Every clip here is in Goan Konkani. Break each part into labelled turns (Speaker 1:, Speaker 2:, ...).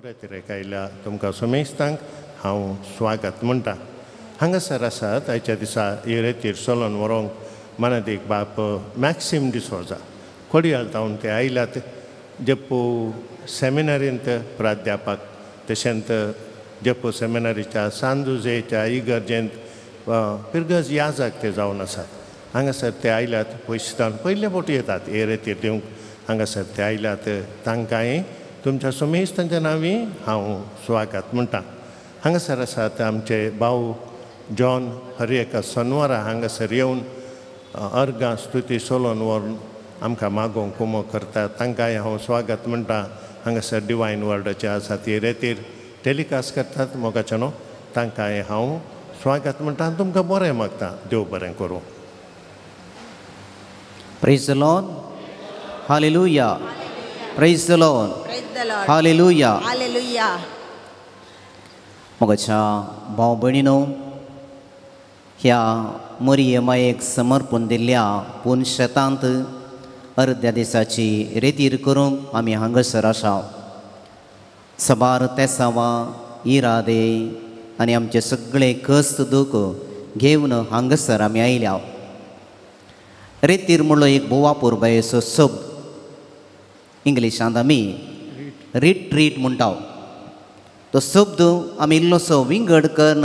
Speaker 1: रेतिरेक आयल्या तुमकां समेस्तांक हांव स्वागत म्हणटा. हांगासर आसात आयच्या दिसा ही रेतीर चलोवन व्हरूंक मनादीक बाप मॅक्सीम डिसोजा खोडियाल तावन ते आयल्यात. जप्पू सेमिनारींत प्राध्यापक तशेंच जप्पू सेमिनारीच्या सांजुजेच्या इगर्जेंत पिरगज याजक ते जावन आसात. हांगासर ते आयल्यात पयसतान पयले फावटी येतात हे रेतीर दिवंक. हांगासर ते आयल्यात तांकांय तुमच्या समेस्तांच्या नांवी हांव स्वागत म्हणटा. हांगासर आसात आमचे भाव जॉन हर एका सनवारा हांगासर येवन अर्गां स्तुती सोलोन व्हरून आमकां मागोवंक कुमो करता तांकांय हांव स्वागत म्हणटा. हांगासर डिवायन वर्डाचे आसा ती रेतीर टेलिकास्ट करतात मोगाचे न्हू तांकांय हांव स्वागत म्हणटा आनी तुमकां बरें मागता. देव बरें करूं.
Speaker 2: Praise the Lord. Hallelujah. Praise the Lord. Hallelujah.
Speaker 3: Hallelujah.
Speaker 2: मोगाच्या भाव भयणीनो, ह्या मरिये मायेक समर्पण दिल्ल्या पूण शेतांत अर्द्या दिसाची रेतीर करूंक आमी हांगासर आसा. सबार तेसांवां इरादे आनी आमचे सगळे कश्ट दूख घेवन हांगासर आमी आयल्या. रेतीर म्हणलो एक भोवा पुरबायेचो शब्द, इंग्लिशांत आमी रिट्रीट म्हणटा. तो शब्द आमी इल्लोसो विंगड करून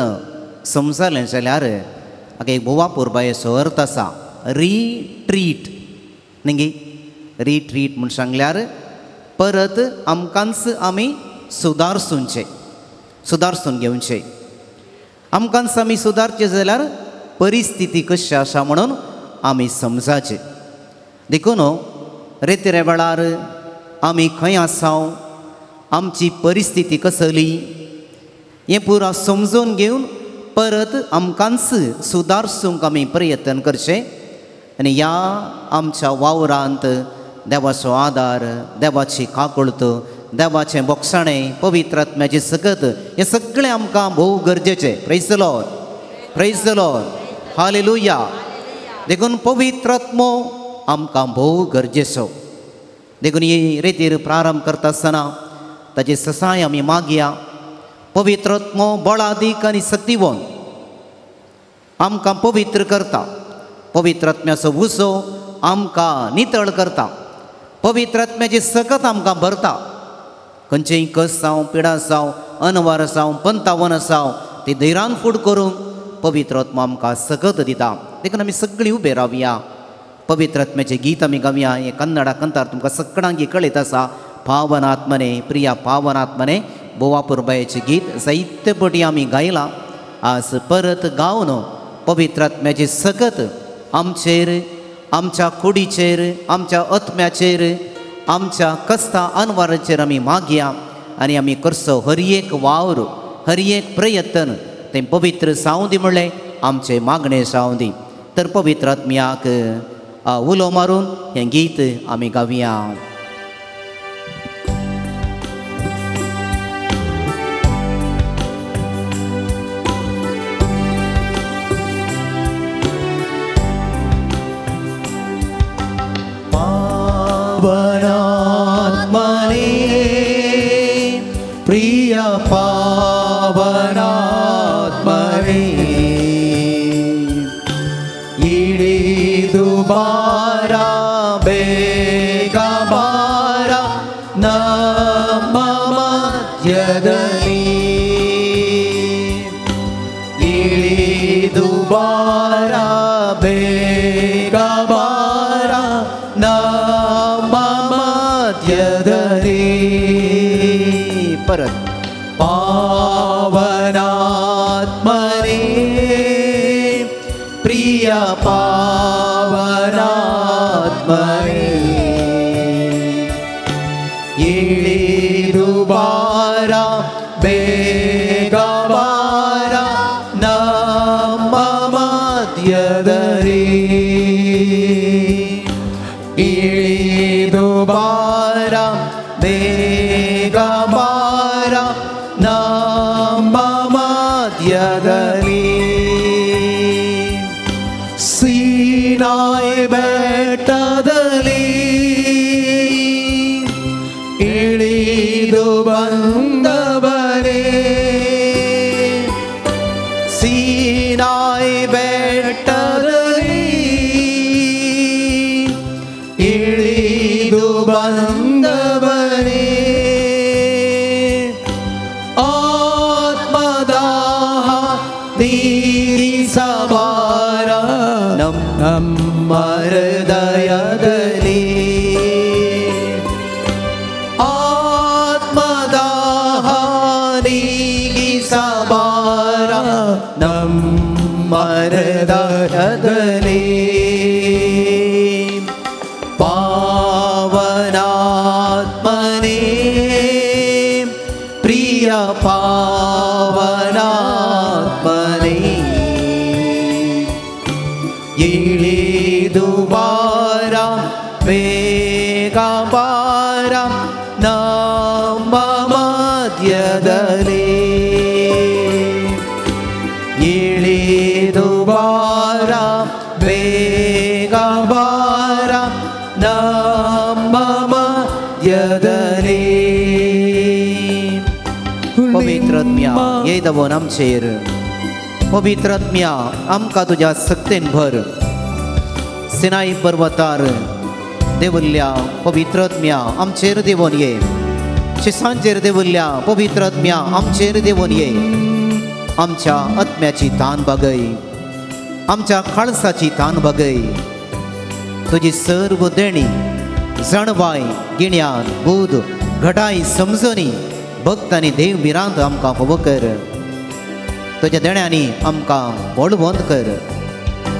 Speaker 2: समजलें जाल्यार हाका एक भोवा पुरबायेचो अर्थ आसा. रिट्रीट न्ही, रिट्रीट म्हूण सांगल्यार परत आमकांच आमी सुदारसूनचें, सुदारसून घेवचें. आमकांच आमी सुदारचें जाल्यार परिस्थिती कशी आसा म्हणून आमी समजाचें. देखून रेतिरे वेळार आमी खंय आसा, आमची परिस्थिती कसली हें पुरा समजून घेवन परत आमकांच सुदारसूंक आमी प्रयत्न करचें. आनी ह्या आमच्या वावरांत देवाचो आदार, देवाची काकुळत, देवाचें बोगसाणें, पवित्र आत्म्याची सकत हें सगळें आमकां भोव गरजेचें. Praise the Lord. Praise the Lord. Hallelujah. देखून पवित्र आत्मो आमकां भोव गरजेचो. देखून ही रेतीर प्रारंभ करता आसतना ताची ससाय आमी मागया. पवित्र आत्मो बळादीक आनी सक्तिवन आमकां पवित्र करता. पवित्र आत्म्याचो उजो आमकां नितळ करता. पवित्र आत्म्याची सकत आमकां भरता. खंयचेय कस जावं, पिडा जावं, अनवार जावं, पंतावन जावं, ती धैर्यान फूड करूंक पवित्र आत्मा आमकां सकत दिता. देखून आमी सगळीं उबे रावया, पवित्र आत्म्याचें गीत आमी गावया. हें कन्नडा कंतार तुमकां सगळ्यांक कळयत आसा. पावन आत्मने, प्रिया पावन आत्मने बोवा पुरबायेचें गीत जायते पटी आमी गायलां. आज परत गावन पवित्र आत्म्याची सकत आमचेर, आमच्या कुडीचेर, आमच्या आत्म्याचेर, आमच्या कस्ता अनवाराचेर आमी मागया. आनी आमी करचो हर एक वावर, हर एक प्रयत्न तें पवित्र जावं दी म्हणलें आमचें मागणें जावं दी. तर पवित्र आत्म्याक उलो मारून हें गीत आमी गावया.
Speaker 4: पावनात्मने प्रिय पावनात्मने इळिदु बार ಬೇಗ ಬಾರ ನಮ್ಮ ಮಧ್ಯದಲ್ಲಿ, ಇಳಿದು ಬಾರ ಬೇಗ ಬಾರ ನಮ್ಮ ಮಧ್ಯದಲ್ಲಿ.
Speaker 2: परत
Speaker 4: ಪಾವನಾತ್ಮನೇ ಪ್ರಿಯ ಪಾವನಾತ್ಮನೇ ಇಳಿದು ಬಾರ ಬೇಗ ಬಾರ ನಮ್ಮ ಮಧ್ಯದಲ್ಲಿ, ಇಳಿದು ಬಾರ ಬೇಗ ಬಾರ ನಮ್ಮ ಮಧ್ಯದಲ್ಲಿ. ಸೀನಾಯಿ ಬೆಟ್ಟದಲ್ಲಿ ಇಳಿದು ಬಂದ ನೀಗಿಸಬಾರ ನಮ್ಮ ಹೃದಯದಲ್ಲಿ. ಪಾವನಾತ್ಮನೇ ಪ್ರಿಯ ಪಾವನಾತ್ಮನೇ ಇಳಿದು ಬಾರ ಬೇಗ ಬಾರ ನಮ್ಮ ಮಧ್ಯದಲ್ಲಿ. ಇಳಿದು ಬಾರ ಬೇಗ ಬಾರ ನಮ್ಮ ಮಧ್ಯದಲ್ಲಿ.
Speaker 2: पवित्रत्म्या येदवोन आमचेर, पवित्रत्म्या आमकां तुज्या सक्तेन भर. सिनाई पर्वतार देवुल्ल्या पवित्रत्म्या आमचेर देवोन ये. शिसांचेर देवुल्ल्या पवित्रत्म्या आमचेर देवोन ये. आमच्या आत्म्याची तान बागय, आमच्या खाळसाची तान बागय. तुजी सर्व देणी जाणवाय गिन्यान बूद घटाय समजणी भक्त आनी देव भिरांत आमकां फावो कर. तुज्या देण्यांनी आमकां बळवंत कर.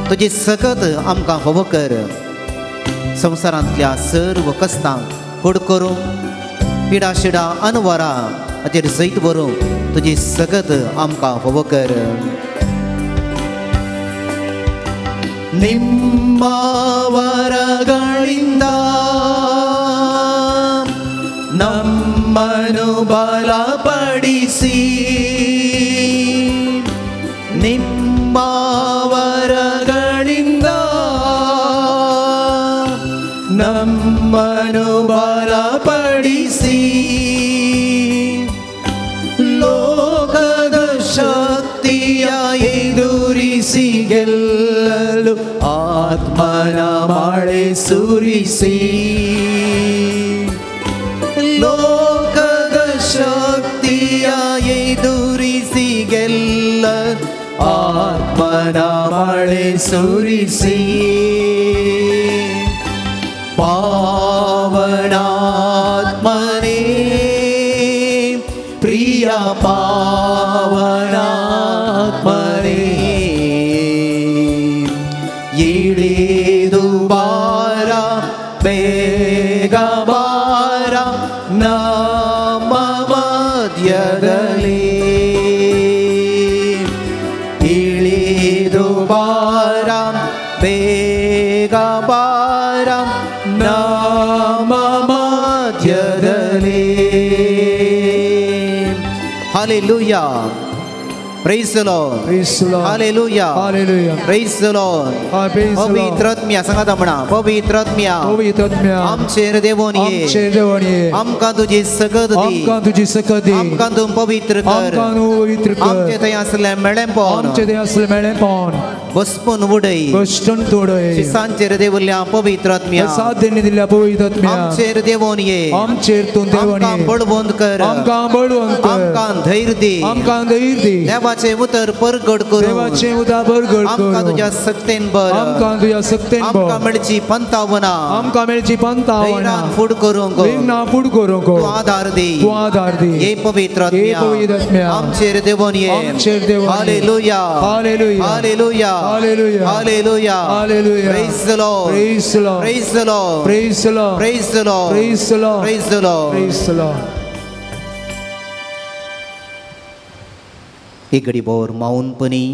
Speaker 2: तुजी सकत आमकां फावो कर. संवसारांतल्या सर्व कस्तांक फुड करूंक पिडा शिडा अनवरां हाचेर जैत व्हरूंक तुजी सकत आमकां फावो कर.
Speaker 4: ನಿಮ್ಮ ವರಗಳಿಂದ ನಮ್ಮನು ಬಲಪಡಿಸಿ, ನಿಮ್ಮ ವರಗಳಿಂದ ನಮ್ಮನು ಬಲಪಡಿಸಿ, ಲೋಕದ ಶಕ್ತಿಯ ಎದುರಿಸಿ ಗೆಲ್ಲಲು ಆತ್ಮನ ಮಳೆ ಸುರಿಸಿ, ಲೋಕದ ಶಕ್ತಿಯ ಎದುರಿಸಿ ಗೆಲ್ಲ ಆತ್ಮನ ಮಳೆ ಸುರಿಸಿ. ಪಾವನಾತ್ಮನೇ ಪ್ರಿಯ ಪಾವನಾತ್ಮನೇ ಇಳಿದು ಬಾರ ಬೇಗ ಬಾರ ನಮ್ಮ ಮಧ್ಯದಲ್ಲಿ. ಇಳಿದು ಬಾರ ಬೇಗ ಬಾರ ನಮ್ಮ ಮಧ್ಯದಲ್ಲಿ.
Speaker 2: Hallelujah. Praise the Lord.
Speaker 3: Praise the Lord.
Speaker 2: Hallelujah.
Speaker 3: Hallelujah.
Speaker 2: Praise the Lord.
Speaker 3: Praise the Lord.
Speaker 2: पवित्रत्म्या सांगात म्हणा, पवित्रत्म्या
Speaker 3: पवित्रत्म्या
Speaker 2: आमचेर देवोन ये,
Speaker 3: आमचेर देवोन ये.
Speaker 2: आमकां तुजी सकत दी,
Speaker 3: आमकां तुजी सकत दी,
Speaker 2: आमकां तूं पवित्र कर,
Speaker 3: आमकां तूं पवित्र कर.
Speaker 2: आमचे थंय आसलें मेळेपण,
Speaker 3: आमचे थंय आसलें मेळेपण
Speaker 2: बसपून उडय,
Speaker 3: बसटून उडय.
Speaker 2: शिसांचेर देवल्या पवित्रत्म्या,
Speaker 3: साथ देणी दिल्या पवित्रत्म्या
Speaker 2: आमचेर देवोन ये,
Speaker 3: आमचेर तूं देवोन ये.
Speaker 2: आमकां बळवंत कर,
Speaker 3: आमकां बळवंत कर,
Speaker 2: आमकां धैर्य दी,
Speaker 3: आमकां धैर्य दी.
Speaker 2: देवाचें उतर परगट करूं,
Speaker 3: देवाचें उतर परगट करूं.
Speaker 2: आमकां तुज्या सक्तेन भर,
Speaker 3: आमकां तुज्या सक्तेन भर.
Speaker 2: आमकां मेळची पंतावना,
Speaker 3: आमकां मेळची पंतावना.
Speaker 2: धैर्यान फूड करूंक,
Speaker 3: धैर्यान फूड करूंक.
Speaker 2: तूं आधार दी,
Speaker 3: तूं आधार दी.
Speaker 2: हे पवित्रत्म्या
Speaker 3: हे पवित्रत्म्या
Speaker 2: आमचेर देवोन ये,
Speaker 3: आमचेर देवोन ये.
Speaker 2: Hallelujah.
Speaker 3: Hallelujah.
Speaker 2: Hallelujah.
Speaker 3: Hallelujah.
Speaker 2: Hallelujah.
Speaker 3: Hallelujah.
Speaker 2: Praise the Lord.
Speaker 3: Praise the Lord.
Speaker 2: Praise the Lord.
Speaker 3: Praise the Lord.
Speaker 2: Praise the Lord.
Speaker 3: Praise the Lord.
Speaker 2: Praise the Lord.
Speaker 3: Praise the Lord.
Speaker 2: एक घडी भर मौनपणी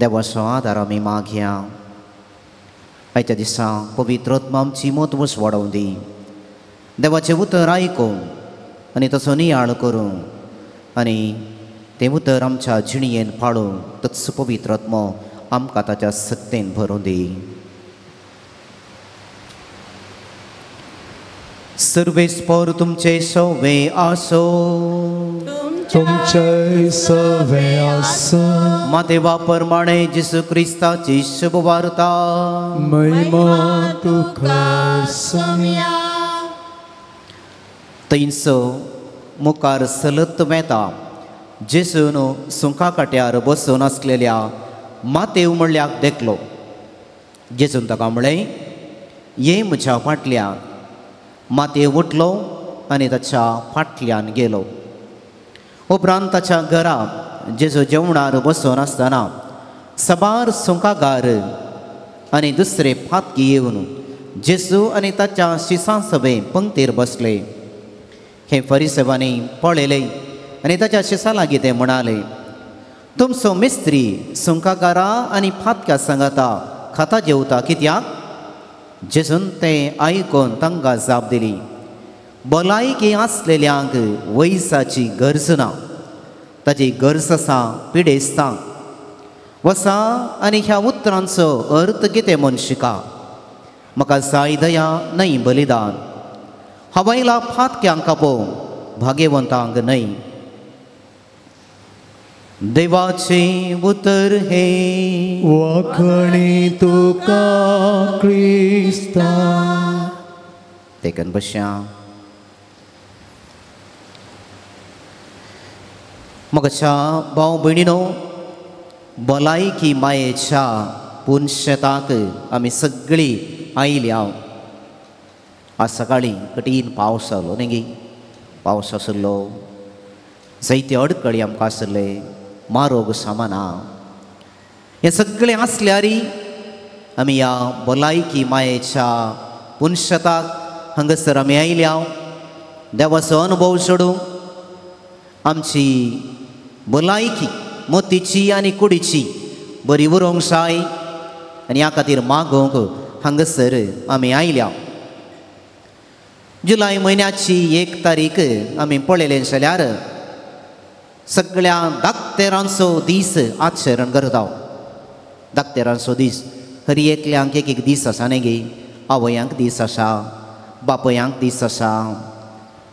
Speaker 2: देवाचो आदार आमी मागया. आयच्या दिसा पवित्रत्मा आमची म्हत्वच वाडोवं दी. देवाचें उतर आयकूं आनी तसो नियाळ करूं आनी तें उतर आमच्या जिणयेन पाळूं. तत्स पवित्रत्मो आमकां ताच्या सक्तेन भरूं दी. सर्वेस्पर तुमचे सवे आसो,
Speaker 3: तुमचे सवे आसो.
Speaker 2: मातेवा प्रमाणे जेसू क्रिस्ताची शुभवार्ता.
Speaker 3: महिमा तुका सोम्या.
Speaker 2: थंयसो मुखार सलत वेता जेसून सुंका काट्यार बसून आसलेल्या मातेव म्हणल्याक देखलो. जेसून ताका म्हळें, ये म्हज्या फाटल्यान. मातेव उठलो आनी ताच्या फाटल्यान गेलो. उपरांत ताच्या घरा जेजू जेवणार बसून आसतना सबार सुंकागार आनी दुसरे फातकी येवन जेजू आनी ताच्या शिसां सभे पंक्तीर बसले. हे फरिसेवांनी पळयले आनी ताच्या शिसां लागीं ते म्हणाले, तुमचो मिस्त्री सुंकागारा आनी फातक्या सांगाता खाता जेवता कित्याक? जेजून तें आयकून तांकां जाप दिली, भलायकी आसलेल्यांक वैजाची गरज ना, ताची गरज आसा पिडेस्तांक. वसा आनी ह्या उतरांचो अर्थ कितें म्हूण शिका. म्हाका जाय दया न्हय बलिदान, हवायला फातक्यांक कापोवंक भाग्यवंतांक न्हय. देवाचें उतर हें.
Speaker 3: वाखणी तुका क्रिस्ता.
Speaker 2: तेकन बश्या. म्हज्या भाव भयणीनो, भलायकी मायेच्या पुनशेताक आमी सगळीं आयल्या. आज सकाळीं कठीण पावस जालो न्ही गी, पावस आशिल्लो, जायते अडकळी आमकां आशिल्ले, मारोग सामाना, हें सगळें आसल्यारय आमी ह्या भलायकी मायेच्या पुनशेताक हांगासर आमी आयल्या. देवाचो अनुभव सोडूंक आमची भलायकी मोतीची आनी कुडीची बरी उरोंक जाय आनी ह्या खातीर मागोवंक हांगासर आमी आयल्या. जुलय म्हयन्याची 1 तारीख आमी पळयलें जाल्यार सगळ्या दाक्तेरांचो दीस आचरण करता. दाक्तेरांचो दीस हर एकल्यांक एक एक दीस आसा न्ही गे. आवयांक दीस आसा, बापयांक दीस आसा,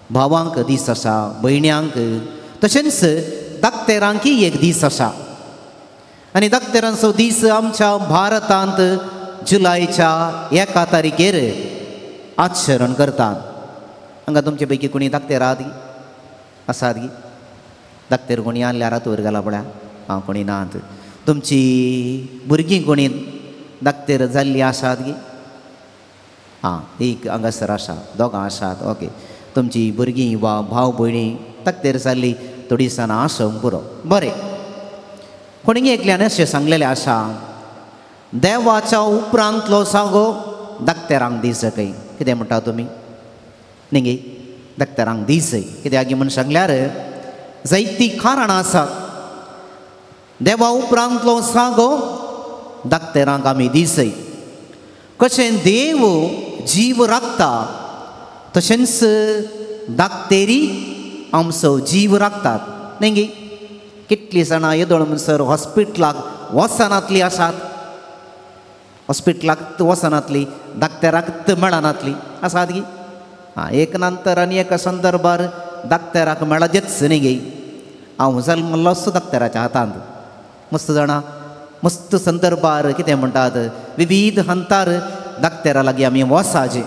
Speaker 2: भावांक दीस आसा, भयण्यांक, तशेंच दाक्तेरांकय एक दीस आसा. आनी दाक्तेरांचो दीस आमच्या भारतांत जुलयच्या 1 तारखेर आचरण करतात. हांगा तुमचे पैकी कोणी दाक्तेर आहात आसात गी? दाक्तेर कोणी आहल्यार हात वयर घाला पळया. आं, कोणी नात. तुमची भुरगीं कोणी दाक्तेर जाल्लीं आसात गी? आं, एक हांगासर आसा, दोगां आसात. ओके, तुमची भुरगीं वा भाव भयणी दाक्तेर जाल्ली थोडी दिसांनी आसूंक पुरो. बरें, कोणी एकल्यान अशें सांगलेलें आसा, देवाच्या उपरांतलो सागो दाक्तेरांक दीस खंय. कितें म्हणटा तुमी न्ही गे? दाक्तेरांक दीस कित्याक म्हूण सांगल्यार जायतीं कारणां आसात. देवा उपरांतलो सागो दाक्तेरांक आमी दीसय. कशें देव जीव राखता तशेंच दाक्तेरी आमचो जीव राखतात न्ही गे. कितलीं जाणां येदोळ म्हणसर हॉस्पिटलाक वचनातलीं आसात, हॉस्पिटलाक वचनातली, दाक्तेराक मेळनातली आसात गी? आं, एक नंतर आनी एका संदर्भार दाक्तेराक मेळजेच न्ही गे. हांव जल्मल्लोच दाक्तेराच्या हातांत. मस्त जाणां मस्त संदर्भार कितें म्हणटात विविध हंतार दाक्तेरा लागीं आमी वसाचे.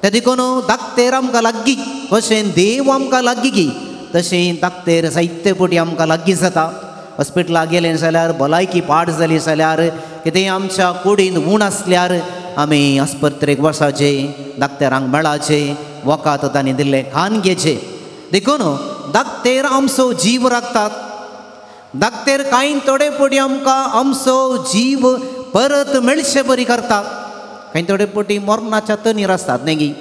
Speaker 2: ते देखून दाक्तेर आमकां लागीं, कशें देव आमकां लागीं गी तशें दाक्तेर जायते पटी आमकां लागीं जाता. हॉस्पिटलाक गेलें जाल्यार भलायकी पाड जाली जाल्यार कितेंय आमच्या कुडींत उण आसल्यार आमी आस्पत्रेक वसाचे, दाक्तेरांक मेळाचे, वखद तांणी दिल्लें खान घेवचें. देखून दाक्तेर आमचो जीव राखतात. दाक्तेर कांय थोडे पटी आमकां आमचो जीव परत मेळचे बरी करता. कांय थोडे पटी मरणाच्या तनीर आसतात न्ही गी.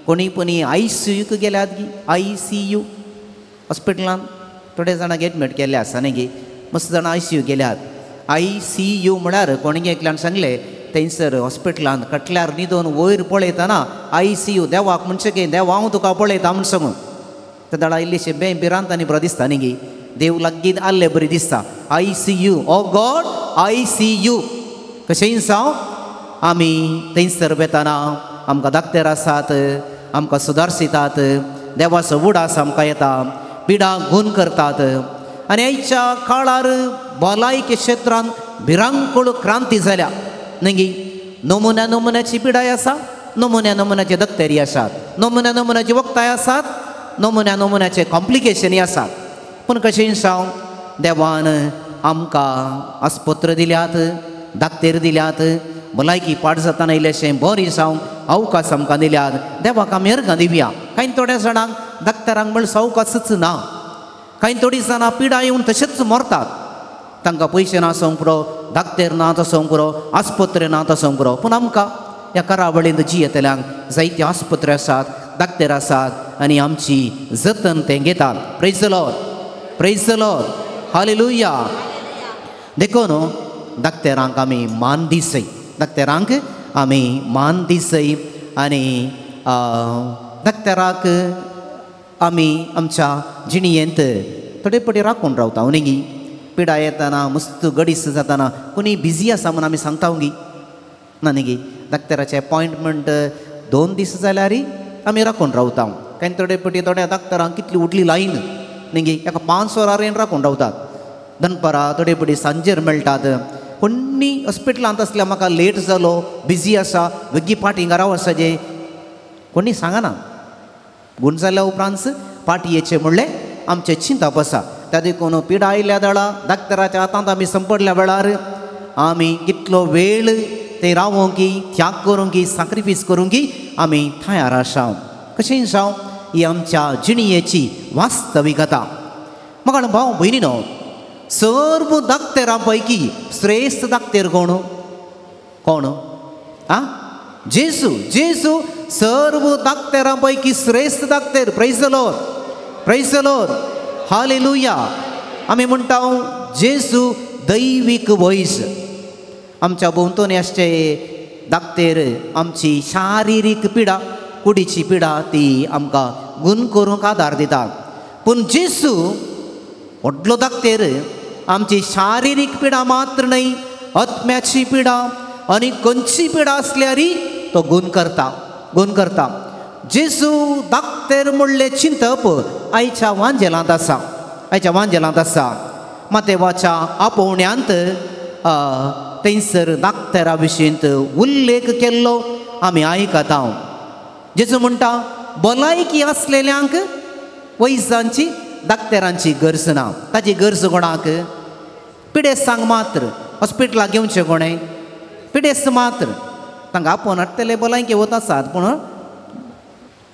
Speaker 2: कोणी कोणी I C यूक गेल्यात गी, I C you हॉस्पिटलांत थोडे जाणांक एडमीट केल्ले आसा न्ही गी. मस्त जाणां I C you गेल्यात. I C you म्हळ्यार कोणी एकल्यान सांगलें थंयसर हॉस्पिटलांत कटल्यार न्हिदून वयर पळयतना I C you देवाक म्हणचें की देवा हांव तुका पळयता म्हूण सांगून ते दाडा इल्लीशी बें भिरांत आनी बरो दिसता न्ही गी. देव लागीं आहले बरी दिसता. I see you, oh God I see you. कशेंय जावं आमी थंयसर वेतना आमकां दाक्तेर आसात, आमकां सुदारसितात, देवाचो उडास आमकां येता, पिडा गूण करतात. आनी आयच्या काळार भलायकी क्षेत्रांत भिरांकूळ क्रांती जाल्या न्ही गी. नमुन्या नमुन्याची पिडाय आसा, नमुन्या नमुन्याचे दक्तेरी आसात, नमुन्या नमुन्याची वखदांय आसात, नमुन्या नमुन्याचे कॉम्प्लिकेशनय आसात. पूण कशेंय जावं देवान आमकां आस्पत्र दिल्यात, दाक्तेर दिल्यात, भलायकी पाड जातना इल्लेशें बरें जावंक अवकाश आमकां दिल्यात. देवाक आमी अर्गां दिवया. कांय थोड्या जाणांक दाक्तेरांक म्हळ्यार अवकाशच ना. कांय थोडीं जाणां पिडा येवन तशेंच मरतात. तांकां पयशे ना आसूंक पुरो, दाक्तेर ना आसूंक पुरो, आस्पत्रे ना आसूंक पुरो, पूण आमकां ह्या करावळींत जियेतल्यांक जायते आस्पत्रे आसात, दाक्तेर आसात आनी आमची जतन ते घेतात. Praise the Lord, praise the Lord, hallelujah. देखून दाक्तेरांक आमी मान दिसय, दाक्तेरांक आमी मान दिसय आनी दाक्तेराक आमी आमच्या जिणयेंत थोडे पटी राखून रावता. न्ही पिडा येताना मस्त गडीस जाताना कोणी बिजी आसा म्हूण आमी सांगता गी ना न्ही. दाक्तेराचें अपॉयंटमेंट 2 दीस जाल्यार आमी राखून रावता. कांय थोडे पटी थोड्या दाक्तेरांक कितली उडली लायन न्ही, एका 5 वरां राखून रावतात. दनपारां थोडे पटी सांजेर मेळटात. कोणी हॉस्पिटलांत आसल्यार म्हाका लेट जालो, बिजी आसा, वेगळी पाटी घरा वचपाचें कोणी सांगना. गूण जाल्या उपरांत पाटी येचें म्हणलें आमचें चिंतप आसा. त्या देखून पिडा आयल्या वेळार दाक्तेराच्या हातांत आमी संपडल्या वेळार आमी कितलो वेळ ते रावोंक की, त्याग करूंक की, साक्रिफीस करूंक की आमी तयार आसा. कशें जावं ही आमच्या जिणयेची वास्तविकता. म्हाका भाव भयणीनो, सर्व दाक्तेरां पैकी श्रेश्ठ दाक्तेर कोण? कोण? आ, जेजू. जेजू सर्व दाक्तेरां पैकी श्रेश्ठ दाक्तेर. Praise the Lord, praise the Lord, hallelujah. आमी म्हणटा जेजू दैवीक वैज. आमच्या भोंवतणी आसचे दाक्तेर आमची शारिरीक पिडा, कुडीची पिडा ती आमकां गूण करूंक आदार दितात. पूण जेजू व्हडलो दाक्तेर आमची शारिरीक पिडा मात्र न्हय, आत्म्याची पिडा आनी खंयची पिडा आसल्यार तो गूण करता, गूण करता. जेजू दाक्तेर म्हणलें चिंतप आयच्या वांजेलांत आसा, आयच्या वांजेलांत आसा. मातेवाच्या आपोवण्यांत थंयसर दाक्तेरा विशींत उल्लेख केल्लो आमी आयकता. जेजू म्हणटा भलायकी आसलेल्यांक वैजांची दाक्तेरांची गरज ना. ताची गरज कोणाक? पिडेस्तांक मात्र. हॉस्पिटलाक घेवचें कोणें? पिडेस्त मात्र. तांकां आपोवन हाडटले, भलायकी वत आसात, पूण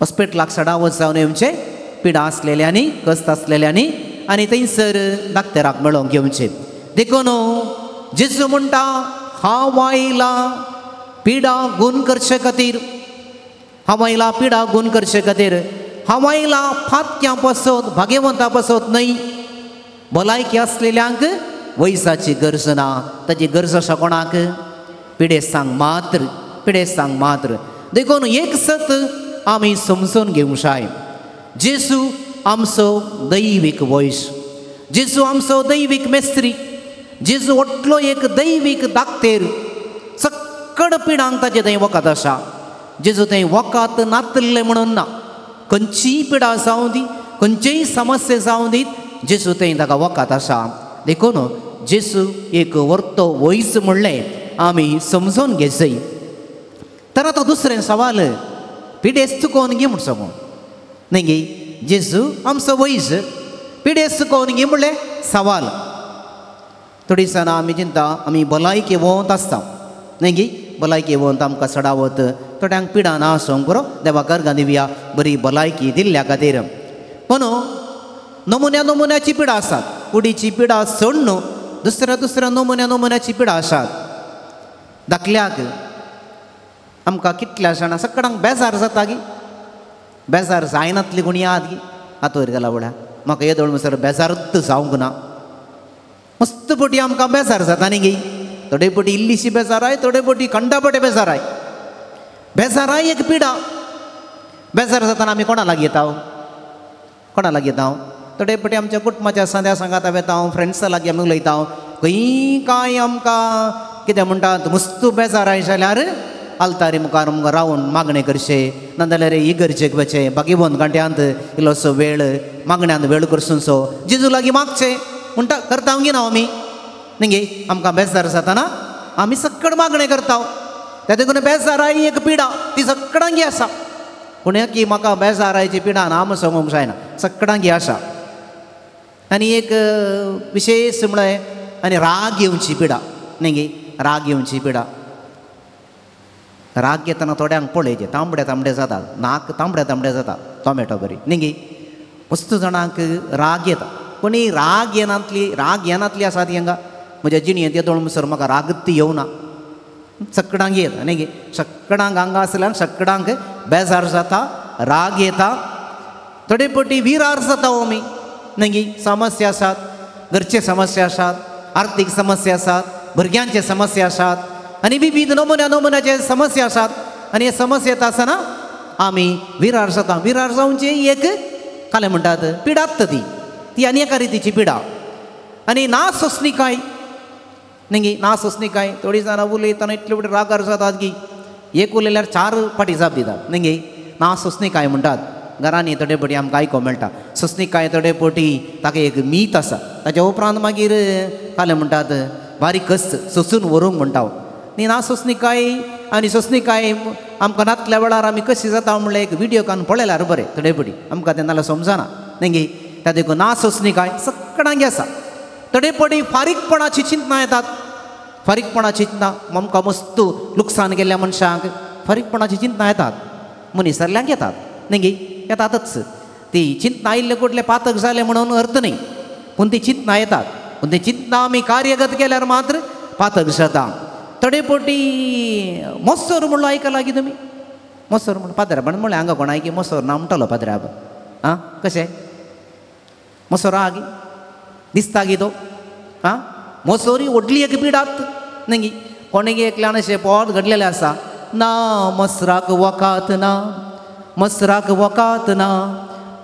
Speaker 2: हॉस्पिटलाक सडावत जावन येवचें पिडा आसलेल्यांनी, कस्त आसलेल्यांनी आनी थंयसर दाक्तेराक मेळोवंक घेवचें. देखून जेजू म्हणटा हांव आयला पिडा गूण करचे खातीर, हांव आयला पिडा गूण करचे खातीर, हांव आयला फातक्यां पासत, भाग्यवंता पासत न्हय. भलायकी आसलेल्यांक वैजाची गरज ना. ताची गरज आसा कोणाक? पिडेस्तांक मात्र, पिडेस्तांक मात्र. देखून एक सत आमी समजून घेवंक जाय, जेजू आमचो दैवीक वैज, जेजू आमचो दैवीक मेस्त्री, जेजू व्हडलो एक दैवीक दाक्तेर. सक्कड पिडांक ताचें थंय वखद आसा. जेजू थंय वखद नातल्लें म्हणून ना, खंयचीय पिडा जावं दी, खंयचीय समस्या जावं दी, जेजू थंय ताका वखद आसा. देखून जेजू एक व्हडलो वैज म्हणलें आमी समजून घेवचें. तर आतां दुसरें सवाल, पिडेस्त कोण गी म्हूण सांगू न्ही गी? जेजू आमचो वैज, पिडेस्त कोण गी म्हणलें सवाल. थोडी दिसांनी आमी चिंता आमी भलायकी वोंत आसता न्ही गी? भलायकी वोंत आमकां सडावत थोड्यांक पिडा ना आसूंक बरो, देवा गर्गां दिवया बरी भलायकी दिल्ल्या खातीर. पूण नमुन्या नमुन्याची पिडा आसात. कुडीची पिडा सोडून दुसऱ्या दुसऱ्या नमुन्या नमुन्याची पिडा आसात. धाकल्याक आमकां कितल्या जाणां सगळ्यांक बेजार जाता गी? बेजार जायनातली कोणी याद गी? आतां वयर गेला वळ्या म्हाका येदोळ म्हणसर बेजारूच जावंक ना. मस्त पटी आमकां बेजार जाता न्ही गी? थोडे पटी इल्लीशी बेजाराय, थोडे पटी कंडापटे बेजाराय. बेजाराय एक पिडा. बेजार जाताना आमी कोणा लागीं येता? कोणा लागीं येता? थोडे पटी आमच्या कुटुंबाच्या सांद्या सांगाता वेता, फ्रेंड्सा लागीं आमी उलयता. खंय कांय आमकां कितें म्हणटात मस्त बेजाराय जाल्यार आल्तारी मुखार मुखार रावन मागणें करचें, नाजाल्यार इगर्जेक वचें, बागेवन घांट्यांत इल्लोसो वेळ मागण्यांत वेळ करसूनसो जेजू लागीं मागचें म्हणटा. करता गी ना आमी न्ही गे? आमकां बेजार जाताना आमी सक्कड मागणें करता. त्या देखून बेजाराय एक पिडा ती सगळ्यांगी आसा. पूण की म्हाका बेजारायची पिडा ना म्हूण सांगूंक जायना, सगळ्यांगी आसा. आनी एक विशेश म्हळ्यार आनी राग येवची पिडा न्ही गे? राग येवची पिडा. राग घेतना थोड्यांक पळयचें तांबडे तांबडे जाता, नाक तांबडे तांबडे जाता टोमॅटो बरी न्ही गे? वस्तू जाणांक राग येता. कोणी राग येनातली, राग येनातली आसा ती हांगा म्हज्या जिणेंत येदोळ म्हणसर म्हाका रागत येवना. सकडांक येता न्ही, सकडांक हांगा आसल्यार सकडांक बेजार जाता, राग येता, थोडे पटी विरार जाता आमी न्ही. समस्या आसात, घरचे समस्या आसात, आर्थीक समस्या आसात, भुरग्यांचे समस्या आसात आनी विविध नमुन्या नमुन्याचे समस्या आसात. आनी हे समस्या येता आसतना आमी विरार जाता. विरार जावची एक कालें म्हणटात पिडात ती, ती आनी एका रितीची पिडा. आनी ना सोंसणीकाय न्ही, ना सोंसणीकाय. थोडीं जाणां उलयतना इतले फुडें रागार जातात की एक उलयल्यार 4 फाटी जाप दितात न्ही. ना सोंसणीकाय म्हणटात. घरांनी थोडे पटी आमकां आयको मेळटा सोंसणीकाय. थोडे पटी ताका एक मीत आसा, ताच्या उपरांत मागीर कालें म्हणटात बारीक कस सोंसून व्हरूंक म्हणटा न्ही. ना सोंसणीकाय आनी सोंसणीकाय आमकां नातल्या वेळार आमी कशी जाता म्हणल्यार एक विडियो काडून पळयल्यार बरें. थोडे पटी आमकां तें नाल्यार समजना न्ही. त्या देखून ना सोंसणीकाय सगळ्यांक आसा. थोडे पटी फारीकपणाची चिंतना येतात, फारीकपणाची चिंतना आमकां मस्त लुकसाण केल्ल्या मनशांक फारीकपणाची चिंतना येतात, मनीस सगल्यांक येतात न्ही, येतातच. ती चिंतना आयिल्ले कुठले पातक जाले म्हणून अर्थ न्ही, पूण ती चिंतना येतात. पूण ती चिंतना आमी कार्यगत केल्यार मात्र पातक जाता. थोडे पटी मोसोर म्हणलो आयकला की तुमी, मोसोर म्हणून पाद्राबान म्हणलें हांगा कोणाय की मोसोर ना म्हणटलो पाद्राब. आं कशें मोसोर आहा की दिसता की तो आं मोसोरी व्हडली एक पिडात न्ही. कोणें एकल्यान अशें पोट घडलेलें आसा ना मसराक वकात ना, मसराक वकात ना,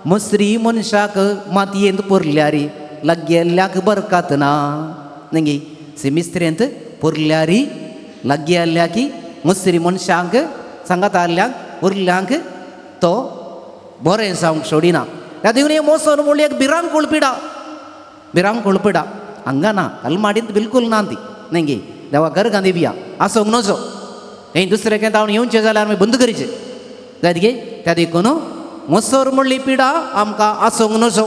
Speaker 2: मसरी मनशाक मातयेंत पुरल्यारी लागेल्ल्याक बरकात ना न्ही. सिमिस्त्रेंत पुरल्यारी लागेल्ल्याकी मसरी मनशांक सांगाताल्यांक उरल्यांक तो बरें जावंक सोडिना. त्या देखून हे मोसर म्हणली एक भिरांकूळ पिडा, भिरांकूळ पिडा हांगा ना, कलमाडींत बिलकूल ना ती न्ही. देवा गरगां दिवया आसूंक नजो, हें दुसरें केन्ना हांव येवचें जाल्यार आमी बंद करचें जायत गे. त्या देखून मोसर म्हणली पिडा आमकां आसूंक नजो,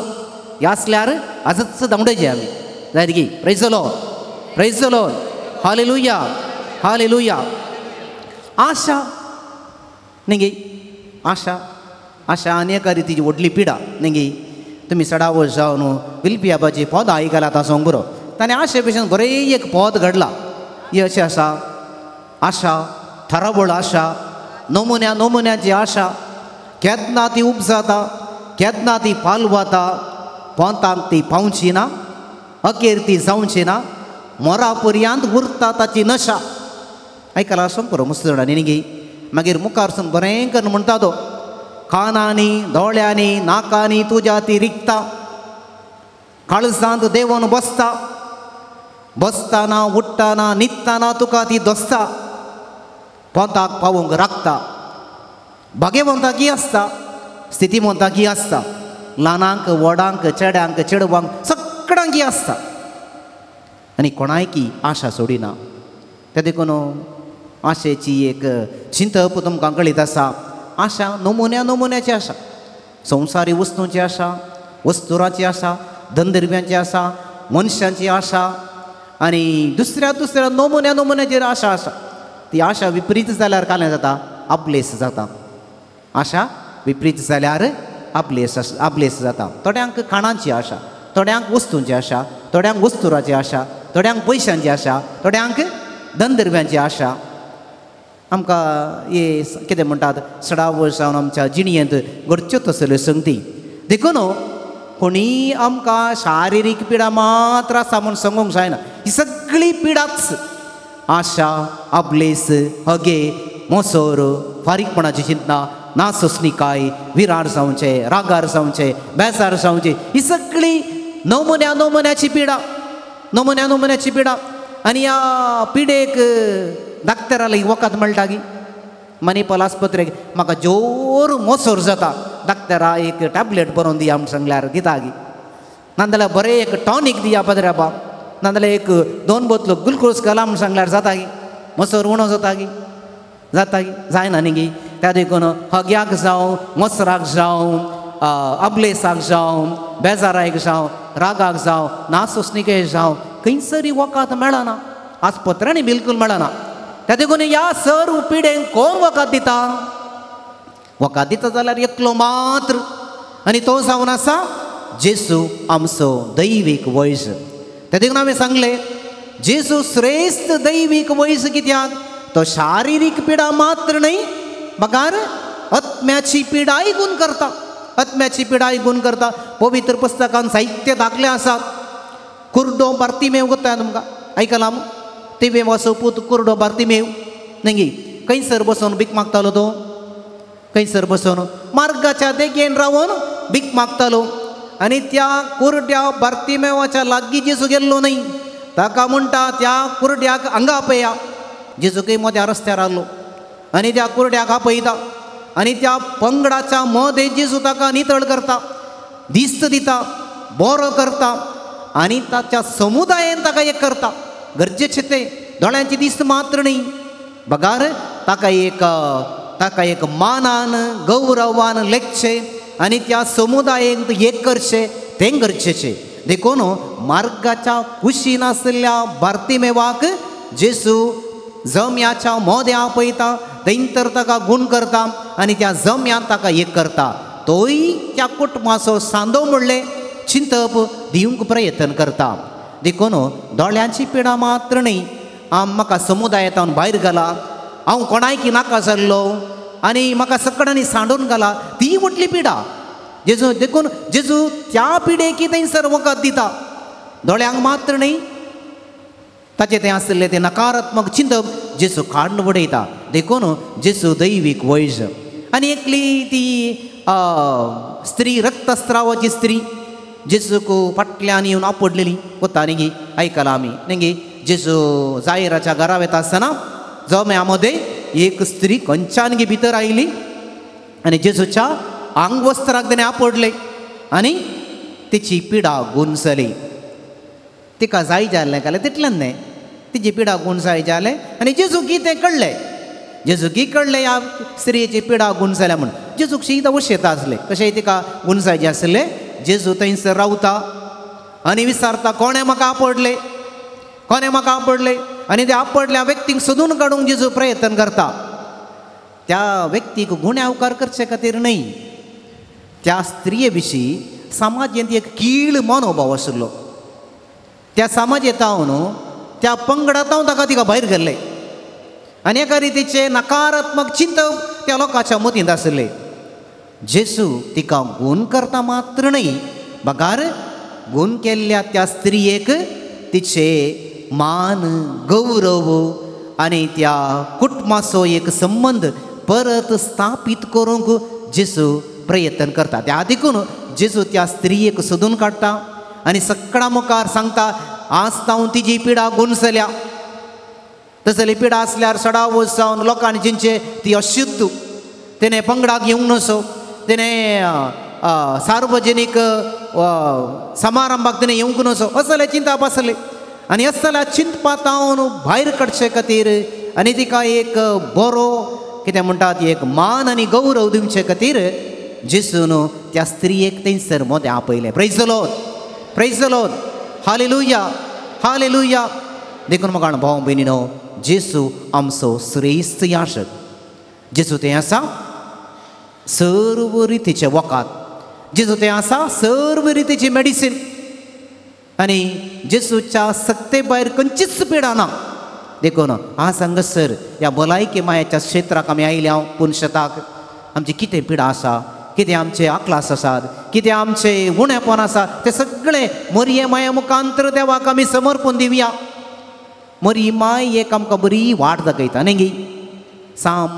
Speaker 2: हे आसल्यार आजच धांवडायचें आमी जायत गी. Praise the Lord, praise the Lord, hallelujah, hallelujah. आशा न्ही गे, आशा आशा आनी एका रितीची व्हडली पिडा न्ही गे. तुमी सडावळ जावन विल्पियाबाची पद आयकलात आसूंक बरो, ताणें आशे भशेन बरें एक पद घडला. ही अशें आसा, आशा थरावळ आशा, नमुन्या नमुन्याची आशा, केन्ना ती उपजाता, केन्ना ती पालवाता, पोंतांक ती पावची ना, अखेर ती जावची ना, मोरा पर्यांत उरता ताची नशा. आयकला आसूंक बरो मस्त जाणांनी न्ही गे. मागीर मुखार सून बरें करून म्हणटा तो, कानांनी दोळ्यांनी नाकांनी तुज्या ती रिगता, काळजांत देंवन बसता, बसतना उठ्ठना न्हिदतना तुका ती दोसता, पोंताक पावोवंक राखता, भाग्यवंताकी आसता, स्थितीवंताकी आसता, ल्हानांक व्हडांक चेड्यांक चेडवांक सगळ्यांकी आसता आनी कोणायकी आशा सोडिना. ते देखून आशेची एक चिंतप तुमकां कळीत आसा. आशा नमुन्या नमुन्याची आशा, संवसारी वस्तूंची आशा, वस्तुराची आशा, धनद्रव्यांची आशा, मनशांची आशा आनी दुसऱ्या दुसऱ्या नमुन्या नमुन्याचेर आशा आसा. ती आशा विपरीत जाल्यार कालें जाता, आपलेस जाता. आशा विपरीत जाल्यार आपलेस आपलेस जाता. थोड्यांक खाणांची आशा, थोड्यांक वस्तूंची आशा, थोड्यांक वस्तुराची आशा, थोड्यांक पयशांची आशा, थोड्यांक धनद्रव्यांची आशा. आमकां हे कितें म्हणटात सडावळ जावन आमच्या जिणयेंत घडच्यो तसल्यो संगती. देखून कोणीय आमकां शारिरीक पिडा मात्र आसा म्हूण सांगूंक जायना, ही सगळी पिडाच आशा, आपलेस, हगे, मोसोर, फारीकपणाची चिंतना, ना सोंसणीकाय, विरार जावचें, रागार जावचें, बेजार जावचें, ही सगळी नमुन्या नमुन्याची पिडा, नमुन्या नमुन्याची पिडा. आनी ह्या पिडेक डाक्टराले वखद मेळटा की मणिपाल आस्पत्रेक म्हाका जोर मोसोर जाता, डाक्टरा एक टॅबलेट बरोवन दिया म्हूण सांगल्यार दिता गी, नाजाल्यार बरें एक टॉनीक दिया पदराबा, नाजाल्यार एक 2 बोतलो ग्लुकोज घाला म्हूण सांगल्यार जाता गी, मोसोर उणो जाता गी, जाता गी, जायना न्ही गी. त्या देखून हग्याक जावं, मोसराक जावं, अबलेसाक जावं, बेजाराक जावं, रागाक जावं, ना सोंसणीके जावं, खंयसरी वखद मेळना, आस्पत्र्यांनी बिलकूल मेळना. त्या देखून ह्या सर्व पिडेंक कोण वखद दिता? वखद दिता जाल्यार एकलो मात्र, आनी तो जावन आसा जेजू आमचो दैवीक वैज. ते देखून हांवें सांगलें जेजू श्रेश्ठ दैवीक वैज कित्याक तो शारिरीक पिडा मात्र न्हय बगार आत्म्याची पिडाय गुण करता. आत्म्याची पिडाय गुण करता. पवित्र पुस्तकान साहित्य दाखले आसात. कुर्डो बार्तिमेव कोत्ता तुमकां आयकलां तिवें वासो पूत कुर्डो बार्तिमेव न्ही खंयसर बसून भीक मागतालो तो खंयसर बसून मार्गाच्या देगेन रावन भीक मागतालो आनी त्या कुर्ड्या बार्तिमेवाच्या लागीं जेजू गेल्लो न्हय. ताका म्हणटा त्या कुर्ड्याक हांगा आपया. जेजू खंय मद्या रस्त्यार आसलो आनी त्या कुर्ड्याक आपयता आनी त्या पंगडाच्या मदें जेजू ताका नितळ करता, दिस्त दिता, बरो करता आनी ताच्या समुदायेन ताका एक करता. गरजेचें तें दोळ्यांची दिस्त मात्र न्हय बगार ताका एक मानान गौरवान लेखचें आनी त्या समुदायेन एक करचें तें गरजेचें. देखून मार्गाच्या कुशीन आशिल्ल्या बार्तिमेवाक जेजू जम्याच्या मोद्या आपयता, थंयतर ताका गूण करता आनी त्या जम्यान ताका एक करता. तोय त्या कुटुंबाचो सांदो म्हणलें चिंतप दिवंक प्रयत्न करता. देखून दोळ्यांची पिडा मात्र न्हय आम म्हाका समुदायांत भायर घाला, हांव कोणायकी नाका जाल्लो आनी म्हाका सगळ्यांनी सांडून घाला, ती व्हडली पिडा. जेजू देखून जेजू त्या पिडेकी थंयसर वखद दिता. दोळ्यांक मात्र न्हय ताचें तें आशिल्लें तें नकारात्मक चिंतप जेजू काडून उडयता. देखून जेजू दैवीक वैज. आनी एकली ती स्त्री रक्तस्रावाची स्त्री जेजूक फाटल्यान येवन आपडलेली वता न्ही आयकलां आमी न्ही. जेजू जायराच्या घरा वता आसतना जम्या मदें एक स्त्री खंयच्यान गी भितर आयली आनी जेजूच्या आंगवस्त्राक तेणें आपडलें आनी तिची पिडा गुंजली. तिका जाय जालें कालें तितल्यान न्हय तिची पिडा गुण जाय जालें आनी जेजूक तें कळ्ळें. जेजूक कळ्ळें ह्या स्त्रियेची पिडा गुण जाल्या म्हूण. जेजूक शीत वशेता आसलें कशें तिका गुण जायचें आसलें. जेजू थंयसर रावता आनी विचारता कोणें म्हाका आपडलें, कोणें म्हाका आपडलें आनी त्या आपडल्या व्यक्तीक सोदून काडूंक जेजू प्रयत्न करता. त्या व्यक्तीक गुन्यांवकार करचे खातीर न्हय, त्या स्त्रिये विशीं समाजेंत एक कीळ मनोभाव आशिल्लो. त्या समाजेंत त्या पंगडांत ताका तिका भायर घाल्लें आनी एका रितीचें नकारात्मक चिंतप त्या लोकांच्या मतींत आशिल्लें. जेजू तिका गूण करता मात्र न्हय बगार गूण केल्ल्या त्या स्त्रियेक तिचे मान गौरव आनी त्या कुटुंबाचो एक संबंद परत स्थापीत करूंक जेजू प्रयत्न करता. त्या देखून जेजू त्या स्त्रियेक सोदून काडटा आनी सगळ्या मुखार सांगता आज तावन तिजी पिडा गुणसल्या. तसली पिडा आसल्यार सडावस जावन लोकांनी जिंचे ती अशुद्ध तेणें पंगडाक येवंक नसो, तेणें सार्वजनीक समारंभाक तेणें येवंक नसो असलें चिंतप आसलें. आनी असल्या चिंतपा तावन भायर काडचे खातीर आनी तिका एक बरो कितें म्हणटात एक मान आनी गौरव दिवचे खातीर जेजून त्या स्त्रियेक थंयसर मोदें आपयलें. Praise the Lord, praise the Lord, hallelujah, hallelujah. देखून म्हाका भाव भयणीनो जेजू आमचो श्रेश्ठ याचक. जेजू तें आसा सर्व रितीचें वखद, जेजू तें आसा सर्व रितीची मेडिसीन आनी जेजूच्या सक्ते भायर खंयचीच पिडा ना. देखून आज हांगासर ह्या भलायकी मायाच्या क्षेत्राक आमी आयल्या पुनशताक आमची कितें पिडा आसा, कितें आमचे आकलास आसात, कितें आमचे उणेपण आसा तें सगळें मरिये माया मुखांतर देवाक आमी समर्पण दिवया. मरी माय एक आमकां बरी वाट दाखयता न्ही गी. साम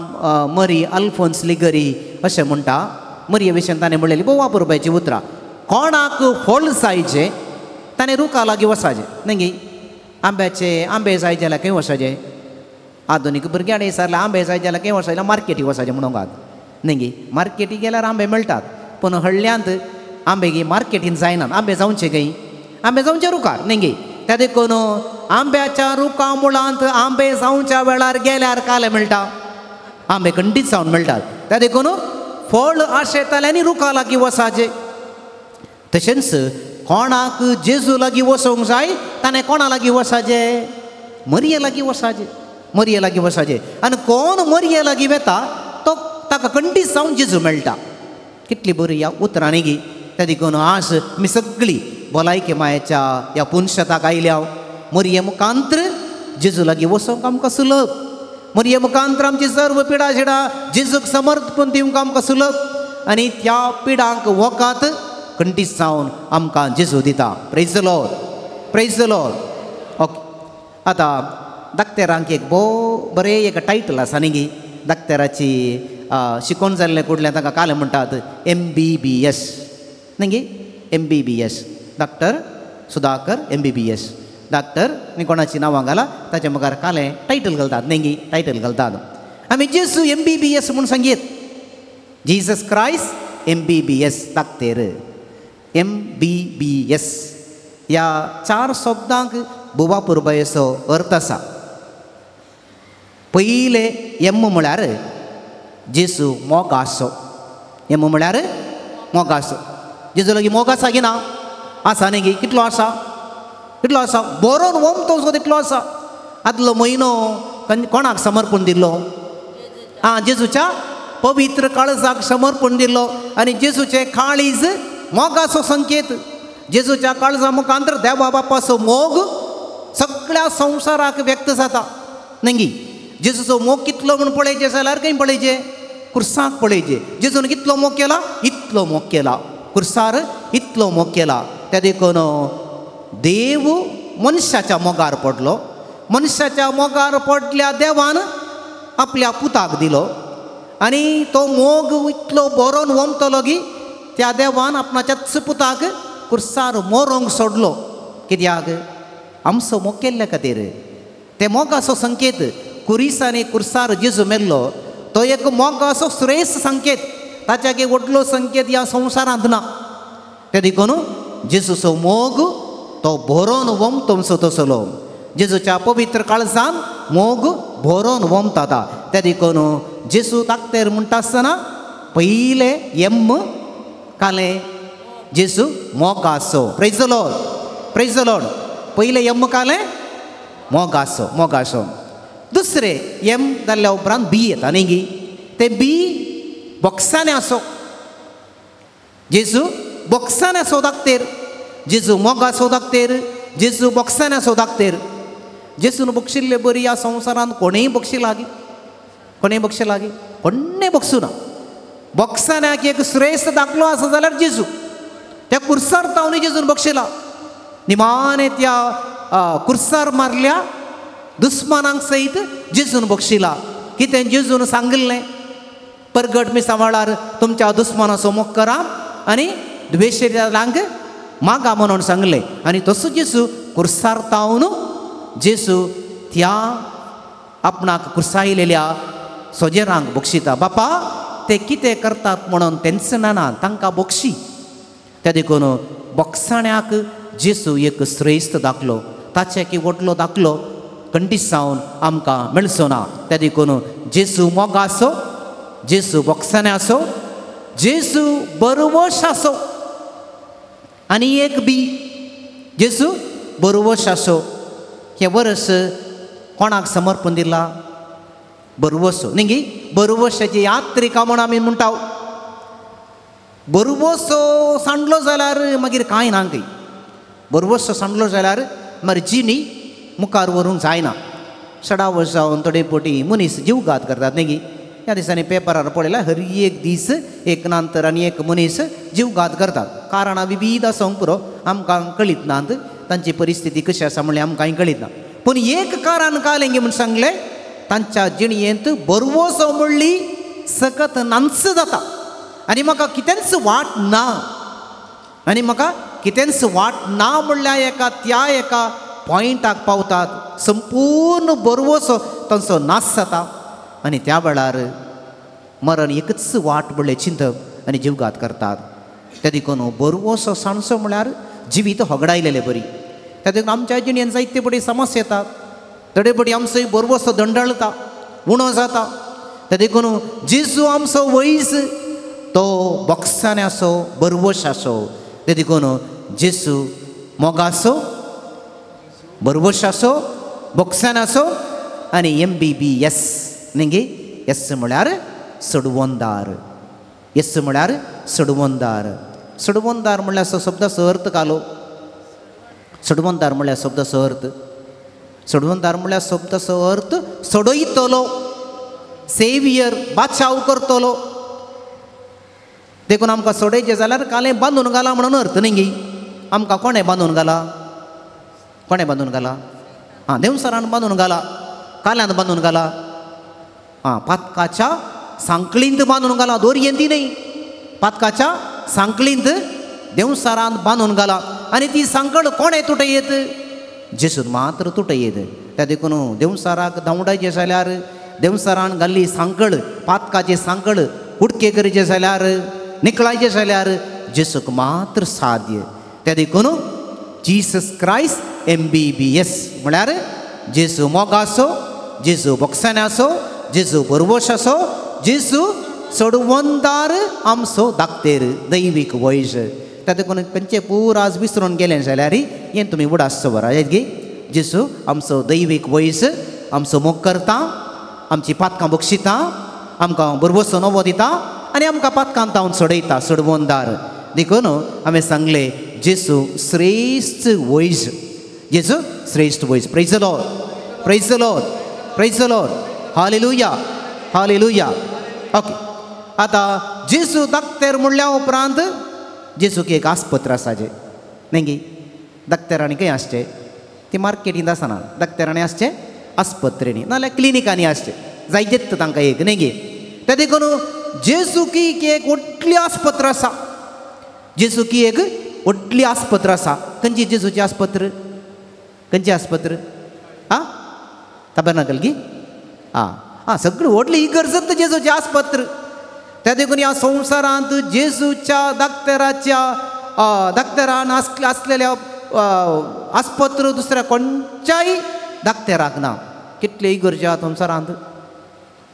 Speaker 2: मरी अल्फोन्स लिगरी अशें म्हणटा. मरिये विशयान ताणें म्हणलेली भोव वापरपाची उतरां. कोणाक फळ जायचें ताणें रुखा लागीं वसाचें न्ही गी. आंब्याचे आंबे जाय जाल्यार खंय वसाचें, आधुनीक भुरग्यांनी विचारलें आंबे जाय जाल्यार खंय वसाचें, मार्केटी वसाचें म्हणूंक न्ही गी. मार्केटी गेल्यार आंबे मेळटात पूण हळ्ळ्यांत आंबे गी मार्केटीन जायनात. आंबे जावचे खंय, आंबे जावचे रुखार न्ही गी. त्या देखून आंब्याच्या रुखा मुळांत आंबे जावच्या वेळार गेल्यार काले मेळटा, आंबे खंडीत जावन मेळटात. त्या देखून फळ आशेतालें आनी रुखा लागीं वसाचें. तशेंच कोणाक जेजू लागीं वचोंक जाय ताणें कोणा लागीं वसाचें, मरिये लागीं वसाचें, मरिये लागीं वसाचें. आनी कोण मरिये लागीं वता तो ताका खंडीत जावन जेजू मेळटा. कितली बरी ह्या उतरांनी गी. त्या देखून आज आमी सगळी भलायकी मायेच्या ह्या पुनशताक आयल्या. मोरये मुखांत्र जेजू लागीं वचोंक आमकां सुलभ, मोरये मुखांत्र आमची सर्व पिडा शिडा जेजूक समर्पण दिवंक आमकां सुलभ आनी त्या पिडांक वखद कंटीस जावन आमकां जेजू दिता. Praise the Lord, praise the Lord. Okay, आतां दाक्तेरांक एक भोव बरें एक टायटल आसा न्ही गी, दाक्तेराची शिकोवन जाल्लें कुडलें तांकां कालें म्हणटात MBBS न्ही गी, MBBS doctor Sudhakar MBBS doctor न्ही कोणाची नांवां घाला ताच्या मुखार कालें टायटल घालतात न्ही गी, टायटल घालतात. आमी जेजू MBBS म्हूण सांगीत, जीजस क्रायस्ट MBBS दाक्तेर. MBBS ह्या चार शब्दांक बुवा पुरबायेचो अर्थ आसा. पयलें एम म्हळ्यार जेजू मोग आसो, एम म्हळ्यार मोग आसो. जेजू लागीं मोग आसा की ना? आसा न्ही गी, कितलो आसा, कितलो आसा, बरोवन वमतो तितलो आसा. आदलो म्हयनो कोणाक समर्पण दिल्लो? आं, जेजूच्या पवित्र काळजाक समर्पण दिल्लो. आनी जेजूचें काळीज मोगाचो संकेत. जेजूच्या काळजा मुखांतर देवा बापाचो मोग सगळ्या संवसाराक व्यक्त जाता न्ही गी. जेजूचो मोग कितलो म्हूण पळयचें जाल्यार खंय पळयचें? कुर्साक पळयचें. जेजून कितलो मोग केला? इतलो मोग केला, कुर्सार इतलो मोग केला. त्या देखून देव मनशाच्या मोगार पडलो, मनशाच्या मोगार पडल्या देवान आपल्या पुताक दिलो आनी तो मोग इतलो बरोवन वमतलो की त्या देवान आपणाच्याच पुताक कुर्सार मोरोंक सोडलो. कित्याक? आमचो मोग केल्ल्या खातीर. ते मोगाचो संकेत कुरिसांनी कुर्सार जेजू मेल्लो तो एक मोगाचो श्रेश्ठ संकेत. ताच्या व्हडलो संकेत ह्या संवसारांत ना. ते देखून जेजूचो मोग तो भरोन वमतमसो तसलो. जेजूच्या पवित्र काळजान मोग भरोन वमता. त्या देखून जेजू दाक्तेर म्हणटा आसतना पयलें एम कालें जेजू मोगाचो. Praise the Lord, praise the Lord. पयलें एम कालें मोगाचो, मोगाचो. दुसरें एम जाल्ल्या उपरांत बी येता न्ही गी, तें बी बॉक्सांनी आसो. जेजू बॉक्सांनी आसो दाक्तेर, जेजू मोगाचो दाक्तेर, जेजू बॉक्सांनी आसो दाक्तेर. जेजून बक्षिल्ले बरी ह्या संवसारांत कोणूय बक्षी लागीं, कोणूय बक्षी लागीं, कोणें बक्षू ना. बॉक्सांक एक श्रेश्ठ दाखलो आसा जाल्यार जेजू. त्या कुर्सार तावनी जेजून बक्षिला. निमाणे त्या कुर्सार मारल्या दुस्मानांक सयत जेजून बक्षिला. कितें जेजून सांगिल्लें? परगट मिसां वेळार तुमच्या दुस्मानाचो मोग करा आनी द्वेशेल्यांक मागा म्हणून सांगलें. आनी तसो जेजू कुर्सार तावन जेजू त्या आपणाक कुर्सायलेल्या सोजेरांक बक्षिता. बापा ते कितें करतात म्हणून तेंच ना, तांकां बक्षी. त्या देखून बक्षाण्याक जेजू एक श्रेश्ठ दाखलो, ताचे की व्हडलो दाखलो कंडीस जावन आमकां मेळचो ना. त्या देखून जेजू मोग आसो, जेजू बक्षाणे आसो, जेजू बरवश आसो. आनी एक बी जेजू बरवश आसो. हें वर्स कोणाक समर्पण दिलां? बरवसो न्ही गी, बरवशाची यात्रिका म्हूण आमी म्हणटा. बरवसो सांडलो जाल्यार मागीर कांय ना खंय. बरवसो सांडलो जाल्यार मागीर जिणी मुखार व्हरूंक जायना. सडावस जावन थोडे पोटी मनीस जीवघात करतात न्ही गी. ह्या दिसांनी पेपरार पळयल्यार हर एक दीस एक नांतर आनी एक मनीस जीवघात करतात. कारणां विविध आसूंक पुरो, आमकां कळीत नात तांची परिस्थिती कशी आसा म्हणल्यार आमकांय कळीत ना. पूण एक कारण कालें म्हूण सांगलें, तांच्या जिणयेंत बरवसो म्हणली सकत नाच जाता आनी म्हाका कितेंच वाट ना, आनी म्हाका कितेंच वाट ना म्हणल्यार एका त्या एका पॉयंटाक पावतात. संपूर्ण बरवसो तांचो नाश जाता आनी त्या वेळार मरण एकच वाट म्हणलें चिंतप आनी जीवघात करतात. त्या देखून बरवसो सांडसो म्हळ्यार जिवीत होगडायलेले बरी. त्या देखून आमच्या जिणेन जायते पटी समस्या येतात, थोडे पटी आमचो बरवसो दंडळता, उणो जाता. त्या देखून जेजू आमचो वैज तो बॉक्सांनी आसो, बरवश आसो. ते देखून जेजू मोगासो, बरवश आसो, बॉक्सांनी आसो आनी MBBS न्ही गे. एस म्हळ्यार सोडवंदार, एस म्हळ्यार सोडवंदार. सोडवणदार म्हणल्यार शब्दाचो अर्थ घालो. सोडवणदार म्हणल्यार शब्दाचो अर्थ, सोडवणदार म्हणल्यार शब्दाचो अर्थ सोडयतलो, सेवियर, बाचाव करतलो. देखून आमकां सोडयचें जाल्यार कालें बांदून घाला म्हणून अर्थ न्ही गी. आमकां कोणें बांदून घाला? कोणें बांदून घाला? आं, देवसरान बांदून घाला, काल्यांत बांदून घाला, आं, पातकाच्या सांकळींत बांदून घाला, दोरयेंत न्ही, पातकाच्या सांकळींत देवसारान बांदून घाला. आनी ती सांकळ कोणें तुटयत? जेसून मात्र तुटयत. त्या देखून देवसाराक धांवडायचें जाल्यार, देवसारान घाल्ली सांकळ, पातकाची सांकळ उडके करचें जाल्यार, निकळायचें जाल्यार जेसूक मात्र साध्य. त्या देखून जीसस क्रायस्ट MBBS म्हळ्यार जेजू मोगासो, जेजू बोगसाण्याचो, जेजू बरवशाचो, जेजू सोडवणदार आमचो दाक्तेर, दैवीक वैज. त्या देखून खंयचे पूर आज विसरून गेलें जाल्यार हें तुमी उडास बरं गे. जेजू आमचो दैवीक वैज, आमचो मोग करता, आमची पातकां बक्षिता, आमकां बरवसो नवो दिता आनी आमकां पातकां तावन सोडयता, सोडवणदार. देखून हांवें सांगलें जेजू श्रेश्ठ वैज, जेजू श्रेश्ठ वैज. Praise the Lord, praise the Lord, praise the Lord. Hallelujah, hallelujah. Okay, आतां जेजू दाक्तेर म्हणल्या उपरांत जेजूक एक आस्पत्र आसा जें न्ही गी. दाक्तेरांनी खंय आसचें? ती मार्केटींत आसना. दाक्तेरांनी आसचें आस्पत्रेंनी, नाजाल्यार क्लिनिकांनी आसचें, जायतेच तांकां एक न्ही गी. तें देखून जेजूक एक व्हडली आस्पत्र आसा. जेजूक एक व्हडली आस्पत्र आसा. खंयची जेजूची आस्पत्र? खंयची आस्पत्र? आं, ताबेर्नाकल गी? आं आं, सगळी व्हडली इगर्जत जेजूची आस्पत्र. त्या देखून ह्या संवसारांत जेजूच्या दाक्तेराच्या दाक्तेरान आसलेल्या आस्पत्र दुसऱ्या कोणच्याय दाक्तेराक ना. कितले इगर्जी आहात संवसारांत,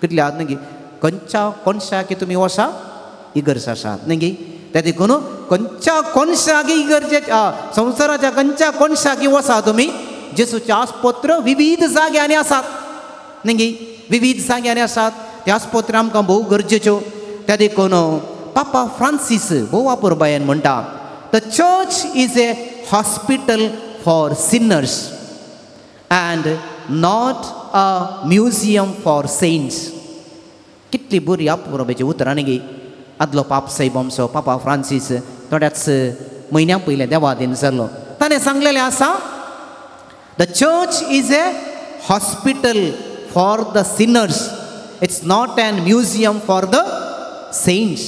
Speaker 2: कितले आहात न्ही गी. खंयच्या कोनशाक तुमी वसा इगर्ज आसात न्ही गी. त्या देखून खंयच्या कोनशाक इगर्जे, संवसाराच्या खंयच्या कोनशाक वसा तुमी, जेजूचे आस्पत्र विविध जाग्यांनी आसात न्ही गी, विविध जाग्यांनी आसात. ते आस्पत्र आमकां भोव गरजेच्यो. त्या देखून पापा फ्रांसीस भोव वापरबायन म्हणटा, the church is a hospital for sinners and not a museum for saints. कितली बरी अपुरबायेची उतरां न्ही गी. आदलो पाप साहेब आमचो पापा फ्रांसीस थोड्याच म्हयन्या पयलें देवादीन जाल्लो. ताणें सांगलेलें आसा, the church is a hospital for the sinners, it's not an museum for the saints.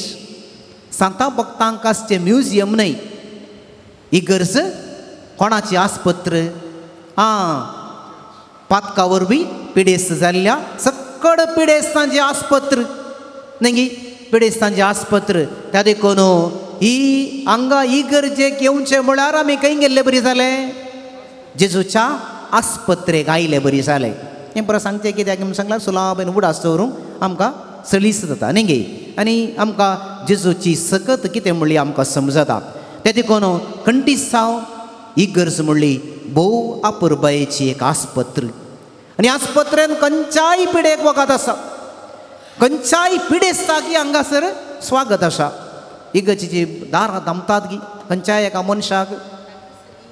Speaker 2: सांता भक्तांक आसचें म्युझियम न्हय. इगर्ज कोणाची आस्पत्र? आं, पातका वरवीं पिडेस्त जाल्ल्या सकड पिडेस्तांची आस्पत्र न्ही गी, पिडेस्तांची आस्पत्र. त्या देखून ही हांगा इगर्जेक येवचें म्हळ्यार आमी खंय गेल्ले बरी जालें? जेजूच्या आस्पत्रेक आयले बरी जालें. हें बरें सांगचें कित्याक म्हूण सांगलां, सुलाबेन उडास दवरूंक आमकां सलीस जाता न्ही गे, आनी आमकां जेजूची सकत कितें म्हणली आमकां समजता. तें देखून कंटिसांव इगर्ज म्हणली भोव अपुरबायेची एक आस्पत्र. आनी आस्पत्रेन खंयच्याय पिडेक वखद आसा, खंयच्याय पिडेस्ताक हांगासर स्वागत आसा. इगर्जेची दारां धांपतात गी खंयच्याय एका मनशाक,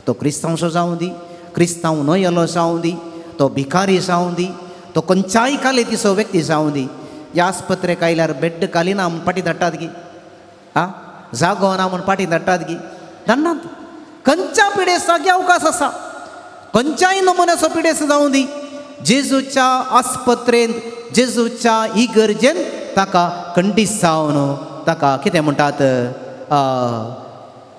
Speaker 2: तो क्रिस्तांवसो जावं दी, क्रिस्तांव न्हय जावं दी, तो भिकारी जावं दी, तो खंयच्याय कालेतीचो व्यक्ती जावं दी. ह्या आस्पत्रेक आयल्यार बेड घालिना म्हूण फाटीं धाडटात गी, आं, जागो ना म्हूण फाटीं धाडटात गी, धाडनात. खंयच्या पिडेस्ताक अवकाश आसा, खंयच्याय नमुन्याचो पिडेस्त जावं दी, जेजूच्या आस्पत्रेंत, जेजूच्या इगर्जेन ताका कंडिसावन ताका कितें म्हणटात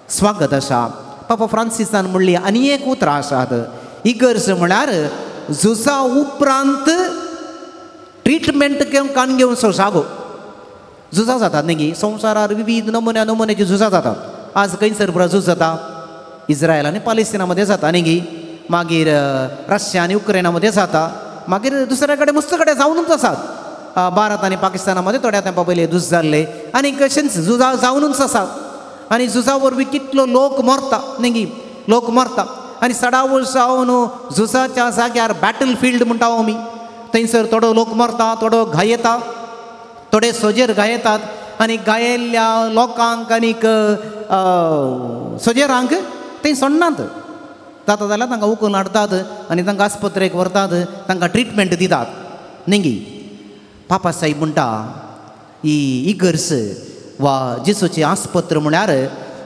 Speaker 2: स्वागत आसा. पापा फ्रांसिसान म्हणली आनी एक उतरां आसात, इगर्ज म्हळ्यार झुजा उपरांत ट्रिटमेंट घेवन कान घेवचो जागो. झुजां जातात न्ही गी संवसारार, विविध नमुन्या नमुन्याची झुजां जातात. आज खंयसर पुरा झूज जाता? इस्रायल आनी पालेस्टिना मदें जाता न्ही गी, मागीर रशिया आनी युक्रेना मदें जाता, मागीर दुसऱ्या कडेन मस्त कडेन जावनूच आसात. भारत आनी पाकिस्ताना मदें थोड्या तेंपा पयलीं झूज जाल्लें आनी कशेंच झुजां जावनूच आसात. आनी झुजा वरवीं कितलो लोक मरता न्ही गी, लोक मरता. आनी सडावळ जावन झुजाच्या जाग्यार बॅटल फिल्ड म्हणटा आमी, थंयसर थोडो लोक मरता, थोडो घायेता, थोडे सोजेर घायेतात. आनी गायेल्ल्या लोकांक आनीक सोजेरांक थंय सोडनात. जाता जाल्यार तांकां उखलून हाडटात आनी तांकां आस्पत्रेक व्हरतात, तांकां ट्रिटमेंट दितात न्ही. पापा साहेब म्हणटा ही इगर्ज वा जेजूची आस्पत्र म्हळ्यार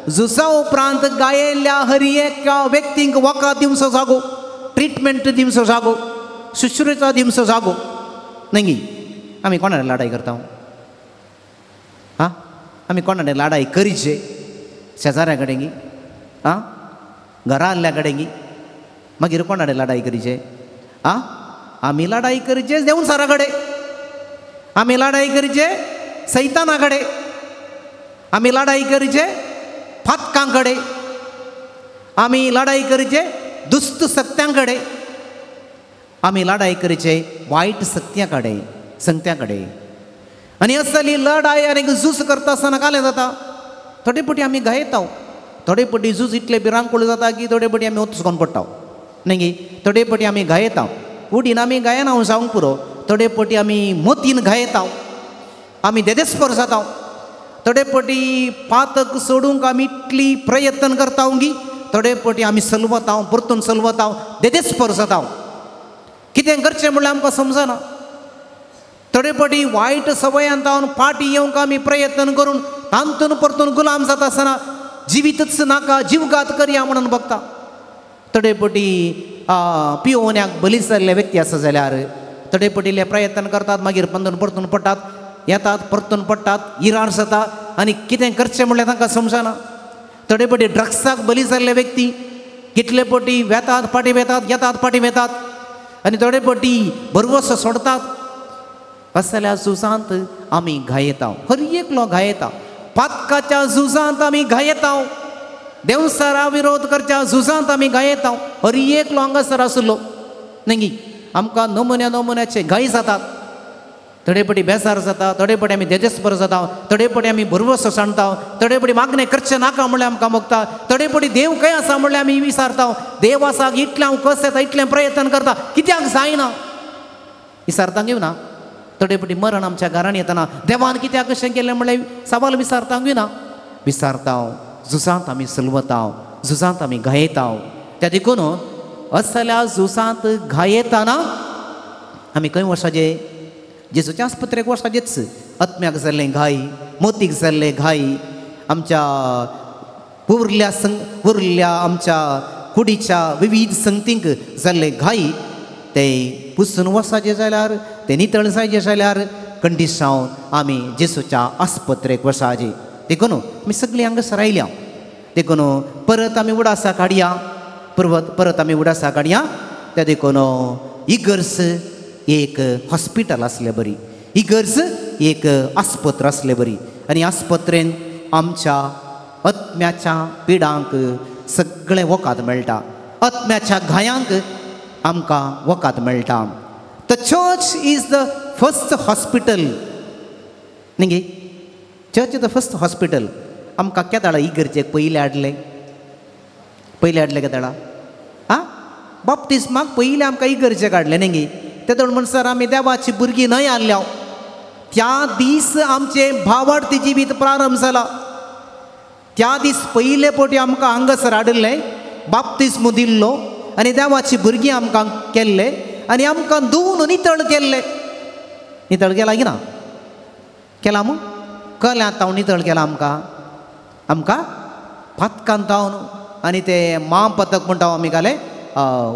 Speaker 2: झुजा उपरांत गायेल्ल्या हर एका व्यक्तींक वखद दिवचो जागो, ट्रिटमेंट दिवचो जागो, शुश्रूषा दिवचो जागो न्ही. आमी कोणा कडेन लडाई करता? आं, आमी कोणा कडेन लडाई करीचे? शेजाऱ्या कडेन गी, आं, घरा आहल्या कडेन गी, मागीर कोणा कडेन लडाई करीचे? आं, आमी लडाई करीचे देवचारा कडेन, आमी लडाई करीचे सैताना कडेन, आमी लडाई करीचे फातकां कडेन, आमी लडाई करीचे दुश्ट सत्यां कडेन, आमी लडाई करीचे वायट सत्यां कडेन, संगत्यां कडेन. आनी असली लडाई आनी झूज करता आसतना कालें जाता. थोडे पटी आमी गायता, थोडे पटी झूज इतले भिरांकूळ जाता की थोडे पटी आमी वचून पडटा न्ही. थोडे पटी आमी गायता, उडीन आमी गायना हांव जावंक पुरो. थोडे पटी आमी मतीन गायता, आमी देदेस्पर जाता. थोडे पटी पातक सोडूंक आमी इतली प्रयत्न करता गी, थोडे पटी आमी सलवता, परतून सलवता, देदेस्पर जाता. कितें करचें म्हणल्यार आमकां समजना. थोडे पटी वायट सवयांत जावन फाटीं येवंक आमी प्रयत्न करून तांतून परतून गुलाम जाता आसतना जिवीतच नाका, जिवघात करया म्हणून बघता. थोडे पटी पियोवण्याक बली जाल्ले व्यक्ती आसा जाल्यार थोडे पटिल्ले प्रयत्न करतात, मागीर पंदून परतून पडटात, येतात परतून पडटात, इरार जाता आनी कितें करचें म्हणल्यार तांकां समजना. थोडे पटी ड्रग्साक बली जाल्ले व्यक्ती कितले पटी वेतात फाटीं वेतात, येतात फाटीं वेतात आनी थोडे पटी भरवसो सोडतात. असल्या झुजांत आमी घायेता, हर एकलो घायेता. पातकाच्या झुजांत आमी घायेता, देवसारा विरोध करच्या झुजांत आमी घायेता. हर एकलो हांगासर आसलो न्ही. आमकां नमुन्या नमुन्याचे घाय जातात. थोडे पटी बेजार जाता, थोडे पटी आमी तेजस्पर जाता, थोडे पटी आमी भरवसो सांडता, थोडे पटी मागणें करचें नाका म्हणल्यार आमकां मोगता, थोडे पटी देव खंय आसा म्हणल्यार आमी विसारता. देव आसा इतलें हांव कस येता, इतलें प्रयत्न करता, कित्याक जायना विसारता घेवना. थोडे पटी मरण आमच्या घरान येतना देवान कित्याक कशें केलें म्हणल्यार सवाल विसारता घेवना. विसारता, झुजांत आमी सलवता, झुजांत आमी घायेता. त्या देखून असल्या झुजांत घायेताना आमी खंय वचपाचें? जेजूच्या आस्पत्रेक वचपाचेंच. आत्म्याक जाल्लें घाय, मोतीक जाल्लें घाय, आमच्या उरल्या उरल्या आमच्या कुडीच्या विविध संगतींक जाल्ले घाय ते पुसून वचपाचें जाल्यार, ते नितळ जायचें जाल्यार कंडिसांव आमी जेजूच्या आस्पत्रेक वचपाचें. देखून आमी सगळीं हांगासर आयल्या. देखून परत आमी उडासा काडया, परत आमी उडासा काडया. त्या देखून इगर्ज एक हॉस्पिटल आसलें बरी, इगर्ज एक आस्पत्र आसलें बरी. आनी आस्पत्रेन आमच्या आत्म्याच्या पिडांक सगळें वखद मेळटा, आत्म्याच्या घायांक आमकां वखद मेळटा. The church is the first hospital न्ही. Church is the first hospital. आमकां केदाळा इगर्जेक पयलें हाडलें, पयलें हाडलें केदाळा? आं, बाप्तिस्माक पयलें आमकां इगर्जेक हाडलें न्ही. तेदोळ म्हणसर आमी देवाची भुरगीं न्हय आहल्या. त्या दीस आमचें भावार्थी जिवीत प्रारंभ जाला. त्या दीस पयले पटी आमकां हांगासर हाडिल्लें, बाप्तिस्म दिल्लो आनी देवाची भुरगीं आमकां केल्ले आनी आमकां धुवन नितळ केल्ले. नितळ केला की ना? केला मू? कल्यांत हांव नितळ केला आमकां, आमकां पातकान तावन आनी ते मां पथक म्हणटा आमी घालें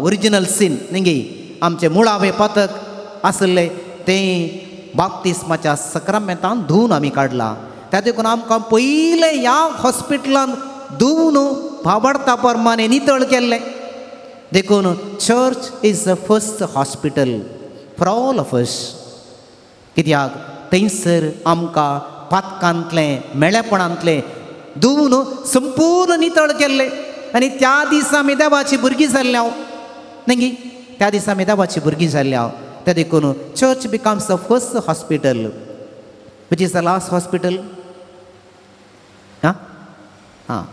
Speaker 2: ओरिजिनल सीन न्ही, आमचें मुळावें पथक आसलें तें बाप्तिस्माच्या सक्रामेंतान धुवन आमी काडलां. त्या देखून आमकां पयलें ह्या हॉस्पिटलान धुवन भावार्था प्रमाणे नितळ केल्लें. देखून church is the first hospital for all of us. कित्याक थंयसर आमकां पातकांतलें मेळेपणांतलें धुवन संपूर्ण नितळ केल्लें. आनी त्या दिसा आमी देवाची भुरगीं जाल्ल्या न्ही. त्या दिसा आमी देवाची भुरगीं जाल्ल्या. त्या देखून church becomes the first hospital. Which is the last hospital? हां,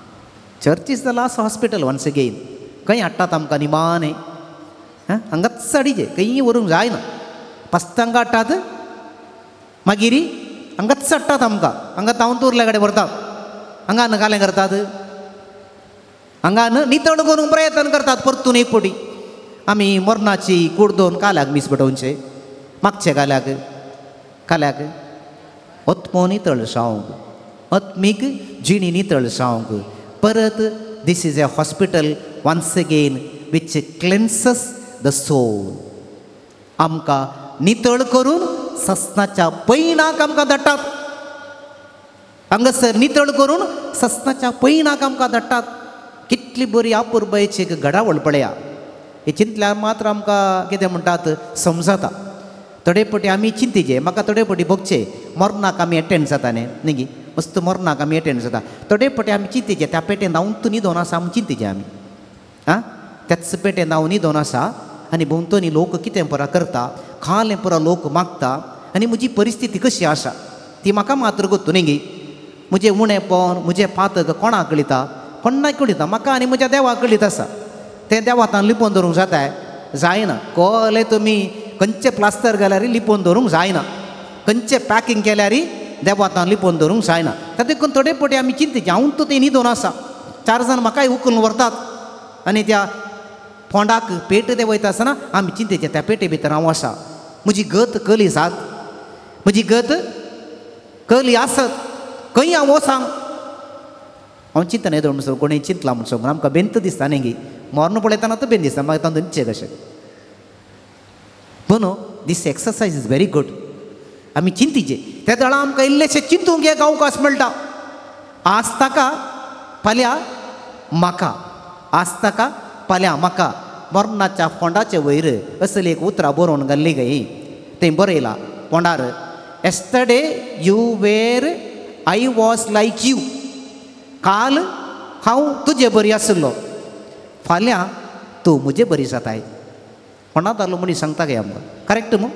Speaker 2: church is the last hospital once again. खंय हाडटात आमकां निमाणें? हां, हांगाच हाडीचें, खंय व्हरूंक जायना. पस्तांक हाडटात, मागीर हांगाच चडटात आमकां, हांगा तावंतूरल्या कडेन व्हरतात, हांगा नगालें करतात, हांगा नितळ करूंक प्रयत्न करतात परतून एक पटी. आमी मरणाची कूड दोन काल्याक मीस पेटोवचे, मागचे काल्याक, काल्याक आत्मो नितळ जावंक, आत्मीक जिणी नितळ जावंक. परत this is a hospital once again which cleanses the soul. आमकां नितळ करून ससनाच्या पैणाक आमकां धाडटात. हांगासर नितळ करून ससनाच्या पैणाक आमकां धाडटात. कितली बरी आपुरबायेची एक घडावळ पळया. हे चिंतल्यार मात्र आमकां कितें म्हणटात समजता. थोडे पटी आमी चिंतिचे, म्हाका थोडे पटी भोगचे मरणाक आमी एटेंड जाता न्ही, न्ही मस्त मरणाक आमी एटेंड जाता. थोडे पटी आमी चिंतिचे त्या पेटेन हांव तूं न्हिदोन आसा म्हूण चिंतिचे आमी. आं, त्याच पेटेन हांव न्हिदोन आसा आनी भोंवतणी लोक कितें पुरा करता, खालें पुरा लोक मागता आनी म्हजी परिस्थिती कशी आसा ती म्हाका मात्र गोत्तू न्ही. म्हजें उणेपण, म्हजें पातक कोणाक कळिता, कोणाक कळिता, म्हाका आनी म्हज्या देवाक कळीत आसा. तें देवातान लिपोवन दवरूंक जाता जायना. कळ्ळें तुमी खंयचें प्लास्टर घाल्यार लिपोवन दवरूंक जायना, खंयचें पॅकिंग केल्यार देवातान लिपोवन दवरूंक जायना. तातूंत देखून थोडे पटी आमी चिंतिचे हांव तूं तें न्हिदोन आसा, चार जाण म्हाकाय उखलून व्हरतात आनी त्या फोंडाक पेट ते वयता आसतना आमी चिंतेचे त्या पेटे भितर हांव आसा, म्हजी गत कली जात, म्हजी गत कली आसत, खंय हांव वचां. हांव चिंतना येदो म्हणसर कोणूय चिंतला म्हण सांगून आमकां बेंत दिसता न्ही गी, मर्ण पळयतना तो बेन दिसता, मागीर तांतून न्हिदचें कशें. पूण this exercise is very good. आमी चिंतिचे त्या वेळार आमकां इल्लेशें चिंतूंक एक अवकाश मेळटा. आज ताका फाल्यां म्हाका, आज ताका फाल्यां म्हाका. मरणाच्या फोंडाचे वयर असली एक उतरां बरोवन घाल्ली गई, थंय बरयलां फोंडार, yesterday you were I was like you. काल हांव तुजे बरी आशिल्लो, फाल्यां तूं म्हजे बरी जाताय. फोंडांतलो मनीस सांगता काय आमकां करेक्ट मू?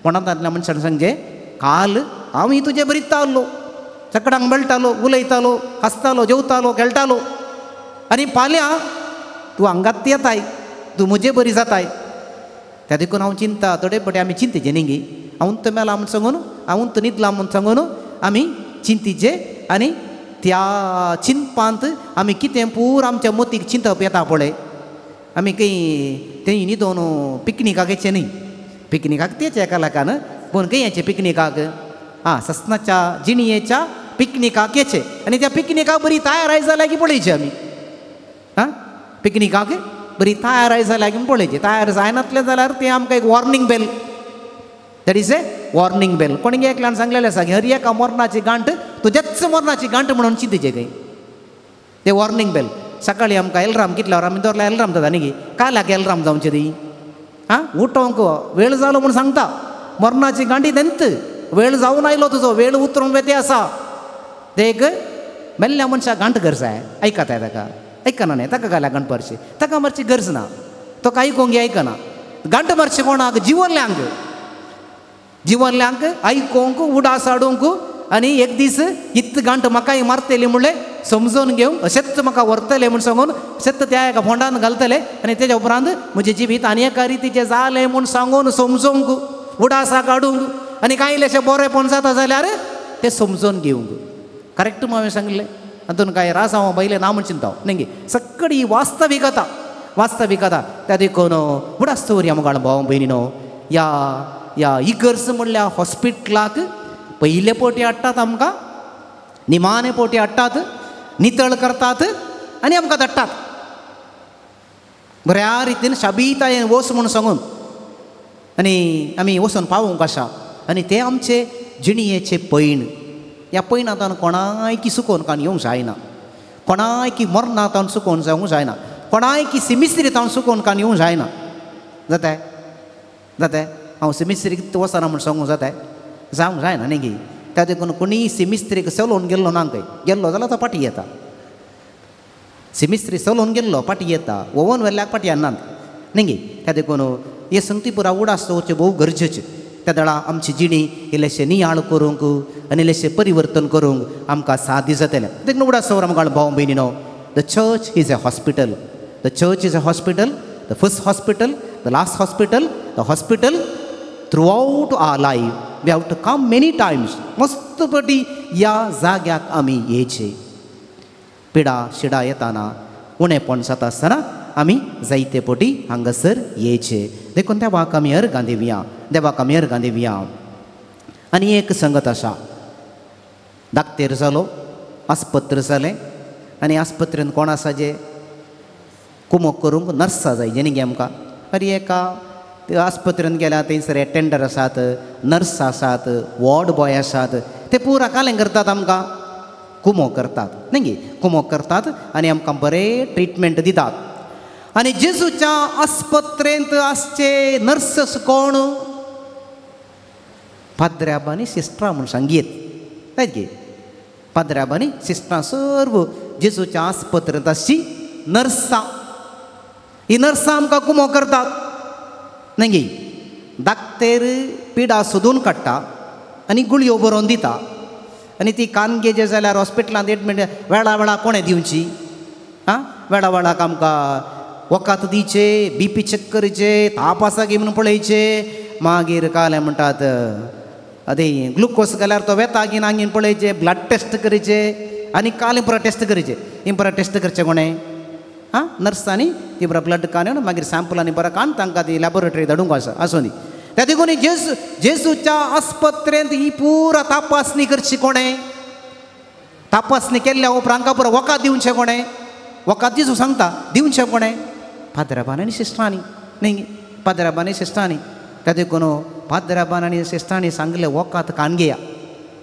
Speaker 2: फोंडांतल्या मनशान सांगचें काल हांव तुजे बरी तावलो, सगळ्यांक मेळटालो, उलयतालो, हांसतालो, जेवतालो, खेळटालो, आनी फाल्यां तूं हांगात येताय, तूं म्हजे बरी जाताय. त्या देखून हांव चिंता थोडे पटे आमी चिंतिचे न्ही गी, हांव तो मेला म्हूण सांगून, हांव तो न्हिदला म्हूण सांगून आमी चिंतिचे आनी त्या चिंतपांत आमी कितें पूर आमच्या मतीक चिंतप येता पळय. आमी खंय थंय न्हिदोन पिकनिकाक येचें न्ही, पिकनिकाक तेच एका लाकान, पूण खंय येचें पिकनिकाक, आं ससनाच्या जिणयेच्या पिकनिकाक येचें आनी त्या पिकनिकाक बरी तयाराय जाल्या की पळयची आमी. आं, पिकनिकाक बरी तयाराय जाल्या की पळयची, तयार जायनातलें जाल्यार तें आमकां एक warning bell, that is a warning bell. कोणी एकल्यान सांगलेलें आसा की हर एका मरणाची गांठ तुज्याच मरणाची गांठ म्हणून चिंतिचें खंय तें वॉर्निंग बेल. सकाळीं आमकां एलराम कितल्यावर आमी दवरला एलराम जाता न्ही गी, काल्याक एलराम जावचें ती, आं उठोवंक वेळ जालो म्हूण सांगता, मरणाची गांठी तेंत वेळ जावन आयलो तुजो, वेळ उतरून वेते आसा. ते एक मेल्ल्या मनशाक गांठ गरज जाय, आयकताय ताका, आयकना न्ही ताका काल्याक गांठ मारची, ताका मारची गरज ना, तो कांय आयकोंक आयकना. गांठ मारची कोणाक, जिवनल्यांक, जिवनल्यांक आयकोंक उडास हाडूंक आनी एक दीस इतली गांठ म्हाकाय मारतली म्हणलें समजून घेवंक, अशेंच म्हाका व्हरतलें म्हूण सांगून अशेंच त्या एका फोंडान घालतले आनी तेज्या उपरांत म्हजें जिवीत आनी एका रितीचें जालें म्हूण सांगून समजूंक, उडासा काडूंक आनी कांय इल्लेशें बरेंपण जाता जाल्यार तें समजून घेवंक. करेक्ट हांवें सांगलें, हातून कांय रास हांव पयलें ना म्हूण चिंता न्ही गे, सगळी वास्तविकता, वास्तविकता. त्या देखून उडास दवरया मुखार भाव भयणीनो, ह्या ह्या इगर्ज म्हणल्या हॉस्पिटलाक पयले पोटी हाडटात आमकां, निमाणे पोटी हाडटात, नितळ करतात आनी आमकां धाडटात बऱ्या रितीन शाबीतायेन वच म्हूण सांगून आनी आमी वचून पावोवंक आसा. आनी ते आमचे जिणयेचे पैण, ह्या पैणांत कोणायकी सुकोवन कान येवंक जायना, कोणायकी मरणांत सुकोवन जावंक जायना, कोणायकी सिमिस्त्रींत सुकोवन कान येवंक जायना. जाताय जाताय हांव सिमिस्त्रीक वचना म्हूण सांगूंक जाताय, जावंक जायना न्ही गी. त्या देखून कोणीय सिमिस्त्रीक चलोवन गेल्लो ना खंय, गेल्लो जाल्यार तो फाटीं येता, सिमिस्त्री चलोवन गेल्लो फाटीं येता, ओवन व्हेल्ल्याक फाटीं येनात न्ही गी. त्या देखून हे संगती पुरा उडास दवरचें भोव गरजेचें. त्या वेळा आमची जिणी इल्लेशें नियाळ करूंक आनी इल्लेशें परिवर्तन करूंक आमकां साध्य जातलें. देखून उडास दवर आमकां भाव भयणीनो, the church is a hospital, the church is a hospital, the first hospital, the last hospital, the hospital Throughout our life we have to come many times. मस्त पटी ह्या जाग्याक आमी येयचे. पिडा शिडा येताना उणेपण जाता आसतना आमी जायते पटी हांगासर येयचे. देखून देवाक आमी अर्गां दिवया, देवाक आमी अर्गां दिवया. आनी एक संगत आसा, दाक्तेर जालो, आस्पत्र जालें आनी आस्पत्रेन कोण आसा जे कुमोक करूंक नर्सां जाय जेणे गे आमकां. आनी एका आस्पत्रेन गेल्यार थंयसर एटेंडर आसात, नर्स आसात, वॉर्ड बॉय आसात, ते पुरा कालें करतात आमकां, कुमो करतात न्ही गे, कुमो करतात आनी आमकां बरें ट्रिटमेंट दितात. आनी जेजूच्या आस्पत्रेंत आसचे नर्सस कोण? पाद्र्याब आनी सिस्टरां म्हूण सांगयेत रायट गे. पाद्र्याब आनी सिस्टरां सर्व जेजूच्या आस्पत्रेंत आसची नर्सां. ही नर्सां आमकां कुमो करतात न्ही गे. दाक्तेर पिडा सोदून काडटा आनी गुळयो बरोवन दिता आनी ती कानगे जे जाल्यार हॉस्पिटलांत एडमीट वेळा वेळा कोणें दिवची? आं, वेळा वेळाक आमकां वखद दिवचे, बी पी चॅक करचे, ताप आसा गी म्हणून पळयचे, मागीर कालें म्हणटात आतां ग्लुकोज घाल्यार तो वेता गी ना गी पळयचे, ब्लड टेस्ट करचे आनी कालें पुरा टेस्ट करचे. ही पुरा टेस्ट करचे कोणें? आं, नर्सांनी ती बरो ब्लड काडून मागीर सॅम्पलांनी बरो काडून तांकां ती लॅबोरेटरी धाडूंक आसा आसूं दी. त्या देखून जेजू जेजूच्या आस्पत्रेंत ही पुरा तपासणी करची कोणें? तपासणी केल्ल्या उपरांत हांकां पुरो वखद दिवचें कोणें? वखद जेजू सांगता दिवचें कोणें? पाद्राबान आनी सिस्टरांनी न्ही, पाद्राबान आनी सिस्टरांनी. त्या देखून पाद्राबान आनी सिस्टरांनी सांगलें वखद कान घेया.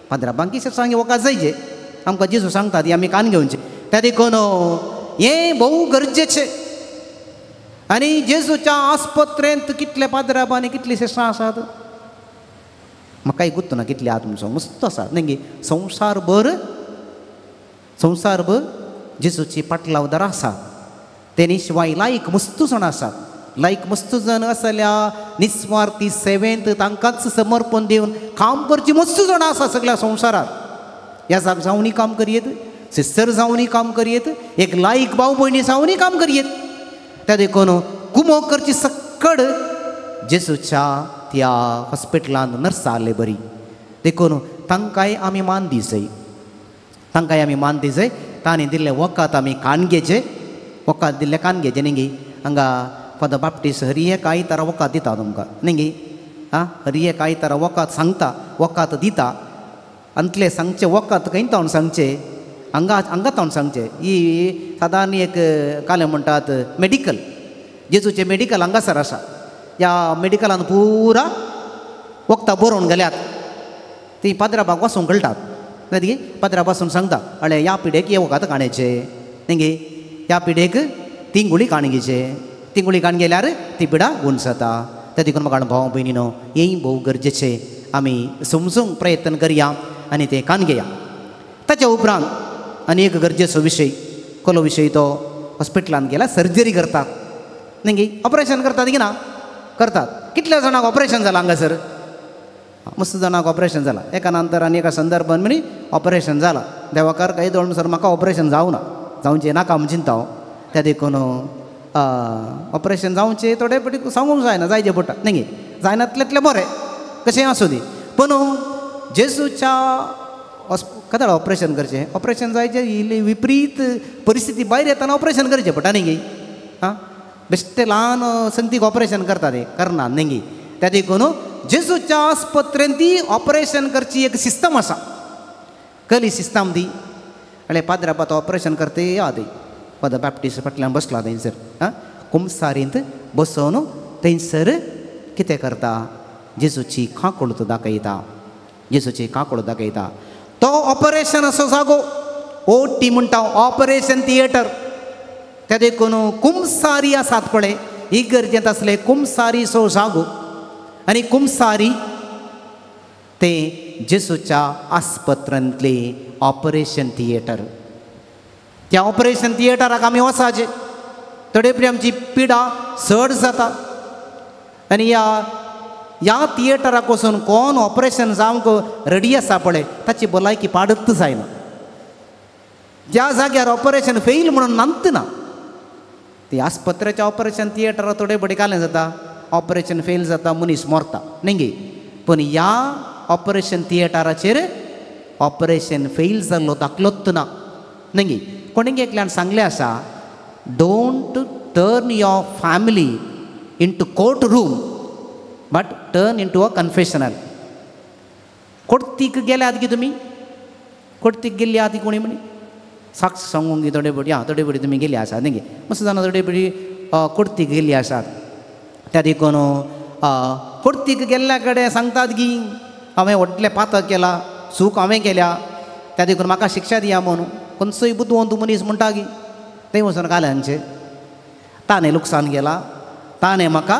Speaker 2: पाद्राबान की सिस्टरांनी वखद जायचे आमकां जेजू सांगता ती आमी कान घेवचें. त्या देखून हें भोव गरजेचें. आनी जेजूच्या आस्पत्रेंत कितले पाद्राब आनी कितली सिस्टरां आसात म्हाकाय गुत्त ना कितले आहात म्हणून, मस्त आसात न्ही गे. संवसारभर संवसारभर जेजूची पाटलावदार आसात. तेणी शिवाय लायक मस्त जाण आसात. लायक मस्त जाण आसल्या निस्वार्थी सेवेंत तांकांच समर्पण दिवन काम करची मस्त जाणां आसा सगळ्या संवसारांत. ह्या जाग जावनूय काम करयेत, सिस्टर जावनूय काम करयेत, एक लायक भाव भयणी जावनूय काम करयेत. त्या देखून कुमो करची सक्कड जेजूच्या त्या हॉस्पिटलांत नर्सां आसले बरी. देखून तांकांय आमी मान दिवचय, तांकांय आमी मान दिवचय. तांणी दिल्लें वखद आमी कान घेवचें, वखद दिल्लें कान घेवचें न्ही गे. हांगा फादर बाप्टीस हर एक आयतारा वखद दिता तुमकां न्ही गे. आं, हर एक आयतारा वखद सांगता, वखद दिता. अंतलें सांगचें वखद खंय तावन सांगचें? हांगा हांगा तावन सांगचें. ही सादारण एक कालें म्हणटात मेडिकल, जेजूचें मेडिकल हांगासर आसा. ह्या मेडिकलान पुरा वखदां बरोवन गेल्यात, ती पाद्राबाक वचूंक कळटात न्ही गे. पाद्रा बसून सांगता अळे ह्या पिडेक हे वखद काडचें न्ही गे, ह्या पिडेक तीन गुळी काण घेवचे, तीन गुळी काण गेल्यार ती पिडा गुण जाता. त्या देखून म्हाका भाव भयणीनो हेंय भोव गरजेचें आमी समजूंक प्रयत्न करया आनी तें कान घेया. ताच्या उपरांत आनी एक गरजेचो विशय, कसलो विशय तो? हॉस्पिटलांत गेल्यार सर्जरी करतात न्ही गे, ऑपरेशन करतात की ना करतात. कितल्या जाणांक ऑपरेशन जालां हांगासर? मस्त जाणांक ऑपरेशन जालां. एका नंतर आनी एका संदर्भान म्हणी ऑपरेशन जालां. देवाकार काही दोन सर म्हाका ऑपरेशन जावना, जावचें नाका म्हूण चिंता हांव. त्या देखून ऑपरेशन जावचें थोडे पटी सांगूंक जायना, जायचे पडटा न्ही गे. जायनातलें बरें कशें आसूं दी. पूण जेजूच्या कदाळ ऑपरेशन करचें, ऑपरेशन जायचें इल्ली विपरीत परिस्थिती भायर येतना ऑपरेशन करचें पडटा न्ही गे. आं, बेश्टे ल्हान संगतीक ऑपरेशन करता ते करना न्ही गे. त्या देखून जेजूच्या आस्पत्रेंत ती ऑपरेशन करची एक सिस्टम आसा. कसली सिस्टम ती? आनी पाद्राबात ऑपरेशन करते या ती फादर बाप्टीस फाटल्यान बसला थंयसर. आं, कुमसारींत बसोवन थंयसर कितें करता? जेजूची काकूळत दाखयता, जेजूची काकूळत दाखयता. तो ऑपरेशन असो जागो ओटी म्हणटा, ऑपरेशन थिएटर. त्या देखून कुमसारी आसात पळय, इगर्जेंत आसले कुमसारीचो जागो. आनी कुमसारी ते जेजूच्या आस्पत्रेंतले ऑपरेशन थिएटर. त्या ऑपरेशन थिएटराक आमी वचाचें. थोडे परी आमची पिडा चड जाता आनी ह्या ह्या थिएटराक वचून कोण ऑपरेशन जावंक रेडी आसा पळय ताची भलायकी पाडत जायना. ज्या जाग्यार ऑपरेशन फेल म्हणून नांत ना ती आस्पत्रेच्या ऑपरेशन थिएटराक थोडे बडी कालें जाता, ऑपरेशन फेल जाता, मनीस मरता न्ही गे. पूण ह्या ऑपरेशन थिएटराचेर ऑपरेशन फेल जाल्लो दाखलोच ना न्ही गे. कोणें एकल्यान सांगलें आसा, don't turn your family into court room but turn into a confessional. कोर्तीक गेल्यात गी तुमी, कोर्तीक गेल्ली आहा ती कोणी म्हणी साक्ष सांगूंक गी थोडे पटी, आं थोडे पटी तुमी गेल्ली आसात न्ही गे. मस्त जाणां थोडे पटी कोर्तीक गेल्ली आसात. त्या देखून कोर्तीक गेल्ल्या कडेन सांगतात की हांवें व्हडलें पातक केलां, चूक हांवें केल्या, त्या देखून म्हाका शिक्षा दिया म्हणून. खंयचोय बुदवंत मनीस म्हणटा की थंय वचून घाले ताणें लुकसाण केलां, ताणें म्हाका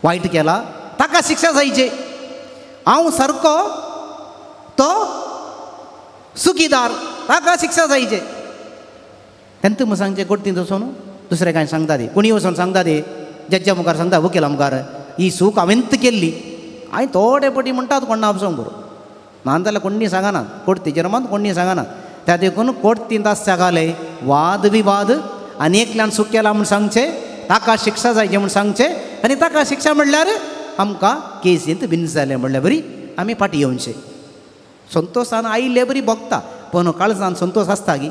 Speaker 2: वायट केला, ताका शिक्षा जायचे, हांव सारको तो सुखीदार, ताका शिक्षा जायचे. तेन्ना तुमी सांगचें कोर्तीन वचून दुसरें कांय सांगता ती, कोणी वचून सांगता ती जज्जा मुखार सांगता, वकिला मुखार, ही चूक हांवेंत केल्ली. हांवें थोडे पटी म्हणटात कोण आपसूंक बरो ना जाल्यार कोण्णी सांगना, कोर्तीचेर मात कोण्णी सांगना. त्या देखून कोर्तींत आसच्या घाले वाद विवाद आनी एकल्यान चूक केला म्हूण सांगचें, ताका शिक्षा जायची म्हूण सांगचें, आनी ताका शिक्षा म्हणल्यार आमकां केसींत विन जालें म्हणल्यार बरी आमी फाटीं येवचें. संतोशान आयिल्ले बरी भोगता, पूण काळजान संतोश आसता गी.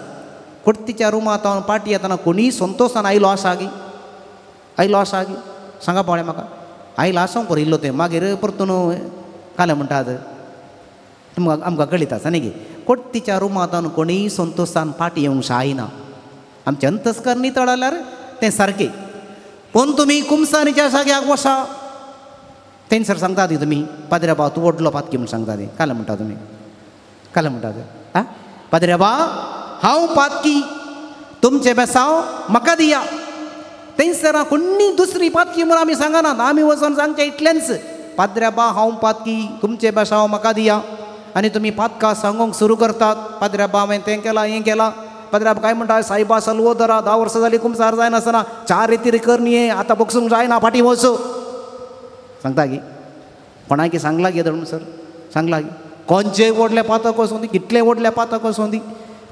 Speaker 2: कोर्तीच्या रुमांत हांव फाटीं येतना कोणीय संतोशान आयलो आसा गी, आयलो आसा गी सांगा पळय म्हाका. आयलो आसूंक बरो इल्लो तें मागीर परतून कालें म्हणटात तुमकां आमकां कळीत आसा न्ही गे. कोर्तीच्या रुमांत कोणीय संतोशान फाटीं येवंक जायना. आमचें अंतस्कर्ण नितळ जाल्यार तें सारकें. पूण तुमी कुमसारीच्या जाग्याक वसा, थंयसर सांगता ती तुमी पाद्रे बा तूं व्हडलो पातकी म्हूण सांगता ती. कालें म्हणटा तुमी, कालें म्हणटा ते, आं पाद्रे बा हांव पातकी, तुमचें बेसांव म्हाका दिया. थंयसर कोणी दुसरी पातकी म्हूण आमी सांगनात, आमी वचोन सांगचें इतलेंच, पाद्रे बा हांव पातकी, तुमचें बेसांव म्हाका दिया. आनी तुमी पातकां सांगूंक सुरू करतात, पाद्रे बा हांवें तें केलां हें केलां. पाद्रे बा काय म्हणटा, सायबा सलवो दरा, 10 वर्सां जालीं कुमसार जायनासतना, 4 रेतीर करणी आतां बगसूंक जायना, फाटीं वचो. सांगता की कोणाकी सांगला गे धरून सर, सांगला की कोणचें व्हडलें पातक वचूं दी, कितलें व्हडलें पातक वचूं दी,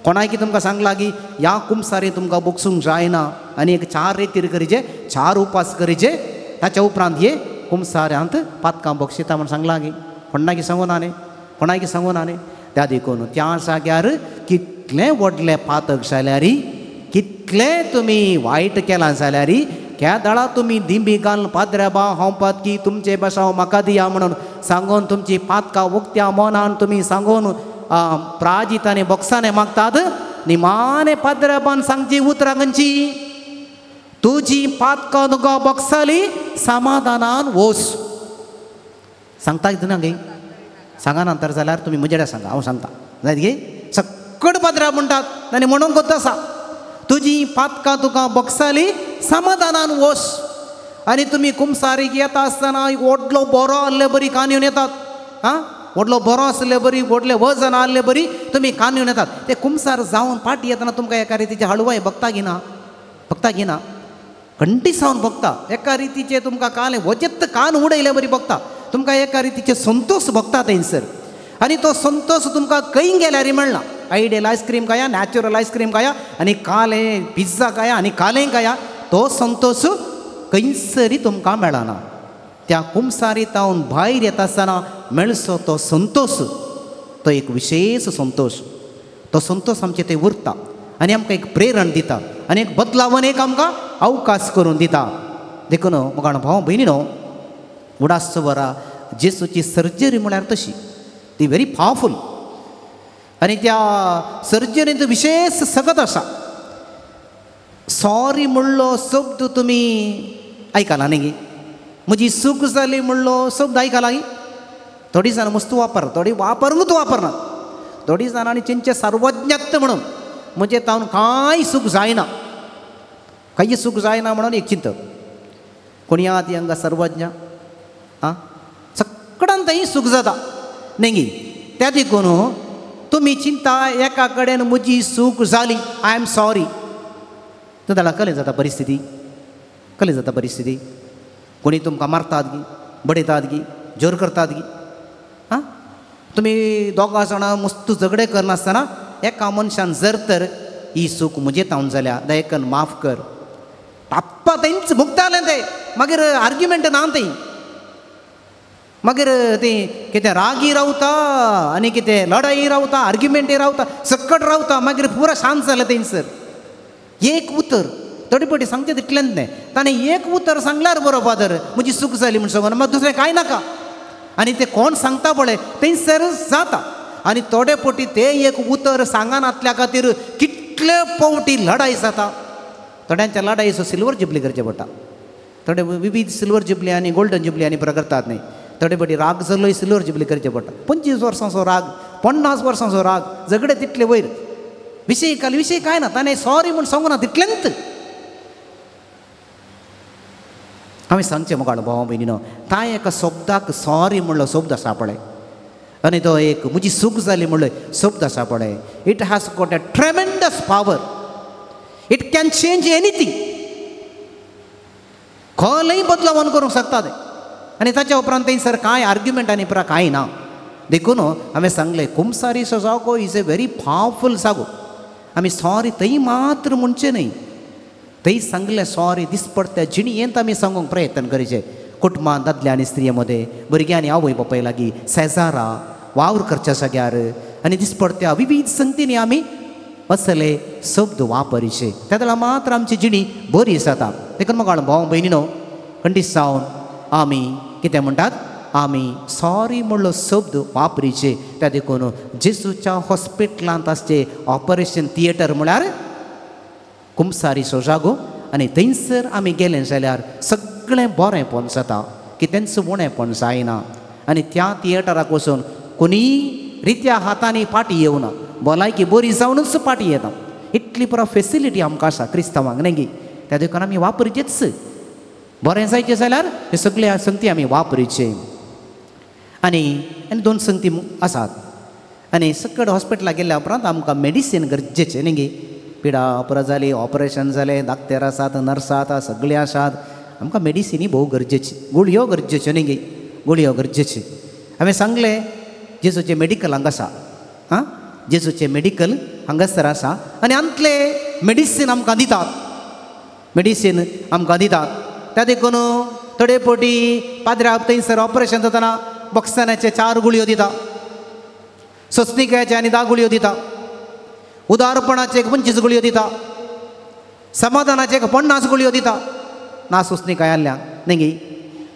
Speaker 2: कोणाकी तुमकां सांगला की ह्या कुमसारी तुमकां बगसूंक जायना आनी एक 4 रेतीर करीचे, 4 उपास करीचे, ताच्या उपरांत हे कुमसाऱ्यांत पातकां बक्षिता म्हूण सांगला की. कोणाकी सांगू ना न्ही, कोणाकी सांगू ना न्ही. त्या देखून त्या जाग्यार कितलें व्हडलें पातक जाल्यार, कितलें तुमी वायट केलां जाल्यार, केदळा तुमी दिंबी घालून पाद्रे बा हांव पातकी, तुमचें बेसांव म्हाका दिया म्हणून सांगून तुमची पातकां उक्त्या मनान तुमी सांगून प्राजित आनी बोक्साने मागतात, निमाणे पाद्रे बान सांगची उतरां खंयची, तुजी पातकां तुका बोक्साली समाधानान वोस. सांगता कितें ना गे, सांगा नंतर जाल्यार तुमी म्हजें सांगा, हांव सांगता जायत गे. सक्कड पाद्रा म्हणटात आनी म्हणूंक आसा, तुजी पातकां तुका बोक्साली समाधानान वोस. आनी तुमी कुमसारीक येता आसतना व्हडलो बरो आहले बरी कान येवन येतात, आं व्हडलो बरो आसले बरी, व्हडलें वजन आहले बरी तुमी कान येवन येतात. ते कुमसार जावन फाटीं येतना तुमकां एका रितीचे हळवाय भोगता की ना, भोगता की ना, कंटी सावन भोगता. एका रितीचे तुमकां कान वजेत कान उडयले बरी भोगता, तुमकां एका रितीचे संतोश भोगता थंयसर. आनी तो संतोश तुमकां खंय गेल्यार मेळना. आयडियल आयस्क्रीम खाया, नॅचरल आयस्क्रीम खाया, आनी कालें पिझ्झा खाया, आनी कालें खाया, तो संतोश खंयसरी तुमकां मेळना. त्या कुमसारी तावन भायर येता आसतना मेळचो तो संतोश, तो एक विशेश संतोश, तो संतोश आमचे थंय उरता आनी आमकां एक प्रेरण दिता आनी एक बदलावन एक आमकां अवकाश करून दिता. देखून म्हज्या भाव भयणी न्हू, उडास वरा जेसूची सर्जरी म्हळ्यार तशी ती व्हेरी पावरफूल, आनी त्या सर्जरींत विशेश सगत आसा. सॉरी म्हणलो शब्द तुमी आयकला न्ही गे, म्हजी चूक जाली म्हणलो शब्द आयकला गी. थोडीं जाणां मस्त वापर, थोडीं वापरूंकच वापरनात. थोडीं जाणांनी चिंतचें सर्वज्ञत्व म्हणून म्हजें तावन कांय चूक जायना, कांय चूक जायना म्हणून एक चिंतप. कोणी आहा ती हांगा सर्वज्ञ, आं सगळ्यान थंय चूक जाता न्ही गे. त्या देखून तुमी चिंता एका कडेन म्हजी चूक जाली, I am sorry, जाल्यार कलें जाता परिस्थिती, कलें जाता परिस्थिती. कोणी तुमकां मारतात गी, बडयतात गी, जोर करतात गी, आं तुमी दोगां जाणां मस्त झगडे करनासतना एका मनशान जर तर ही चूक म्हजे तावन जाल्या, दयकन माफ कर, आप्पा तेंच मुक्तालें तें मागीर आर्ग्युमेंट ना थंय मागीर ती कितें रागी रावता आनी कितें लढाई रावता आर्ग्युमेंटय रावता सकट रावता मागीर पुरा शांत जालें थंयसर एक उतर थोडे पटी सांगचें तितलेंच न्हय ताणें एक उतर सांगल्यार बरो फादर म्हजी चूक जाली म्हूण सांगून मागीर दुसरें कांय नाका आनी तें कोण सांगता पळय थंयसर जाता आनी थोडे पटी तें एक उतर सांगनातल्या खातीर कितले पावटी लढाई जाता थोड्यांच्या लढाईचो सिल्वर जुबली करचें पडटा थोडे विविध सिल्वर जुबली आनी गोल्डन जुबली आनी पुरा करतात न्ही थोडे पटी राग जाल्लोय सिल्वर जुबली करचें पडटा 25 वर्सांचो राग 50 वर्सांचो राग झगडे तितले वयर विशय काल विशय कांय ना ताणें सॉरी म्हूण सांगूना तितलेंच हांवें सांगचें मुखार भाव भयणीनो तां एका शब्दाक सॉरी म्हणलो शब्द आसा पळय आनी तो एक म्हजी चूक जाली म्हणलो शब्द आसा पळय it has got a tremendous power it can change anything खोलय बदलावन करूंक शकता तें आनी ताच्या उपरांत थंयसर कांय आर्ग्युमेंट आनी पुरा कांय ना देखून हांवें सांगलें कुमसारीचो जागो is a very powerful जागो आमी सॉरी थंय मात्र म्हणचें न्हय थंय सांगलें सॉरी दिसपडटा जिणेंत आमी सांगूंक प्रयत्न करचें कुटुंबांत दादले आनी स्त्रिये मदें भुरग्यां आनी आवय बापाय लागीं शेजारा वावर करच्या जाग्यार आनी दिसपडट्या विविध संगतींनी आमी असले शब्द वापरचे त्या वेळार मात्र आमची जिणी बरी जाता देखून म्हाका भाव भयणीनो खंडीत जावन आमी कितें म्हणटात आमी सॉरी म्हणलो शब्द वापरीचे त्या देखून जेजूच्या हॉस्पिटलांत आसचें ऑपरेशन थिएटर म्हळ्यार कुमसारीचो जागो आनी थंयसर आमी गेले जाल्यार सगळें बरेंपण जाता कितेंच उणेंपण जायना आनी त्या थिएटराक वचून कोणीय रित्या हातांनी फाटी येवना भलायकी बरी जावनूच फाटी येता इतली पुरो फेसिलिटी आमकां आसा क्रिस्तांवांक न्ही त्या देखून आमी वापरचेच बरें जायचें जाल्यार हे सगळे संगती आमी वापरीचे आनी आनी दोन संगती आसात आनी सकट हॉस्पिटलाक गेल्या उपरांत आमकां मेडिसीन गरजेचें न्ही पिडा पुरा जाली ऑपरेशन जालें डाक्टर आसात नर्स आसात सगळीं आसात आमकां मेडिसिनी भोव गरजेची गुळयो गरजेच्यो न्ही गुळयो गरजेची हांवें सांगलें जेजूचें मेडिकल हांगा आसा आं जेजूचें मेडिकल हांगासर आसा आनी आमतले मेडिसीन आमकां दितात मेडिसीन आमकां दितात त्या देखून थोडे फावटी पाद्र्याक थंयसर ऑपरेशन जातना बॉक्सनाचे 4 गुळयो दिता सोसणिकायचे आनी 10 गुळयो दिता उदारपणाचे 25 गुळयो दिता समाधानाचे 50 गुळयो दिता ना सोसणिकाय आहल्या न्ही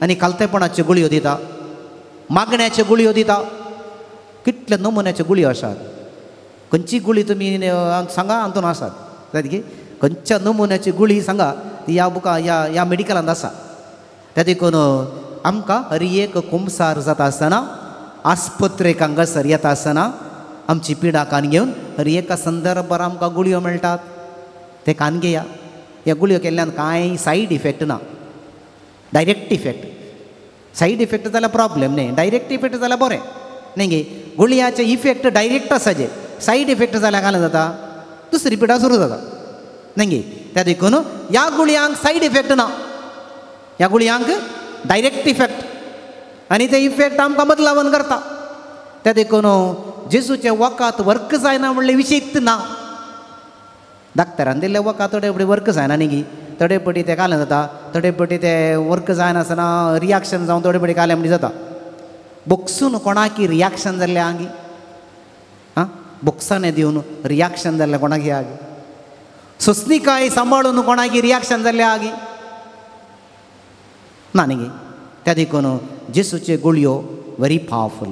Speaker 2: आनी खालतेपणाच्यो गुळयो दिता मागण्याच्यो गुळयो दिता कितल्या नमुन्याच्यो गुळयो आसात खंयची गुळी तुमी सांगा हातून आसात जात की खंयच्या नमुन्याची गुळी सांगा ती ह्या बुका ह्या ह्या मेडिकलांत आसा त्या देखून आमकां हर एक कुमसार जाता आसतना आस्पत्रेक हांगासर येता आसतना आमची पिडा कान घेवन हर एका संदर्भार आमकां गुळयो मेळटात ते कान घेया ह्या गुळयो केल्ल्यान कांय सायड इफेक्ट ना डायरेक्ट इफेक्ट सायड इफेक्ट जाल्यार प्रॉब्लेम न्ही डायरेक्ट इफेक्ट जाल्यार बरें न्ही गे गुळयाचे इफेक्ट डायरेक्ट आसाचे सायड इफेक्ट जाल्यार कांय जाता दुसरी पिडा सुरू जाता न्ही गे त्या देखून ह्या गुळयांक सायड इफेक्ट ना ह्या गुळयांक डायरेक्ट इफेक्ट आनी ते इफेक्ट आमकां बदलावन करता त्या देखून जेजूचें वखद वर्क जायना म्हणलें विशयच ना डाक्टरान दिल्लें वखद थोडे फावटी वर्क जायना न्ही थोडे फावटी तें कालें जाता थोडे फावटी तें वर्क जायनासतना रियाक्शन जावन थोडे फावटी कालें म्हणजे जाता बोक्सून कोणाकी रियाक्शन जाल्लें आगी आं बोक्सांनी दिवन रियाक्शन जाल्लें कोणाकी आगी सोसणिकाय सांबाळून कोणाकी रियाक्शन जाल्लें आगी ना न्ही त्या देखून जेजूच्यो गुळयो very powerful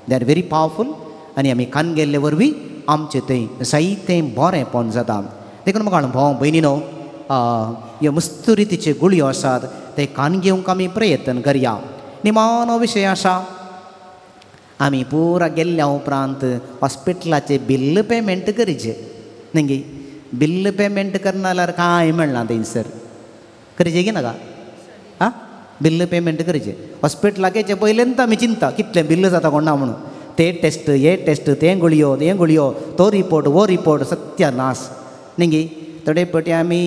Speaker 2: they are very powerful आनी आमी कान गेल्ले वरवीं आमचें थंय जायतें बरेंपण जाता देखून म्हाका भाव भयणीनो ह्यो मस्त रितीच्यो गुळयो आसात ते कान घेवंक आमी प्रयत्न करया निमाणो विशय आसा आमी पुरा गेल्ल्या उपरांत हॉस्पिटलाचें बिल पेमेंट करचें न्ही बिल पेमेंट करना जाल्यार कांय मेळना थंयसर करचें की नाका आं बिल पेमेंट करचें हॉस्पिटलाक येचे पयल्यान आमी चिंता कितलें बिल जाता कोण ना म्हणून ते टेस्ट हे टेस्ट तें गुळयो तें गुळयो तो रिपोर्ट वो रिपोर्ट सत्यानाश न्ही थोडे फावटी आमी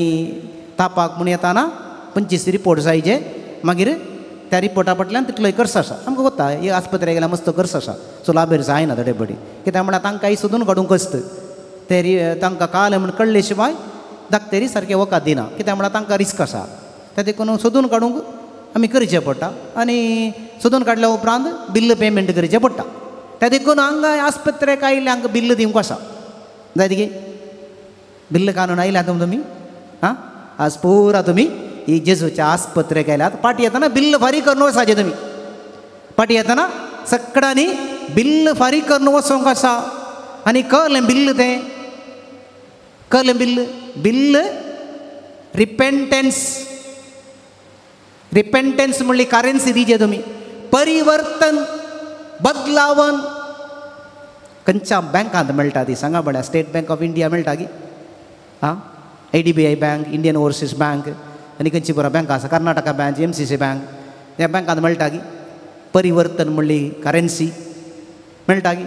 Speaker 2: तापाक म्हूण येताना 25 रिपोर्ट जायचे मागीर त्या रिपोर्टा फाटल्यान तितलोय खर्च आसा आमकां कोत्ता हे आस्पत्रे गेल्यार मस्त खर्च आसा सो लाभेर जायना थोडे फावटी कित्याक म्हळ्यार तांकां सोदून काडूंक कश्ट ते तांकां कळ्ळें म्हूण कळ्ळे शिवाय दाक्तेरी सारकें वखद दिना कित्याक म्हळ्यार तांकां रिस्क आसा. तें देखून सोदून काडूंक आमी करचें पडटा आनी सोदून काडल्या उपरांत बिल्ल पेमेंट करचें पडटा. तें देखून हांगा आस्पत्रेक आयिल्ले हांकां बिल्ल दिवंक आसा जायत की बिल्ल काडून आयल्या तुमी आं आज पुरा तुमी ही जेजूच्या आस्पत्रेक आयल्यात. पाटी येतना बिल्ल फारीक करून वचपाचें तुमी. पाटी येतना सगळ्यांनी बिल्ल फारीक करून वचोंक आसा. आनी कळ्ळें बिल्ल तें कळ्ळें बिल्ल बिल्ल रिपेंटन्स. रिपेंटन्स म्हणली करेन्सी दिजे तुमी. परिवर्तन बदलावन खंयच्या बँकांत मेळटा ती सांगा म्हळ्यार स्टेट बँक ऑफ इंडिया मेळटा की आं IDBI bank, Indian overseas bank आनी खंयची बरो बँक आसा, कर्नाटका बँक, MCC bank, ह्या बँकांत मेळटा की परिवर्तन म्हणली करेन्सी मेळटा की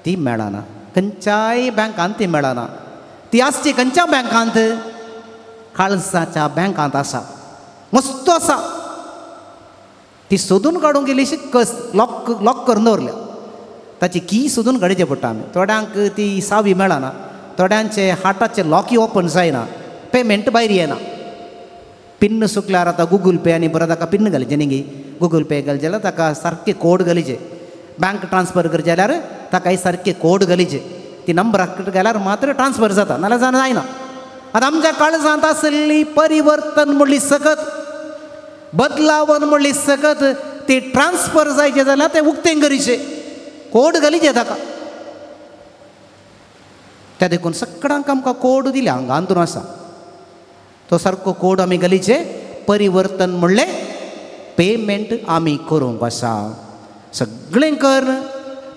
Speaker 2: ती मेळना. खंयच्याय बँकांत ती मेळना. ती आसची खंयच्या बँकांत? काळजाच्या बँकांत आसा, मस्त आसा. ती सोदून काडूंक गेली कस लॉक लॉक करून दवरल्या. ताची की सोदून काडचें पडटा आमी. थोड्यांक ती सावी मेळना, थोड्यांचे हार्टाचे लॉकी ओपन जायना, पेमेंट भायर येना. पिन्न सुकल्यार आतां गुगल पे आनी बरो ताका पिन्न घालचें न्ही गी. गुगल पे घालचें जाल्यार ताका सारकें कोड घालीचे. बँक ट्रान्सफर करचें जाल्यार ताका सारकें कोड घालीचे. ती नंबराक घाल्यार मात्र ट्रान्सफर जाता, नाल्यार जायना. आतां आमच्या काळजांत आसली परिवर्तन म्हणली सकत, बदलावन म्हणली सकत, ती ट्रान्सफर जायचें जाल्यार तें उक्तें करीचें, कोड घालीचें ताका. त्या देखून सगळ्यांक आमकां कोड दिल्या हांगा अंतरून आसा तो सारको कोड आमी घालीचे. परिवर्तन म्हणलें पेमेंट आमी करूंक आसा. सगळें कर,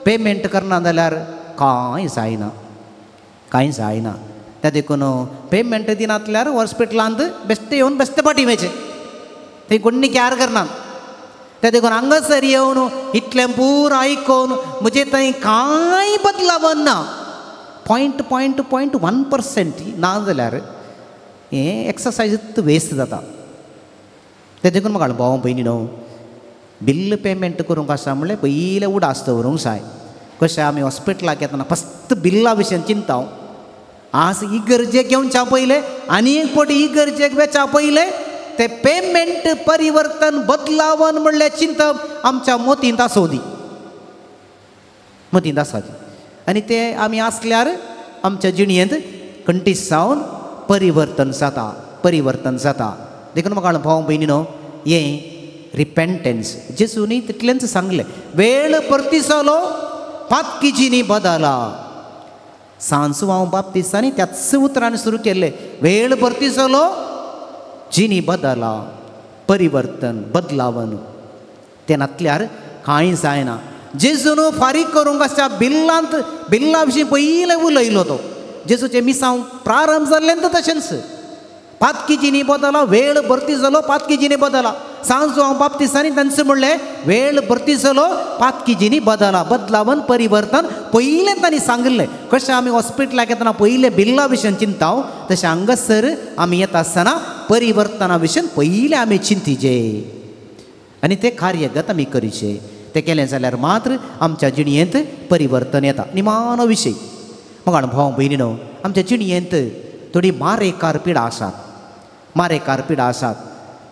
Speaker 2: पेमेंट करना जाल्यार कांय जायना, कांय जायना. त्या देखून पेमेंट दिनातल्यार हॉस्पिटलांत बेश्टें येवन बेश्टें फाटीं वयचें, थंय कोण्णी कॅर करना. त्या देखून हांगासर येवन इतलें पूर आयकोन म्हजें थंय कांय बदलावन ना, 0.0.1% ना जाल्यार हें एक्सरसायज वेस्ट जाता. तें देखून म्हाका भाव भयणी न्हू बिल्ल पेमेंट करूंक आसा म्हणलें पयलें उडास दवरूंक जाय. कशें आमी हॉस्पिटलाक येतना फक्त बिल्ला विशयान चिंता. आज इगर्जेक येवच्या पयलें आनी एक पटी इगर्जेक वेच्या पयलें ते पेमेंट परिवर्तन बदलावन म्हणलें चिंतप आमच्या मतींत आसूं दी, मतींत आसा दी. आनी ते आमी आसल्यार आमच्या जिणेंत कंटीस जावन परिवर्तन जाता, परिवर्तन जाता. देखून म्हाका भाव भयणी न्हू हें रिपेंटन्स जेजूनी तितलेंच सांगलें. वेळ परती जालो पातकी जिणी बदला. सांजू हांव बाप्तिस्तांनी त्याच उतरान सुरू केल्लें, वेळ परती जालो जिणी बदला, परिवर्तन बदलावन. तें नातल्यार कांय जायना. जेजून फारीक करूंक आसच्या बिल्लांत बिल्ला विशीं पयलें उलयलो तो. जेजूचें मिसांव प्रारंभ जाल्लें तशेंच पातकी जिणी बदला, वेळ भरती जालो पातकी जिणी बदला. सांजू हांव बाप्तिस्तांनी तांचें म्हणलें वेळ भरती जालो पातकी जिणी बदला, बदलावन परिवर्तन पयलें तांणी सांगिल्लें. कशें आमी हॉस्पिटलाक येतना पयलें बिल्ला विशयान चिंता तशें हांगासर आमी येता आसतना परिवर्तना विशयान पयलें आमी चिंतिचें आनी तें कार्यगत आमी करीचें. तें केलें जाल्यार मात्र आमच्या जिणेंत परिवर्तन येता. निमाणो विशय मग भाव भयणी न्हू आमच्या जिणेंत थोडी मारेकार पिडा आसात, मारेकार पिडा आसात.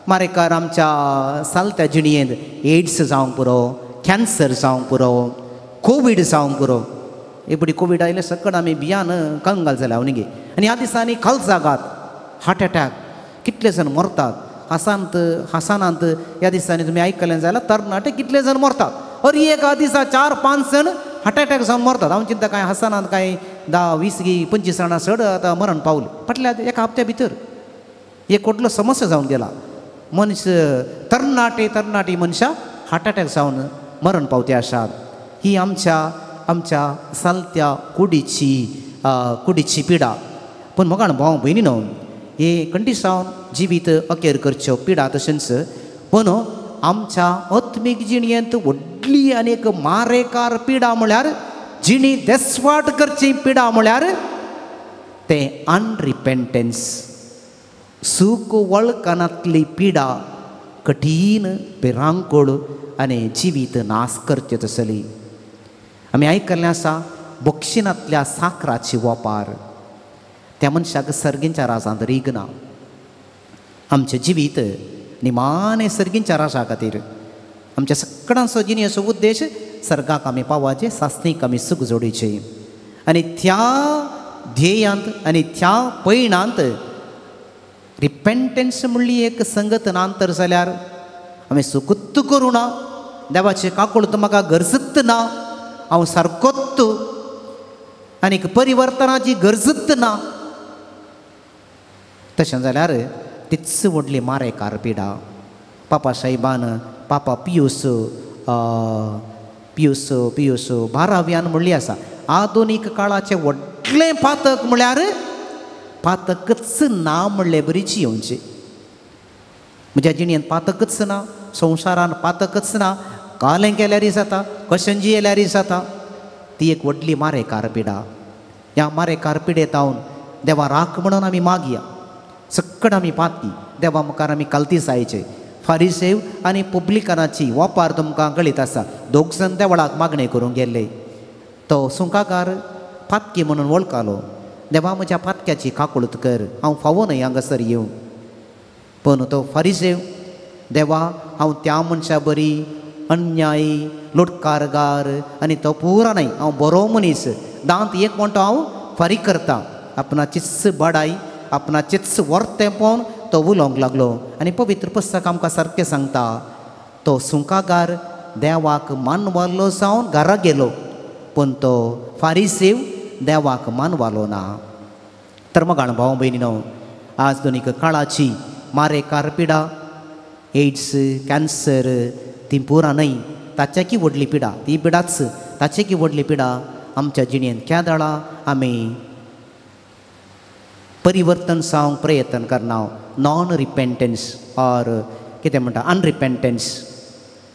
Speaker 2: मारेकार आमच्या सालत्या जिणेंत एड्स जावंक पुरो, कॅन्सर जावंक पुरो, कोवीड जावंक पुरो. एपडी कोवीड आयलें सकट आमी भियान कंगाल जाल्या न्ही गे. आनी ह्या दिसांनी काळजाघात, हार्ट एटॅक कितले जाण मरतात. हासांत हासानांत ह्या दिसांनी तुमी आयकलें जाल्यार तरणाटे कितले जाण मरतात. अरे एका दिसा 4-5 जाण हार्ट एटॅक जावन मरतात. हांव चिंता कांय हासानांत कांय 10, 20 गी 25 जाणां चड आतां मरण पावलें फाटल्या एका हप्त्या भितर. एक व्हडलो समस्या जावन गेला. मनीस तरणाटे तरणाटी मनशां हार्ट एटॅक जावन मरण पावते आसात. ही आमच्या आमच्या सालत्या कुडीची कुडीची पिडा. पूण म्हाका भाव भयणी न्हू हे कंडिसांव जिवीत अखेर करच्यो पिडा तशेंच पूण आमच्या आत्मीक जिणेंत व्हडली आनी एक मारेकार पिडा म्हळ्यार जिणी देसवाट करची पिडा म्हळ्यार तें अनरिपेंटन्स, सूख वळखनातली पिडा, कठीण भिरांकूळ आनी जिवीत नाश करचें तसली. आमी आयकल्लें आसा बक्षिणांतल्या साकराची वापर. त्या मनशाक सर्गींच्या राजांत रीग ना. आमचें जिवीत निमाणें सर्गींच्या राजा खातीर. आमच्या सगळ्यांचो जिणेचो उद्देश सर्गाक आमी पावाचें, सासणीक आमी सूख जोडीचें. आनी त्या ध्येयांत आनी त्या पयणांत रिपेंटन्स म्हणली एक संगत ना तर जाल्यार आमी सुकूत करूं ना, देवाचें काकूळत म्हाका गरजत ना, हांव सारकोत आनीक परिवर्तनाची गरजत ना, तशें जाल्यार तीच व्हडली मारेकार पिडा. पापा साहेबान पापा पियूस पियूस पियूस बाराव्यान म्हणली आसा, आधुनीक काळाचें व्हडलें पातक म्हळ्यार पातकच ना म्हणले बरीच येवचें. म्हज्या जिणेंत पातकच ना, संवसारान पातकच ना, कालें केल्यारय जाता, कशें जियेल्यारय जाता, ती एक व्हडली मारेकार पिडा. ह्या मारेकार पिडेतावन देवा राख म्हणून आमी मागया. सगळं आमी पातकी, देवा मुखार आमी कालती जायचे. फारिसेव आनी पब्लिकानाची वापार तुमकां कळीत आसा. दोग जाण देवळाक मागणें करूंक गेल्ले, तो सुंकाकार पातकी म्हणून वळखालो, देवा म्हज्या पातक्याची काकूळत कर, हांव फावो न्हय हांगासर येवं. पूण तो फारिसेव, देवा हांव त्या मनशा बरी अन्यायी लुटकारगार आनी तो पुरा न्हय, हांव बरो मनीस, दांत एक म्हणटा हांव फारीक करता, आपणाचीच बडाय आपणाचेच वर्तें पळोवन तो उलोवंक लागलो. आनी पवित्र पुस्तक आमकां सारकें सांगता, तो सुंकागार देवाक मानवालो जावन घरा गेलो, पूण तो फारिसेव देवाक मानवालो ना. तर मग भाव भयणीनो, आज दोनीक काळाची मारेकार पिडा, एड्स, कॅन्सर, ती पुरा न्हय, ताच्याकी व्हडली पिडा, ती पिडाच ताच्याकी व्हडली पिडा आमच्या जिणेंत केदळा आमी परिवर्तन जावंक प्रयत्न करना. नॉन रिपेंटन्स ऑर कितें म्हणटा अनरिपेंटन्स.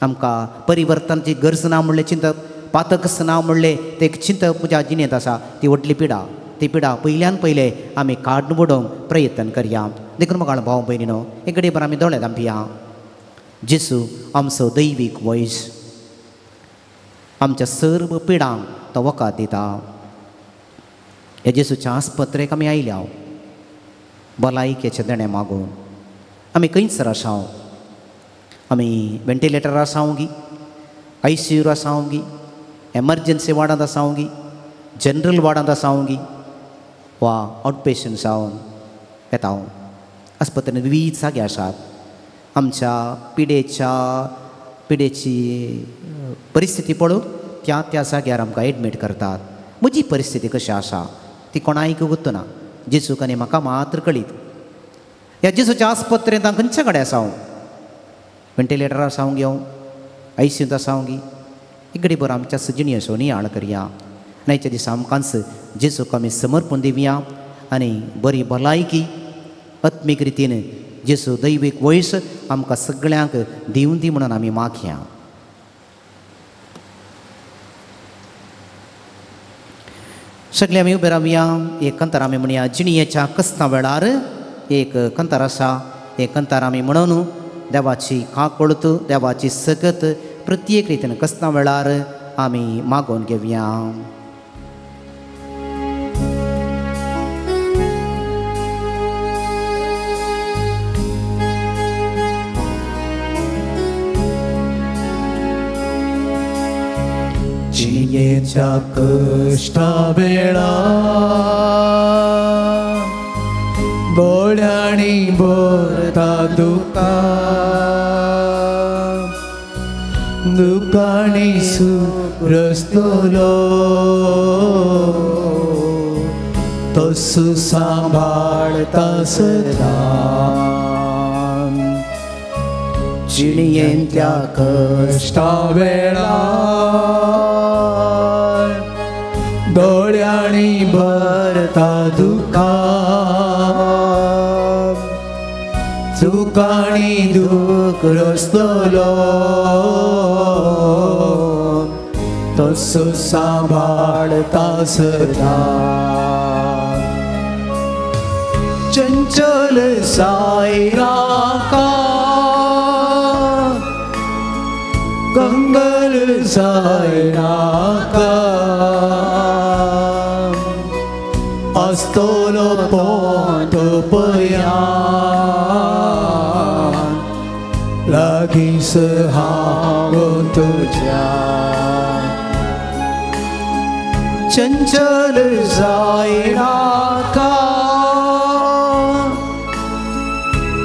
Speaker 2: आमकां परिवर्तनाची गरज ना म्हणलें चिंतप, पातकच ना म्हणलें तें एक चिंतप म्हज्या जिणेंत आसा, ती व्हडली पिडा. ती पिडा पयल्यान पयलें आमी काडून उडोवंक प्रयत्न करया. देखून म्हाका भाव भयणीनो, एक घडये आमी दोळे धांपया. जेसू आमचो दैवीक वैज आमच्या सर्व पिडांक तो वखद दिता. ह्या जेसूच्या आस्पत्रेक आमी आयल्या भलायकेचें देणें मागून. आमी खंयसर आसा? आमी वेंटिलेटर आसावंगी, आयसीयूर आसावंगी, एमर्जन्सी वार्डांत आसावंगी, जनरल वार्डांत आसावंगी वा आवट पेशंट जावन येता. आस्पत्रेंत विवीध जागे आसात. आमच्या पिडेची परिस्थिती पळोवन त्या त्या जाग्यार आमकां एडमीट करतात. म्हजी परिस्थिती कशी आसा ती कोणायक गुत्तना, जेजूक आनी म्हाका मात्र कळीत. ह्या जेजूच्या आस्पत्रेंत हांव खंयच्या कडेन आसा? हांव वेंटिलेटर आसावंगी, हांव आयसीयूंत आसावंगी. इकडे बरो आमच्या जिणेचो नियाळ करया. आनी दिसा आमकांच जेजूक आमी समर्पण दिवया आनी बरी भलायकी आत्मीक रितीन जेजू दैवीक वयस आमकां सगळ्यांक दिवन दी म्हणून आमी मागया. सगळे आमी उबे रावया. एक कंतार आमी म्हणया, जिणयेच्या कस्ता वेळार एक कंतार आसा. एक कंतार आमी म्हणून देवाची काकूळत, देवाची सकत प्रत्येक रितीन कस्ता वेळार आमी मागोवन घेवया.
Speaker 3: जिणेच्या कश्टा वेळा दोळ्यांनी भरता दुकां, दुकांनी सुरसतलो तसो सांबाळता सदां. जिणेंतल्या कश्टा वेळा दोळ्यांनी भरता दुकां, दुकांनी दूख रसतलो तसो सांबाळता सदां. चंचल सायराका कंगल सायराका, आसतलो पोंत पर्यान लागींच हांव तुज्या चंचल जायनाका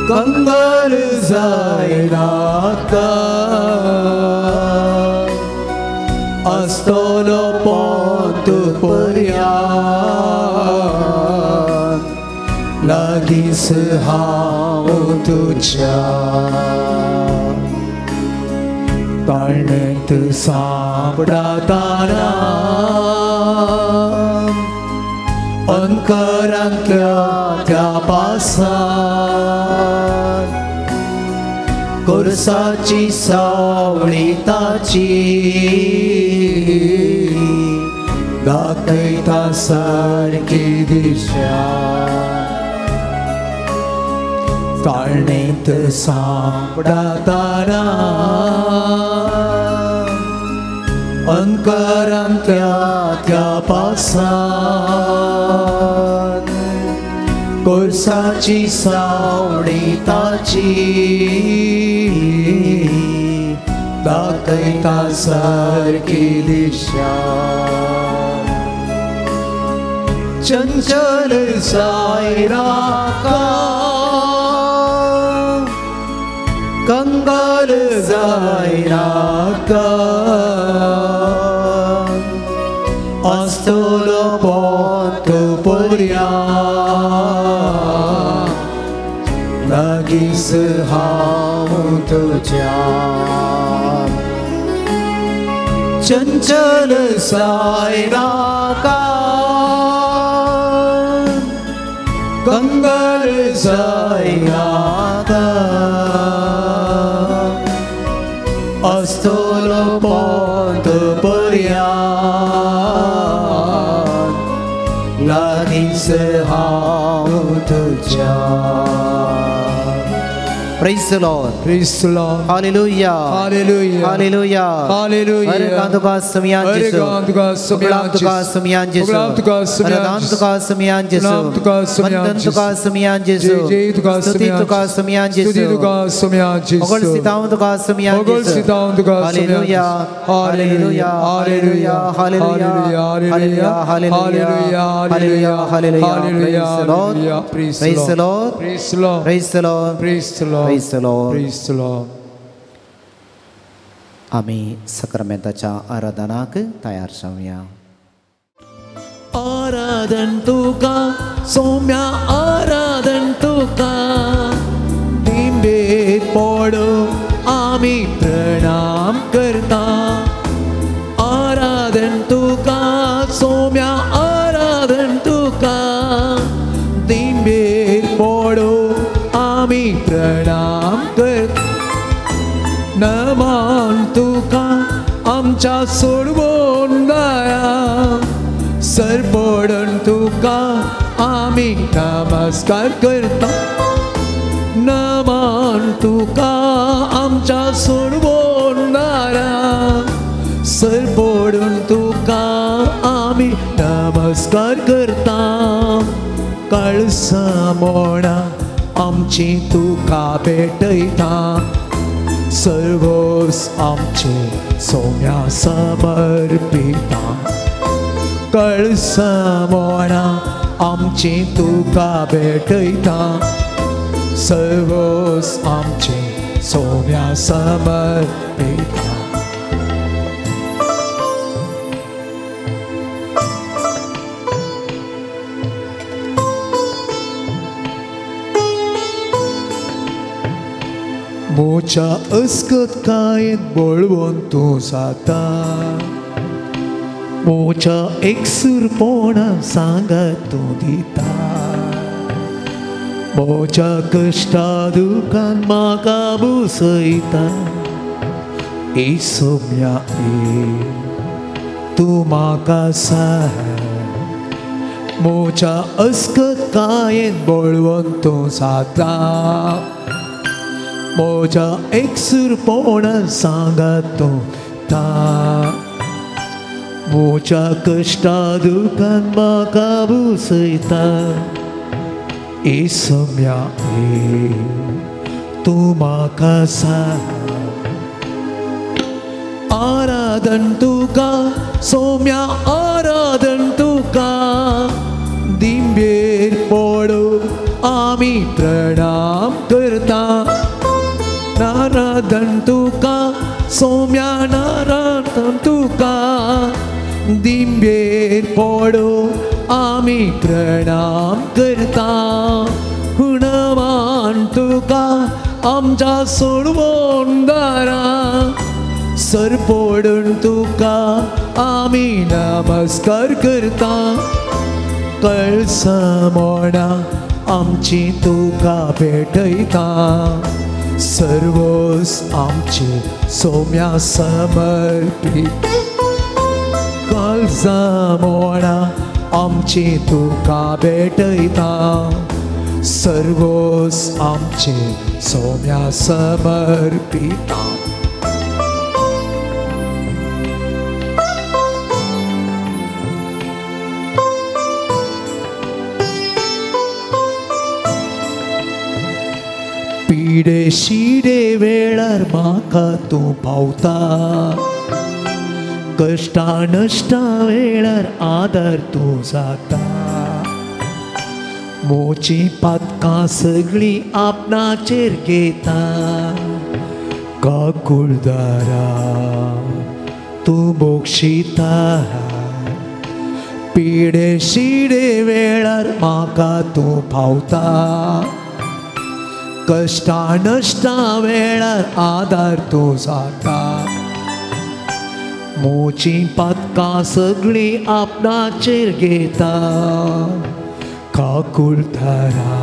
Speaker 3: कंगाल जायनाका आसतलो पोंत पर्यान लागींच हांव तुज्या ताळणेंत सांपडताना अंकरांतल्या त्या पासान कोरसाची सावळी ताची दाखयता सारकी दिशा ताळणेंत सांपडताना अंकरांतल्या त्या पासान कोरसाची सावळी ताची दाखयता सारकी दिशा चंचल जायनाका कंगाल जायनाका आसतलो पोंत पर्यान लागींच हांव तुज्या चंचल जायनाका कंगाल जायनाका आसतलो पोंत पर्यान लागींच हांव तुज्या.
Speaker 2: Praise the Lord.
Speaker 3: Praise the Lord.
Speaker 2: Hallelujah.
Speaker 3: Hallelujah.
Speaker 2: Hallelujah.
Speaker 3: Hallelujah.
Speaker 2: हर तुका सुमियान जेसु. गुलाम तुका सुमियान जेसु. अरदान तुका सुमियान जेसु. वंदन तुका सुमियान जेसु. स्तुति तुका सुमियान जेसु. ओगळ सिताव तुका सुमियान जेसु. Hallelujah. Hallelujah. Hallelujah. Hallelujah. Hallelujah. Hallelujah. Hallelujah. Hallelujah. Praise the Lord. Praise the Lord.
Speaker 3: Praise the Lord.
Speaker 2: Praise the Lord.
Speaker 3: Praise the Lord.
Speaker 2: Praise the Lord.
Speaker 3: Praise the Lord.
Speaker 2: आमी सक्रमेंताच्या आराधनाक तयार जावया.
Speaker 3: आराधन तुका सौम्या आराधन तुका दिंबे पडो आमी प्रणाम करता. आराधन तुका सौम्या आराधन तुका दिंबे पडो आमी प्रणाम करता. नमान तुका आमच्या सोडवून दया सरपडून तुका आमी नमस्कार करता. नमान तुका आमच्या सोडवून दया सरपडून तुका आमी नमस्कार करता. कळसा मोडा आमची तुका भेटयता सर्वोस आमचे सौम्या समर्पिता. कळसा मोडा आमची तुका भेटयता सर्वोस आमचे सौम्या समर्पिता. मोच्या अस्कत कायेंत बळवंत तूं जाता मोच्या एकसूरपणा सांगात तूं दिता. मोच्या कश्टा दुखान म्हाका बुसयता ए सोम्या ए तूं म्हाका साह. मोच्या अस्कत कायेंत बळवंत तूं जाता मोच्या एकसूरपणा सांगात तूं ता. म्हज्या कश्टा दुखान म्हाका भुसयता इसम्या तूं म्हाका आराधन तुका सोम्या आराधन तुका दिंबेर पडो आमी प्रणाम करता नाराधन तुका सोम्या नाराधन तुका दिंबेर पडो आमी प्रणाम करता हुणवान तुका आमच्या सोडवणदारा सरपोडून तुका आमी नमस्कार करता कळसमोणा आमची तुका भेटयता सर्वोस आमची सोम्या समर्पीत कळसमोणा आमची तुका भेटयता सर्वोस आमची सोम्या समर्पिता. पिडे शिडे वेळार म्हाका तूं पावता कश्टा नश्टा वेळार आदार तूं जाता मोची पातकां सगळीं आपणाचेर घेता काकुळदारा तूं बोक्षिता पिडे शिडे वेळार म्हाका तूं पावता कश्टा नश्टा वेळार आदार तूं जाता मोची पातकां सगळीं आपणाचेर घेता काकुळदारा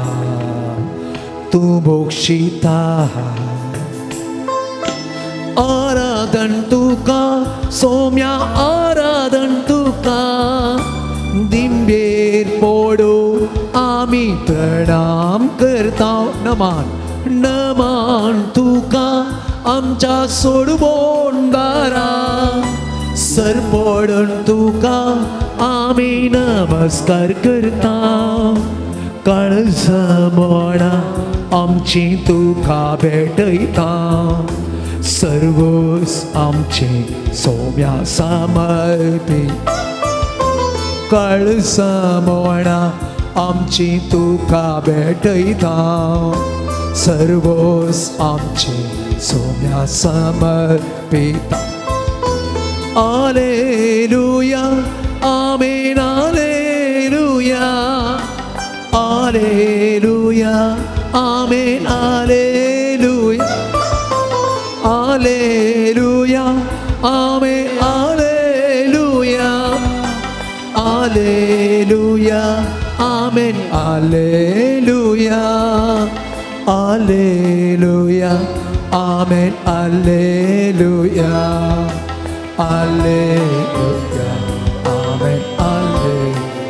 Speaker 3: तूं बोक्षिता आराधन तुका सोम्या आराधन तुका दिंबेर पडो आमी प्रणाम करता नमान नमान तुका आमच्या सोडवणदारा सरपोडून तुका आमी नमस्कार करता काळजमोणा आमची तुका भेटयता सर्वोस आमची सोम्या समर्पीत काळजमोणा आमची तुका भेटयता सर्वोस आमची Saumya समर्पिता. Alleluia, amen, alleluia, alleluia, amen, alleluia, alleluia, amen, alleluia, alleluia, amen, alleluia, alleluia, amen, alleluia. Alleluia, amen, alleluia,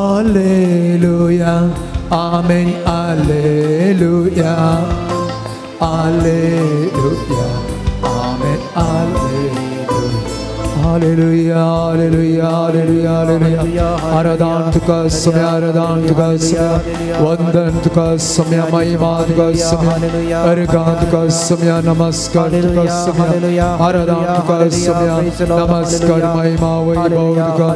Speaker 3: alleluia, amen, alleluia, alleluia, amen, alleluia. Hallelujah, hallelujah, hallelujah, hallelujah. आराधन तुका समय, आराधन तुका समय, वंदन तुका समय, महिमा तुका समय, अर्घा तुका समय, नमस्कार तुका समय, आराधन तुका समय, नमस्कार महिमा वैभव तुका,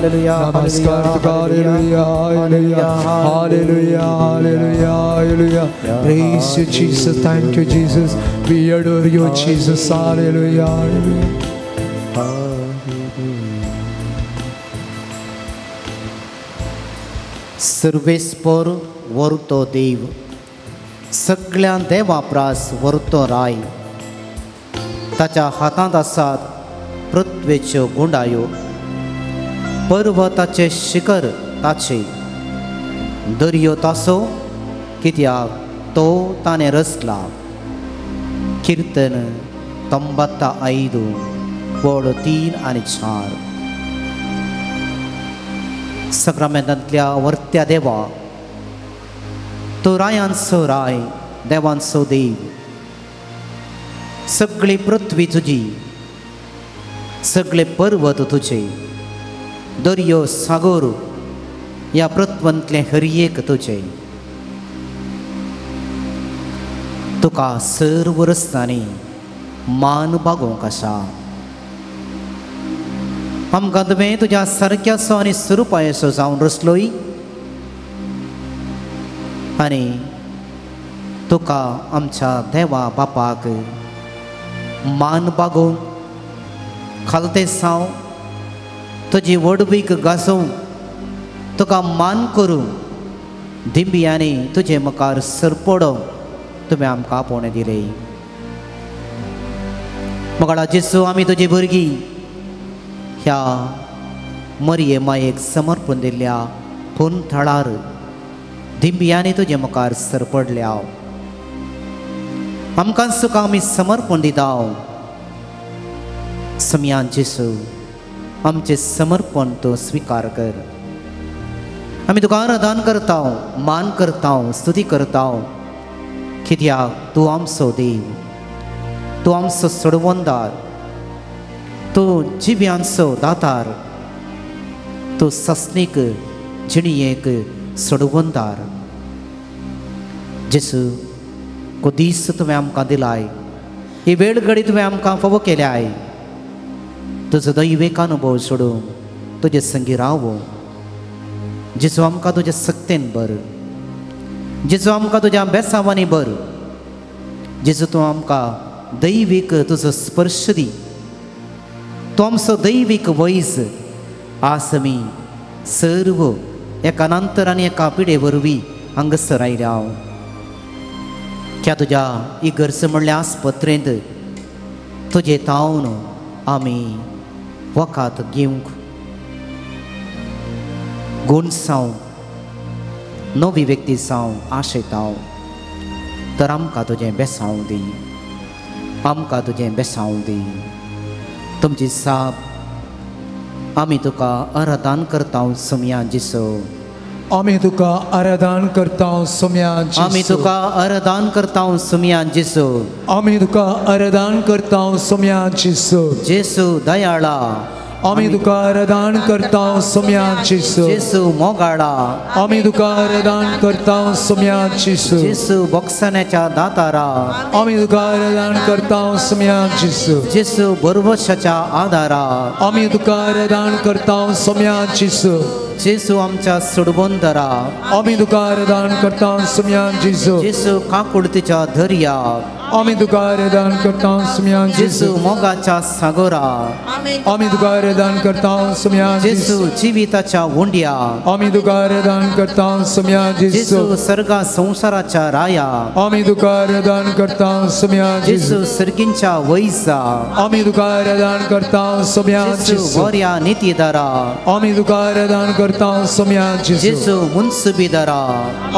Speaker 3: नमस्कार तुका. Hallelujah, hallelujah, hallelujah, hallelujah, hallelujah. Praise you Jesus, thank you Jesus, we adore you Jesus. Hallelujah, hallelujah.
Speaker 2: सर्वेस्पर वरतो देव सगळ्या देवा प्रास वरतो राय ताच्या हातांत आसात पृथ्वेच्यो गुंडायो पर्वताचे शिखर ताचे दर्यो तासो कित्याक तो ताणें रचला. कीर्तन 95 वळ 3 आनी 4. सक्रामेंतांतल्या वर्त्या देवा तो रायांचो राय देवांचो देव सगळी पृथ्वी तुजी सगळे पर्वत तुजे, दर्यो सागोर ह्या पृथ्वंतलें हरयेक तुजें। तुका सर्व रस्त्यांनी मान बागोवंक आसा। आमकां तुवें तुज्या सारक्याचो आनी स्वरुपायसो जावन रचलोय आनी तुका आमच्या देवा बापाक मान बागोवन खालते साव तुजी व्हडवीक गाजोवंक तुका मान करूं दिंबियांनी तुजे मुखार सरपडोवंक तुवें आमकां आपोवणें दिलें। मोगाळा जेजू, आमी तुजी भुरगीं ह्या मरिये मायेक समर्पण दिल्ल्या पून थळार दिंबियांनी तुजे मुखार सरपडल्या। आमकां तुका आमी समर्पण दिता। सम्यान जेजू, आमचें समर्पण तूं स्विकार कर। आमी तुका आराधन करता, मान करता, स्तुती करता, कित्याक तूं आमचो देव, तूं आमचो सोडवणदार, तूं जिव्यांचो दातार, तूं सस्नीक जिणयेक सोडवणदार। जेजू, को दीस तुवें आमकां दिलाय, ही वेळ घडी तुवें आमकां फावो केल्याय। तुजो दैवीक अनुभव सोडून तुजे संगी रावो। जेजू, आमकां तुज्या सक्तेन बर, जेजू आमकां तुज्या बेसावांनी बर, जेजू तूं आमकां दैवीक तुजो स्पर्श दी, तूं आमचो दैवीक वैज। आज आमी सर्व एका नंतर आनी एका पिडे वरवीं हांगासर आयल्या। क्या तुज्या इगर्ज म्हणल्या आस्पत्रेंत तुजे तावन आमी वखद घेवंक गुण जावं नवी व्यक्ती जावं आशयता, तर आमकां तुजें बेसांव दी, आमकां तुजें बेसांव दी। तुमची साप आमी तुका आराधन करता सोम्या जेजू,
Speaker 3: आमी तुका आराधन करता सोम्या जेजू,
Speaker 2: आमी तुका आराधन करता सोम्या जेजू,
Speaker 3: आमी तुका आराधन करता सोम्या जेजू।
Speaker 2: जेजू दयाळा,
Speaker 3: आमी तुका आराधन करता सोम्या जेजू।
Speaker 2: जेजू मोगाळा,
Speaker 3: आमी तुका आराधन करता सोम्या जेजू।
Speaker 2: जेजू बोगसण्याच्या दातारा,
Speaker 3: आमी तुका आराधन करता सोम्या जेजू।
Speaker 2: जेजू बरवशाच्या आधारा,
Speaker 3: आमी तुका आराधन करता सोम्या जेजू।
Speaker 2: जेजू आमच्या सोडवणदारा,
Speaker 3: आमी तुका आराधन करता सोम्या जेजू।
Speaker 2: जेजू काकुळतीच्या दर्या,
Speaker 3: आमी तुका आराधन करता सोम्या जेजू।
Speaker 2: जेजू मोगाच्या सागोरा,
Speaker 3: आमी तुका आराधन करता सोम्या
Speaker 2: जेजू। जिविताच्या उंड्या,
Speaker 3: आमी तुका आराधन करता सोम्या जेजू।
Speaker 2: जेजू सर्गा संसाराच्या राया,
Speaker 3: आमी तुका आराधन करता सोम्या
Speaker 2: जेजू। सर्गींच्या वैजा,
Speaker 3: आमी तुका आराधन करता सोम्या
Speaker 2: जेजू। बऱ्या नितीदारा,
Speaker 3: आमी तुका आराधन करता सोम्या जेजू।
Speaker 2: जेजू मुन्सुबीदारा,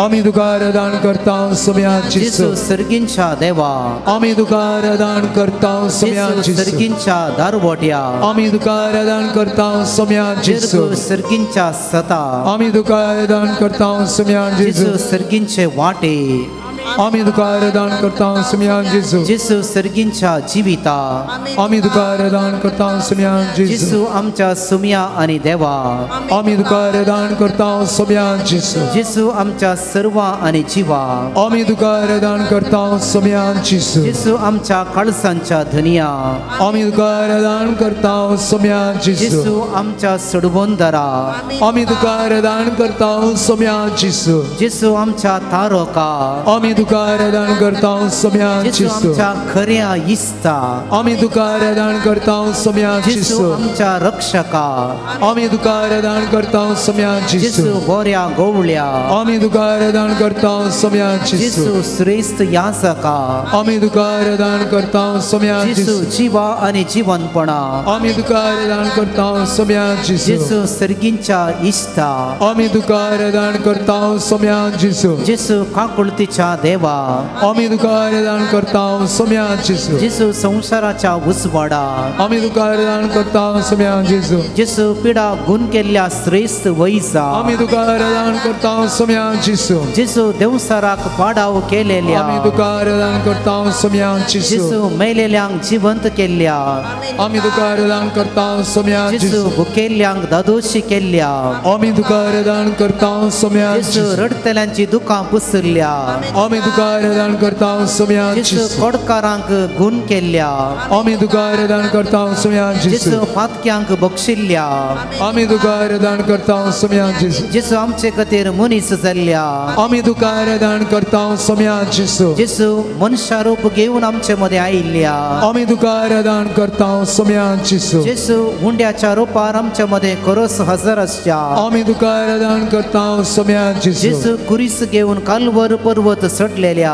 Speaker 3: आमी तुका आराधन करता सोम्या
Speaker 2: जेजू। सर्गींच्या देवा,
Speaker 3: आमी तुका आराधन करता सोम्या
Speaker 2: जेजू। सर्गींच्या दारवट्या,
Speaker 3: आमी तुका आराधन करता सोम्या जेजू।
Speaker 2: सर्गींच्या सता,
Speaker 3: आमी तुका आराधन करता सोम्या
Speaker 2: जेजू। सर्गींचे वाटे,
Speaker 3: आमी तुका आराधन करता सोम्या जेजू।
Speaker 2: जेजू सर्गींच्या जिविता,
Speaker 3: आमी तुका आराधन करता सोम्या
Speaker 2: जेजू। आमच्या सुम्या आनी देवा,
Speaker 3: आमी तुका आराधन करता सोम्या जेजू।
Speaker 2: जेजू आमच्या सर्वा आनी जिवा,
Speaker 3: आमी तुका आराधन करता सोम्या जेजू।
Speaker 2: जेजू आमच्या काळसांच्या धनिया,
Speaker 3: आमी तुका आराधन करता सोम्या जेजू।
Speaker 2: जेजू आमच्या सोडवणदारा,
Speaker 3: आमी तुका आराधन करता सोम्या जेजू।
Speaker 2: जेजू आमच्या तारोका,
Speaker 3: आमी तुका आराधन करता सोम्या
Speaker 2: जेजू।
Speaker 3: जेजू।
Speaker 2: आमच्या खऱ्या इस्ता,
Speaker 3: आमी तुका आराधन करता सोम्या
Speaker 2: जेजू।
Speaker 3: जेजू।
Speaker 2: आमच्या रक्षका,
Speaker 3: आमी तुका आराधन करता सोम्या
Speaker 2: जेजू।
Speaker 3: जेजू।
Speaker 2: बऱ्या गोवळ्या,
Speaker 3: आमी तुका आराधन करता सोम्या
Speaker 2: जेजू।
Speaker 3: जेजू।
Speaker 2: श्रेष्ठ याचका,
Speaker 3: आमी तुका आराधन करता सोम्या
Speaker 2: जेजू।
Speaker 3: जेजू।
Speaker 2: जिवा आनी जिवनपणा,
Speaker 3: आमी तुका आराधन करता सोम्या जेजू।
Speaker 2: जेजू सर्गींच्या इस्ता,
Speaker 3: आमी तुका आराधन करता सोम्या जेजू।
Speaker 2: जेजू काकुळतीच्या देवा
Speaker 3: आमी तुका आराधन करता सोम्या जेजू
Speaker 2: जेजू संवसाराच्या उजवाडा
Speaker 3: आमी तुका आराधन करता सोम्या जेजू
Speaker 2: जेजू पिडा गुण केल्ल्या श्रेष्ठ वैजा
Speaker 3: आमी तुका आराधन करता सोम्या जेजू
Speaker 2: जेजू देवसाराक पाडाव केलेल्या
Speaker 3: आमी तुका आराधन करता सोम्या जेजू
Speaker 2: जेजू मेलेल्यांक जिवंत केल्ल्या
Speaker 3: आमी तुका आराधन करता सोम्या
Speaker 2: जेजू भुकेल्ल्यांक दादोशी केल्ल्या
Speaker 3: आमी तुका आराधन करता सोम्या
Speaker 2: जेजू रडटल्यांची दुकां पुसल्या
Speaker 3: आमी तुका आराधन करता सोम्या
Speaker 2: जेजू कोडकारांक गुण केल्ल्या
Speaker 3: आमी तुका आराधन करता सोम्या
Speaker 2: जेजू पातक्यांक बक्षिल्ल्या
Speaker 3: आमी तुका आराधन करता सोम्या जेजू
Speaker 2: जेजू आमचे खातीर मनीस जाल्ल्या
Speaker 3: आमी तुका आराधन करता सोम्या जेजू
Speaker 2: जेजू मनशारूप घेवन आमचे मदें आयिल्ल्या
Speaker 3: आमी तुका आराधन करता सोम्या जेजू
Speaker 2: जेजू हुंड्याच्या रुपार आमचे मदें खरोस हजर आसच्या
Speaker 3: आमी तुका आराधन करता सोम्या जेजू
Speaker 2: जेजू कुरीस घेवन कालवर पर्वत चडलेल्या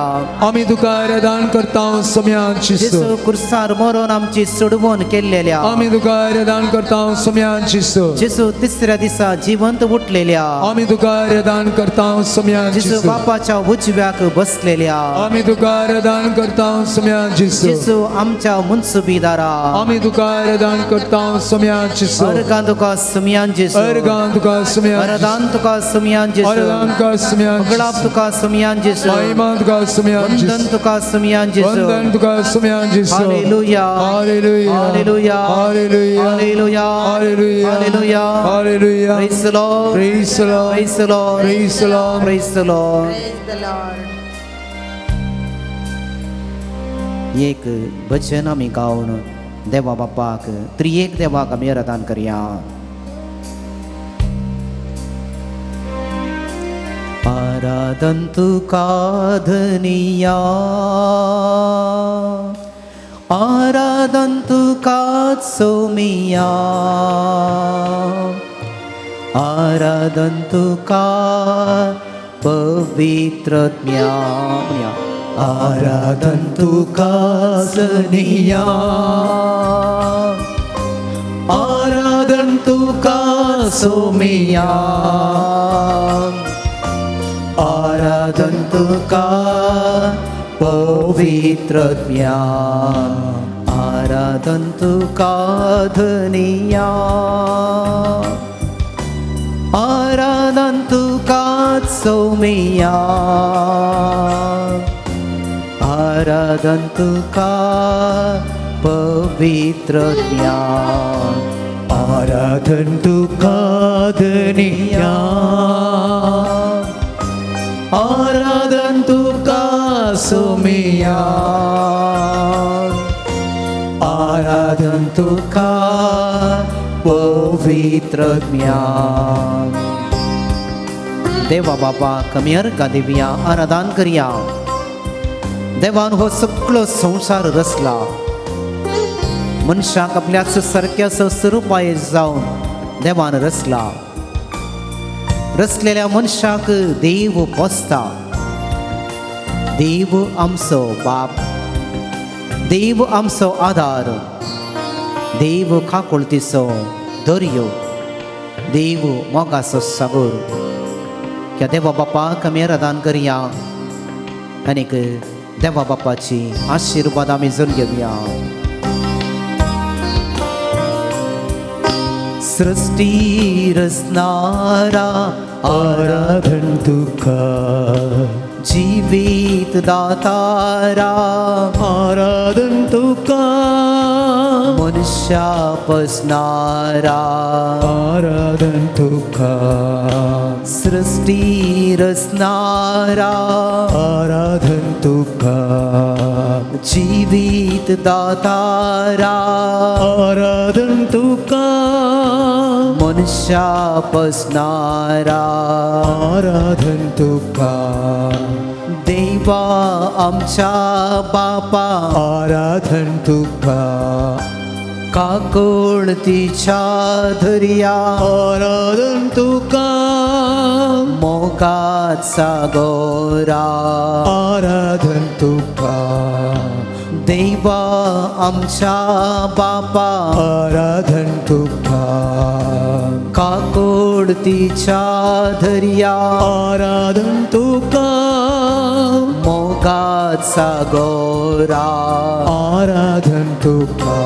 Speaker 3: आमी तुका आराधन करता सोम्या जेजू
Speaker 2: जेजू कुर्सार मरोन आमची सोडवण केल्लेल्या
Speaker 3: आमी तुका आराधन करता सोम्या जेजू
Speaker 2: जेजू तिसऱ्या दिसा जिवंत उठलेल्या
Speaker 3: आमी तुका आराधन करता सोम्या
Speaker 2: जेजू
Speaker 3: जेजू
Speaker 2: बापाच्या उजव्याक बसलेल्या
Speaker 3: आमी तुका आराधन करता सोम्या जेजू
Speaker 2: जेजू आमच्या मुन्सुबीदारा
Speaker 3: आमी तुका आराधन करता सोम्या जेजू
Speaker 2: अर्गां तुका सोम्यान जेजू
Speaker 3: अर्गां तुका सोम्या
Speaker 2: आराधन तुका सोम्यान जेजू
Speaker 3: आराधन तुका सोम्या
Speaker 2: गळाप तुका सोम्यान जेजू
Speaker 3: महिमा तुका सोम्या
Speaker 2: वंदन तुका सोम्यान जेजू
Speaker 3: वंदन तुका सोम्या जेजू
Speaker 2: hallelujah
Speaker 3: hallelujah
Speaker 2: hallelujah
Speaker 3: hallelujah
Speaker 2: hallelujah
Speaker 3: hallelujah
Speaker 2: hallelujah
Speaker 3: hallelujah
Speaker 2: praise the Lord
Speaker 3: praise the Lord
Speaker 2: praise the Lord
Speaker 3: praise the Lord
Speaker 2: praise the Lord
Speaker 5: Praise the Lord.
Speaker 2: एक भजन आमी गावन देवा बापाक त्रिएक देवाक आमी आराधन करया. आराधन तुका धनिया आराधन तुका सोमिया आराधन तुका पवित्र ज्ञान
Speaker 3: आराधन तुका सनिया आराधन तुका सोमिया
Speaker 2: आराधन तुका पवित्र ज्ञान आराधन तुका धनिया आराधन तुका सोमिया आराधन तुका पवित्र ज्ञान
Speaker 3: आराधन तुका धनिया आराधन तुका सोमिया
Speaker 2: आराधन तुका पवित्र ज्ञान. देवा बाबा कमी अर्घा दिवया आराधन करया. देवान हो सगळो संवसार रचला मनशाक आपल्याच सारक्या स्वरुपाय जावन देवान रचला. रचलेल्या मनशाक देव पोसता. देव आमचो बाप, देव आमचो आदार, देव काकुळतीचो दर्यो, देव मोगाचो सागोर. ह्या देवा बापाक आमी आराधन करया आनीक देवा बापाची आशिर्वाद आमी जण घेवया. सृष्टी रचणारा
Speaker 3: आराधन तुका
Speaker 2: जीवित दातारा
Speaker 3: आराधन तुका
Speaker 2: मनुष्या पसणारा
Speaker 3: आराधन तुका
Speaker 2: सृष्टी रचणारा
Speaker 3: आराधन तुका
Speaker 2: जीवित दातारा
Speaker 3: आराधन तुका
Speaker 2: मनुष्या पसणारा
Speaker 3: आराधन तुका
Speaker 2: देवा आमच्या बापा
Speaker 3: आराधन तुका
Speaker 2: काकुळतीच्या धर्या
Speaker 3: आराधन तुका
Speaker 2: मोगाचा गोरा
Speaker 3: आराधन तुका
Speaker 2: देवा आमच्या बापा
Speaker 3: आराधन तुका
Speaker 2: काकुळतीच्या धर्या
Speaker 3: आराधन तुका
Speaker 2: मोगाचा मोगाचा गोरा
Speaker 3: आराधन तुका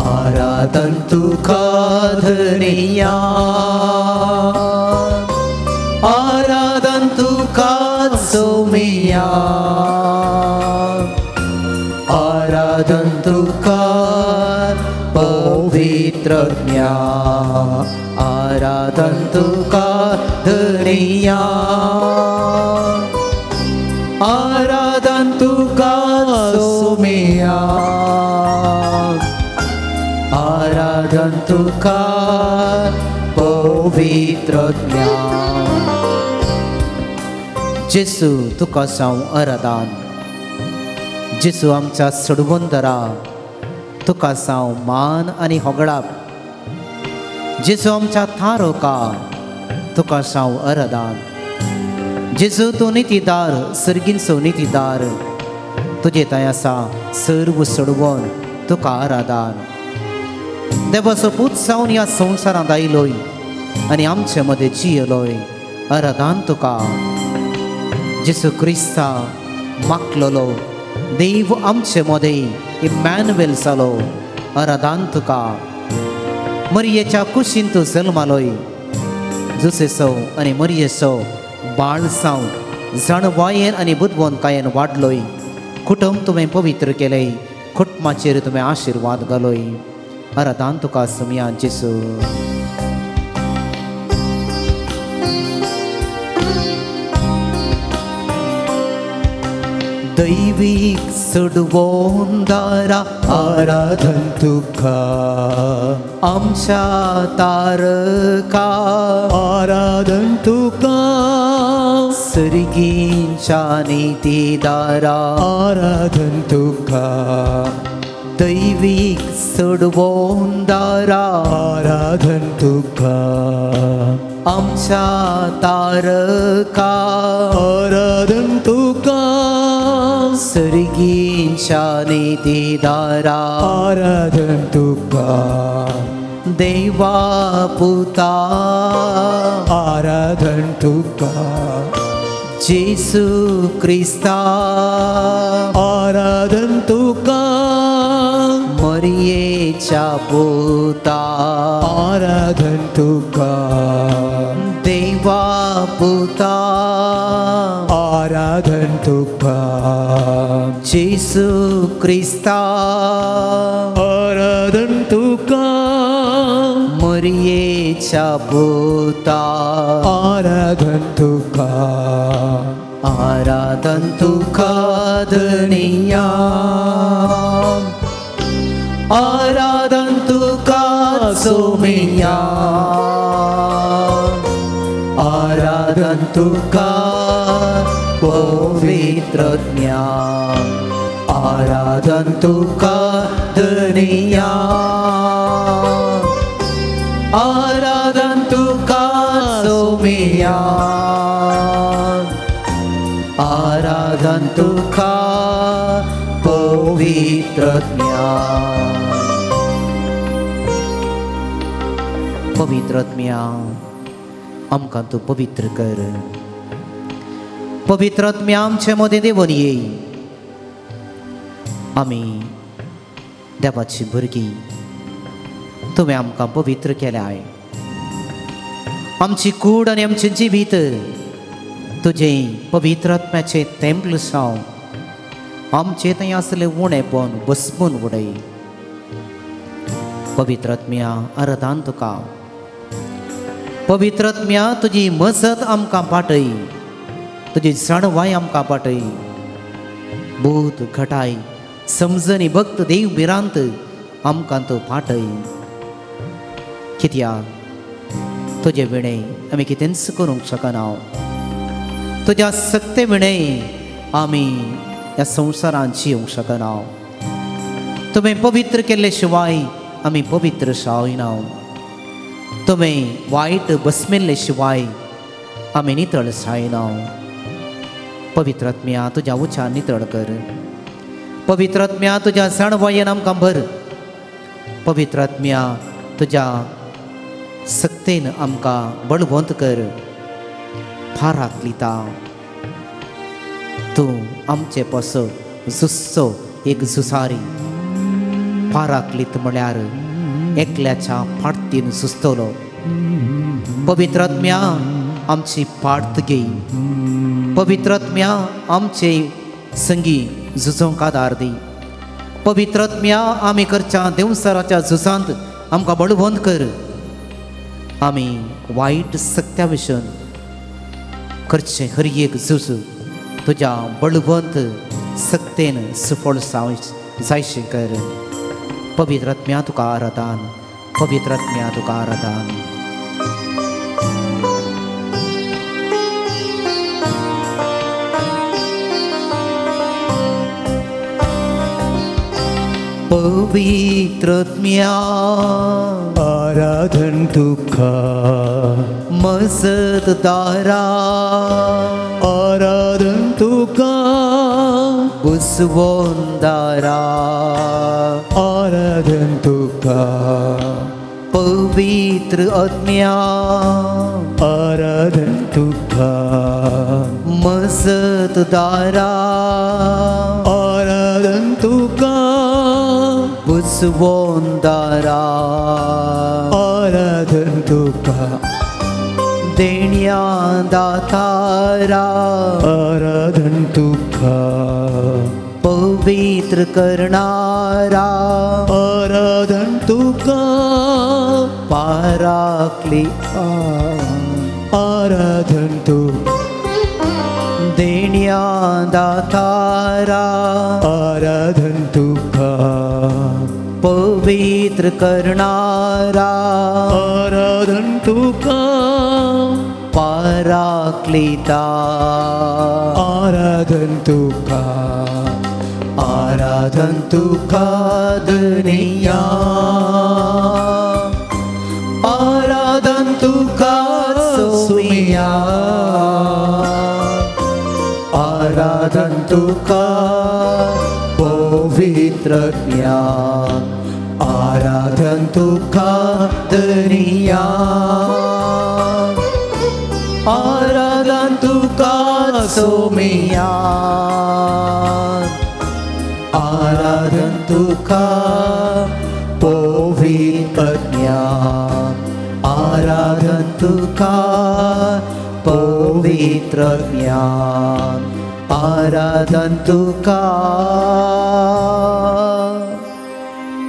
Speaker 2: आराधन तुका धनिया आराधन तुका सोमिया आराधन तुका पवित्र आराधन तुका धनिया आराधन तुका सोमिया आराधन तुका पवित्र जेसू तुका साव आराधन जेसू आमच्या सडवंदरा तुका साव मान आनी होगळाप जेसू आमच्या थारोका तुका साव आराधन जेसू तूं नितीदार सर्गींचो नितीदार तुजे थंय आसा सर्व सोडवून तुका आराधन देवाचो पूत जावन ह्या संवसारांत आयलोय आनी आमचे मदें जियेलोय आराधन तुका जेसू क्रिस्ता मागलोलो देव आमचे मदें इमॅन्युएल जालो आराधन तुका मरियेच्या कुशीन तूं जल्मालोय जुसेसो आनी मरियेचो बाळसांव जाणवायेन आनी बुदवंतकायेन वाडलोय कुटुंब तुवें पवित्र केलें कुटुंबाचेर तुवें आशिर्वाद घालोय आराधन तुका सुमया जेसू. दैवीक सोडवंदारा
Speaker 3: आराधन तुका
Speaker 2: आमच्या तारका
Speaker 3: आराधन तुका
Speaker 2: सर्गींच्या नितीदारा
Speaker 3: आराधन तुका
Speaker 2: दैवीक सोडवंदारा
Speaker 3: आराधन तुका
Speaker 2: आमच्या तारका
Speaker 3: आराधन तुका
Speaker 2: सर्गींच्या नितीदारा
Speaker 3: आराधन तुका
Speaker 2: देवा पुता
Speaker 3: आराधन तुका
Speaker 2: जेसू क्रिस्ता
Speaker 3: आराधन तुका
Speaker 2: मरियेच्या पुता
Speaker 3: आराधन तुका
Speaker 2: देवा पुता
Speaker 3: आराधन तुका
Speaker 2: जेसू क्रिस्ता
Speaker 3: आराधन तुका
Speaker 2: मरियेच्या पुता
Speaker 3: आराधन तुका
Speaker 2: आराधन तुका धनिया आराधन तुका सोमिया आराधन तुका पवित्र आराधन तुका धनिया आराधन तुका सोमिया आराधन तुका पवित्र. पवित्र आत्म्या आमकां तूं पवित्र कर. पवित्र आत्म्या आमचे मदें देवून येय. आमी देवाची भुरगीं, तुवें आमकां पवित्र केल्याय. आमची कूड आनी आमचें जिवीत तुजें पवित्र आत्म्याचें तेंपल साव आमचें थंय आसलें उणेपण बसपून उडय. पवित्र आत्म्या आराधन तुका. पवित्र आत्म्या तुजी मजत आमकां पाटय, तुजी जाणवाय आमकां पाटय. बूत घटाय समजणी भक्त देव भिरांत आमकां तूं पाटय. कित्याक तुजे विणें आमी कितेंच करूंक शकना. तुज्या सक्ते विणें आमी ह्या संवसारांत जिवंक शकना. तुवें पवित्र केल्ले शिवाय आमी पवित्र जायना. तुवें वायट बसमेल्ले शिवाय आमी नितळ जायना. पवित्र आत्म्या तुज्या उच्चार नितळ कर. पवित्र आत्म्या तुज्या जाणवायेन आमकां भर. पवित्र आत्म्या तुज्या सक्तेन आमकां बळवंत कर. फाराक लिता तूं तूं आमचे पासो झुजचो एक झुजारी पाराकलीत म्हळ्यार एकल्याच्या फाटतीन झुजतलो. पवित्र आत्म्या आमची पार्त घेय. पवित्र आत्म्या आमचे संगी झुजोंक आदार दी. पवित्र आत्म्या आमी करच्या देवसराच्या झुजांत आमकां बळवंत कर. आमी वायट सक्त्या विशीं करचें हर एक झूज तुज्या बळवंत सक्तेन सुफळ जायशें कर. पवित्र आत्म्या तुका आराधन. पवित्र आत्म्या तुका आराधन. पवित्र आत्म्या
Speaker 3: आराधन तुका
Speaker 2: मजतदारा
Speaker 3: आराधन तुका
Speaker 2: बुसवंदारा
Speaker 3: आराधन तुका
Speaker 2: पवित्र आत्म्या
Speaker 3: आराधन तुका
Speaker 2: मजतदारा
Speaker 3: आराधन तुका
Speaker 2: बुसवंदारा
Speaker 3: आराधन तुका
Speaker 2: देण्या दातारा
Speaker 3: आराधन तुका
Speaker 2: पवित्र करणारा
Speaker 3: आराधन तुका
Speaker 2: पाराकली
Speaker 3: आराधन तुका
Speaker 2: देण्या दातारा
Speaker 3: आराधन तुका
Speaker 2: पवित्र करणारा
Speaker 3: आराधन तुका
Speaker 2: पाराकलिता
Speaker 3: आराधन तुका
Speaker 2: आराधन तुका दुनिया आराधन तुका सोमिया आराधन तुका पवित्र ज्ञान आराधन तुका दुनिया आराधन तुका सोमिया आराधन तुका पवित्र ज्ञान आराधन तुका पवित्र ज्ञान आराधन तुका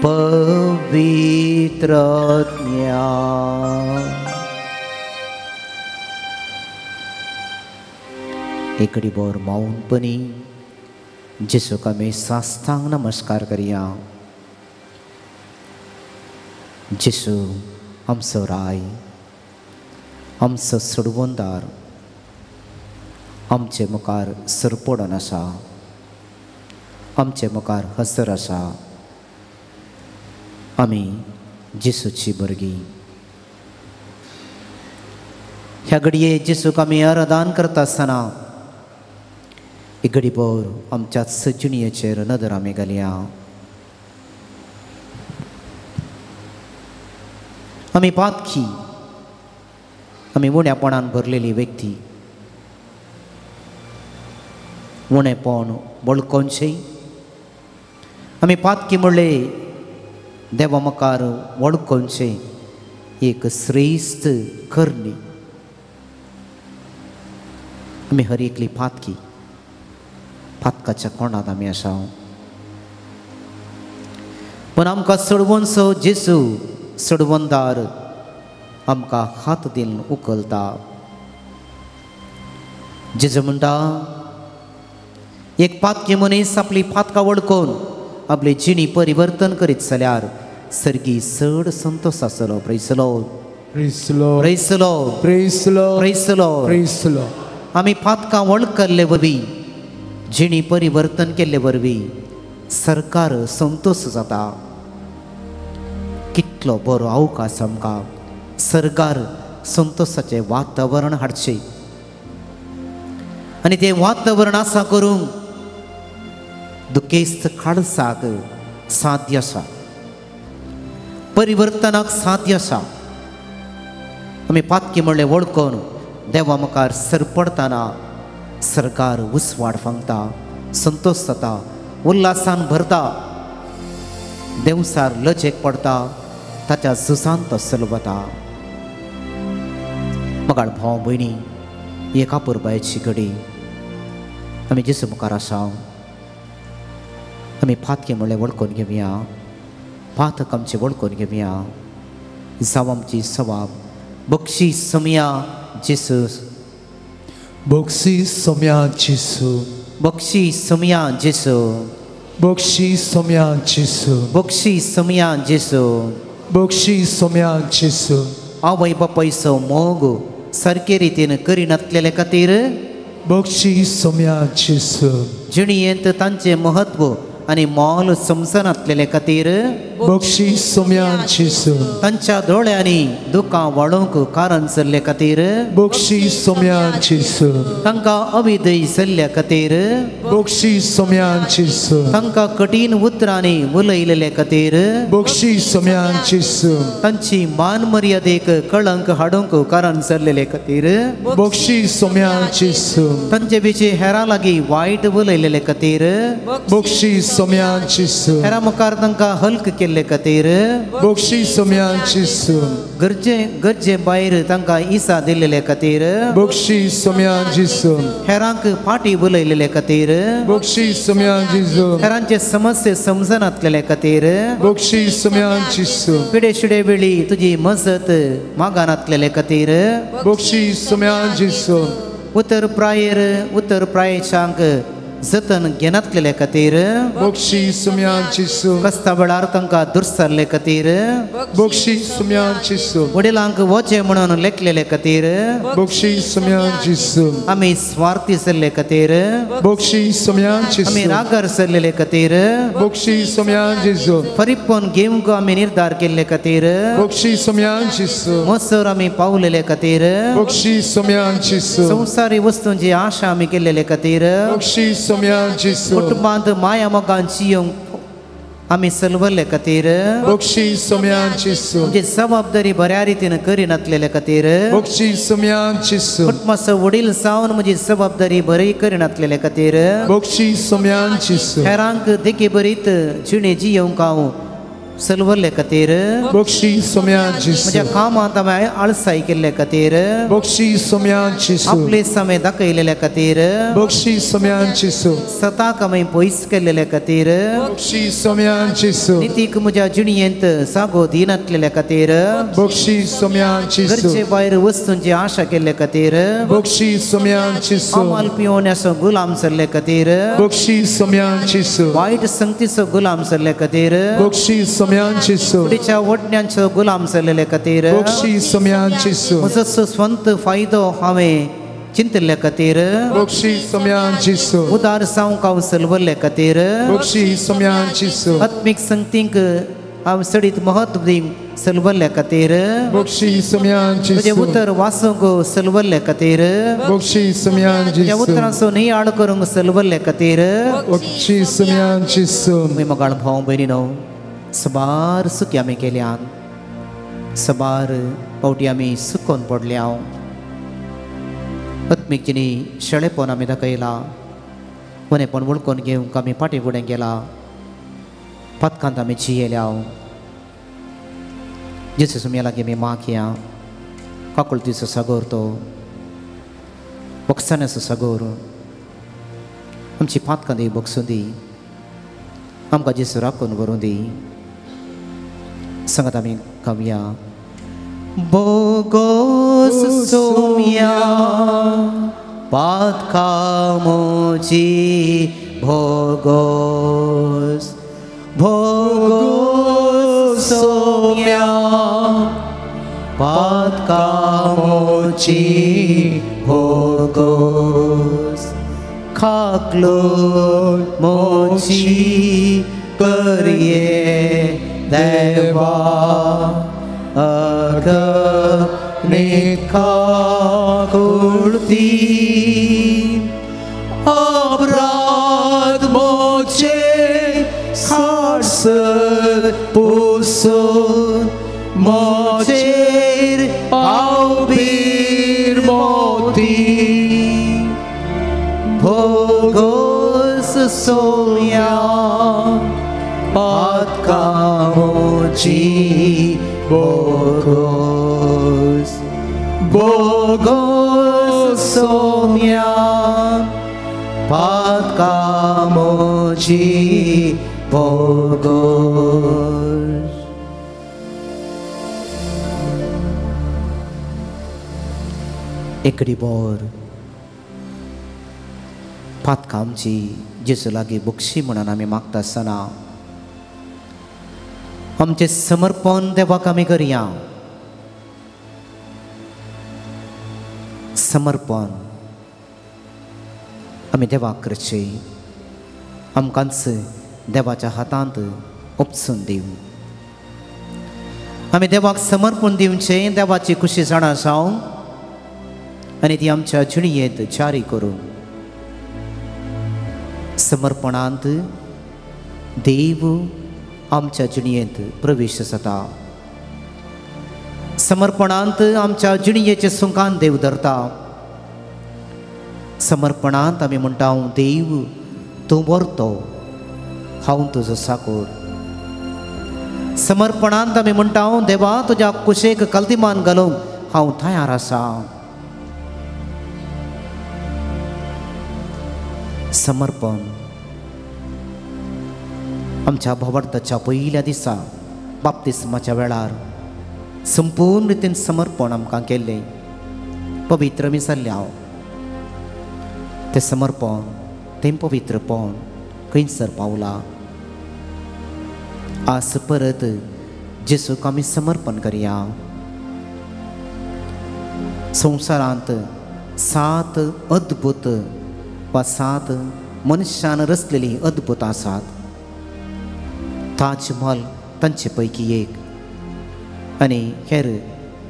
Speaker 2: पवित्र ज्ञान. एकडी बोर मौनपणी जेसूक आमी साष्टांग नमस्कार करया. जेसू आमचो राय, आमचो सोडवणदार, आमचे मुखार सरपडून आसा, आमचे मुखार हजर आसा. आमी जेसूची भुरगीं. ह्या घडये जेसूक आमी आराधन करता आसतना एक घडी भर आमच्या सजिणयेचेर नदर आमी घालया. आमी पातकी, आमी उण्यापणान भरलेली व्यक्ती, उणेपण वळखोनशें आमी पातकी म्हणले देवा मुखार वळखोनशें एक श्रेश्ठ करणी. आमी हर एकली पातकी, पातकाच्या कोणांत आमी आसा. पूण आमकां सोडवनसो जेसू सोडवणदार आमकां हात दिवन उखलता. जेजू म्हणटा एक पातकी मनीस आपली पातकां वळखून आपली जिणी परिवर्तन करीत जाल्यार सर्गी चड संतोश आसलो. Praise Lord,
Speaker 3: praise Lord,
Speaker 2: praise Lord,
Speaker 3: praise Lord,
Speaker 2: praise Lord,
Speaker 3: praise Lord.
Speaker 2: आमी पातकां वळखल्ले वरवीं, जिणी परिवर्तन केल्ले वरवीं सरकार संतोश जाता. कितलो बरो अवकाश आमकां सरकार संतोषाचें वातावरण हाडचें आनी तें वातावरण आसा करूंक दुखेस्त काळसाक साध्य आसा, परिवर्तनाक साध्य आसा. आमी पातकी म्हणलें वळखून देवा मुखार सरपडतना सरकार उसवाड फांगता, संतोष जाता, उल्हासान भरता, देवसार लजेक पडता, ताच्या झुजांत तो सलवता. मगाळ भाव भयणी, एका पुरबायची घडी आमी जेजू मुखार आसा. आमी फातके म्हणलें वळखून घेवया, पातक आमचें वळखून घेवया, जावं आमची सवाब बक्षी समया जेजू,
Speaker 3: बक्षी समया जेजू,
Speaker 2: बक्षी समया जेजू,
Speaker 3: बक्षी समया जेजू,
Speaker 2: बक्षी समया जेजू,
Speaker 3: बक्षी समया जेजू.
Speaker 2: आवय बापायचो मोग सारके रितीन करिनातलेले खातीर
Speaker 3: बक्षी समया जेजू,
Speaker 2: जिणयेंत तांचें म्हत्व आनी मोल समजनातलेले खातीर
Speaker 3: बक्षी समया जेजू,
Speaker 2: तांच्या दोळ्यांनी दुकां वाडोवंक कारण जाल्ले खातीर
Speaker 3: बक्षी समया जेजू,
Speaker 2: तांकां अविधय जाल्ल्या खातीर
Speaker 3: बक्षी समया जेजू,
Speaker 2: तांकां कठीण उतरांनी उलयलेले खातीर
Speaker 3: बक्षी समया जेजू,
Speaker 2: तांची मान मर्यादेक कळंक हाडूंक कारण जाल्लेले खातीर
Speaker 3: बक्षी समया जेजू,
Speaker 2: तांचे विशीं हेरां लागीं वायट उलयलेले खातीर
Speaker 3: बक्षी समया जेजू,
Speaker 2: हेरां मुखार तांकां हल्क केल्ले खातीर
Speaker 3: बक्षी समया जेजू,
Speaker 2: गरजे गरजे भायर तांकां इसा दिल्ले खातीर
Speaker 3: बक्षी समया जेजू,
Speaker 2: हेरांक फाटी उलयलेले खातीर
Speaker 3: बक्षी समया जेजू,
Speaker 2: हेरांचे समस्ये समजनातलेले खातीर
Speaker 3: बक्षी समया जेजू,
Speaker 2: पिडे शिडे वेळी तुजी मजत मागानातलेले खातीर
Speaker 3: बक्षी समया जेजू,
Speaker 2: उतर प्रायेर उतर प्रायेशांक जतन घेनातलेले खातीर
Speaker 3: बक्षी समया जेजू,
Speaker 2: कस्ता वेळार तांकां दुर्सरले खातीर
Speaker 3: बक्षी समया जेजू,
Speaker 2: वडिलांक वचें म्हणून लेखलेले खातीर
Speaker 3: बक्षी समया जेजू,
Speaker 2: आमी स्वार्थी जाल्ले खातीर
Speaker 3: बक्षी समया जेजू,
Speaker 2: आमी रागार जाल्लेले खातीर
Speaker 3: बक्षी समया जेजू,
Speaker 2: फरीपण घेवंक आमी निर्धार केल्ले खातीर
Speaker 3: बक्षी समया जेजू,
Speaker 2: मोसर आमी पावलेले खातीर
Speaker 3: बक्षी समया जेजू,
Speaker 2: संवसारी वस्तूंची आशा आमी केल्लेले खातीर
Speaker 3: बक्षी समया जेजू,
Speaker 2: कुटुंबांत माया मोगान जियोंक आमी सलवल्ले खातीर
Speaker 3: बक्षी समया जेजू,
Speaker 2: म्हणजे जबाबदारी बऱ्या रितीन करिनातलेले खातीर
Speaker 3: बक्षी समया जेजू,
Speaker 2: कुटुंबाचो वडील जावन म्हजी जबाबदारी बरी करिनातलेले खातीर
Speaker 3: बक्षी समया जेजू,
Speaker 2: हेरांक देखी बरीत जिणे जियोंक हांव सलवल्ले खातीर
Speaker 3: बक्षी समया जेजू,
Speaker 2: म्हज्या कामांत हांवें आळसाय केल्ले खातीर
Speaker 3: बक्षी समया जेजू,
Speaker 2: आपले समय दाखयलेले खातीर
Speaker 3: बक्षी समया जेजू,
Speaker 2: सताक हांवें पयस केल्लेले खातीर
Speaker 3: बक्षी समया जेजू,
Speaker 2: नितीक म्हज्या जिणयेंत जागो दिनातलेले खातीर
Speaker 3: बक्षी समया जेजू,
Speaker 2: गरजे भायर वस्तूंची आशा केल्ले खातीर
Speaker 3: बक्षी समया जेजू,
Speaker 2: अमल पिवण्याचो गुलाम जाल्ले खातीर
Speaker 3: बक्षी समया जेजू,
Speaker 2: वायट संगतीचो गुलाम जाल्ले खातीर
Speaker 3: बक्षी समया जेजू,
Speaker 2: कुडीच्या वडण्यांचो गुलाम जाल्लेले खातीर
Speaker 3: बक्षी समया जेजू,
Speaker 2: म्हजो स्वंत फायदो हांवें चिंतिल्ले खातीर
Speaker 3: बक्षी समया जेजू,
Speaker 2: उदार जावंक हांव सलवल्ले खातीर
Speaker 3: बक्षी समया जेजू,
Speaker 2: आत्मीक संगतींक हांव चडीत म्हत्व दिवंक सलवल्ले खातीर
Speaker 3: बक्षी समया
Speaker 2: म्हजें
Speaker 3: जेजू,
Speaker 2: उतर वाचूंक सलवल्ले खातीर
Speaker 3: बक्षी समया
Speaker 2: म्हज्या
Speaker 3: जेजू,
Speaker 2: उतरांचो नियाळ करूंक सलवल्ले खातीर
Speaker 3: बक्षी समया जेजू.
Speaker 2: तुमी मोगाळ भाव भयणीनो, सबार सुकी आमी केल्यान, सबार पावटी आमी सुकोन पडल्या, आत्मीक जिणी शेळेपण आमी दाखयला, वनेपण वळखून घेवंक आमी फाटीं फुडें गेला, पातकांत आमी जियेल्या. जेजू सुमया लागीं आमी मागया, काकुळतीचो सागोर तो, बक्षाण्याचो सागोर, आमची पातकां दी बक्षूं दी, आमकां जेजू राखून व्हरूं दी. सांगात आमी गावया. बोगोस सोम्या पातकां म्हजी भोगोस, भोगोस सोम्या पातकां म्हजी भोगोस, खाकलो म्हजी करये देवा, अगणित काकुळती अपराध म्हजे खाडसर पुसून म्हजेर पावबीर मोती,
Speaker 4: सोम्या पातकामोची बोगोस बोगोस सोम्या पातकामोची बोगोस.
Speaker 2: एकडी बोर पातकामची जेजू लागीं बक्षी म्हणून आमी मागता आसतना आमचें समर्पण देवाक आमी करया. समर्पण आमी देवाक करचें, आमकांच देवाच्या हातांत उपसून दिवं. आमी देवाक समर्पण दिवचें, देवाची खुशी जाणा जावं आनी ती आमच्या जिणयेंत जारी करूं. समर्पणांत देव आमच्या जिणयेंत प्रवेश जाता. समर्पणांत आमच्या जिणयेचें सुंकान देव धरता. समर्पणांत आमी म्हणटा, देव तूं व्हरतो, हांव तुजो साकोर. समर्पणांत आमी म्हणटा, देवा तुज्या कुशेक कल्तिमान घालूंक हांव तयार आसा. समर्पण आमच्या भावार्थाच्या पयल्या दिसा बाप्तिस्माच्या वेळार संपूर्ण रितीन समर्पण आमकां केल्लें, पवित्र मी जाल्लें हांव. तें समर्पण, तें पवित्रपण खंयसर पावलां? आज परत जेजूक आमी समर्पण करया. संवसारांत 7 अद्भुत वा 7 मनशान रचलेलीं अद्भुत आसात. ताजमहल तांचे पैकी एक आनी हेर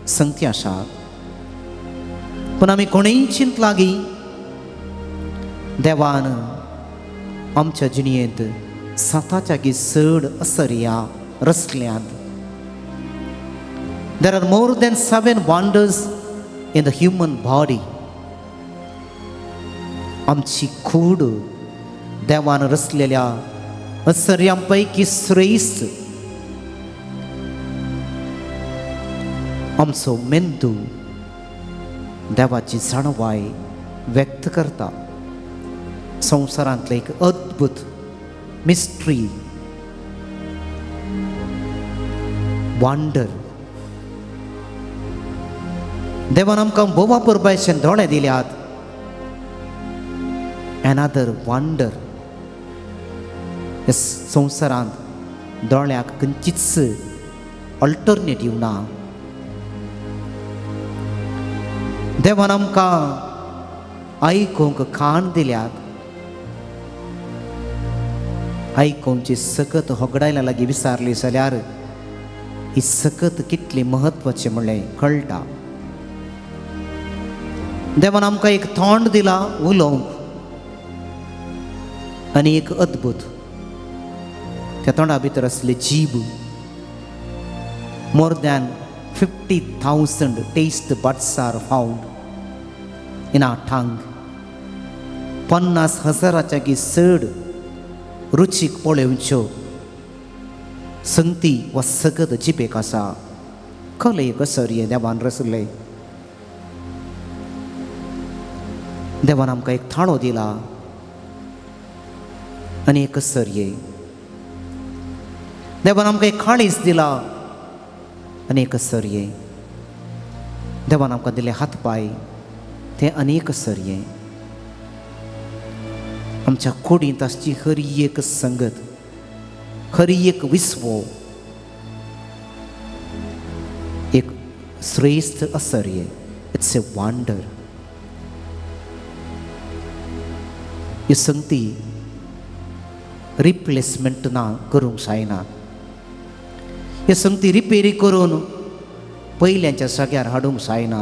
Speaker 2: संगती आसात. पूण आमी कोणूय चिंतलां की देवान आमच्या जिणयेंत 7च्या चड असर्या रचल्यांत. There are more than 7 wonders in the human body. आमची कूड देवान रचलेल्या असर्यां पैकी श्रेश्ठ. आमचो मेंदू देवाची जाणवाय व्यक्त करता. संवसारांतलें एक अद्भुत मिस्ट्री, वंडर. देवान आमकां भोव पुरबायचे दोळे दिल्यात. Another wonder. संवसारांत दोळ्याक खंयचीच अल्टरनेटीव ना. देवान आमकां आयकूंक कान दिल्यात. आयकोवची सकत होगडायला लागीं विसारली जाल्यार ही सकत कितली म्हत्वाची म्हणलें कळटा. देवान आमकां एक तोंड दिला उलोवंक आनी एक अद्भुत त्या तोंडा भितर आसली जीब. More than 50,000 taste buds are found in our tongue. 50,000 चड रुचीक पळोवच्यो संगती वा सकत जिबेक आसा. कले कसर देवान रचले. देवान आमकां एक थाळो दिला आनी एक सरये. देवान आमकां एक खाळीस दिला आनी एक सरये. देवान आमकां दिले हात पांय, ते अनेक सरये. आमच्या कुडींत आसची हर एक संगत, हर एक विस्वो एक श्रेश्ठ असर्य. It's a wonder. ही संगती रिप्लेसमेंट ना करूंक जायना. ही संगती रिपेरी करून पयल्यांच्या जाग्यार हाडूंक जायना.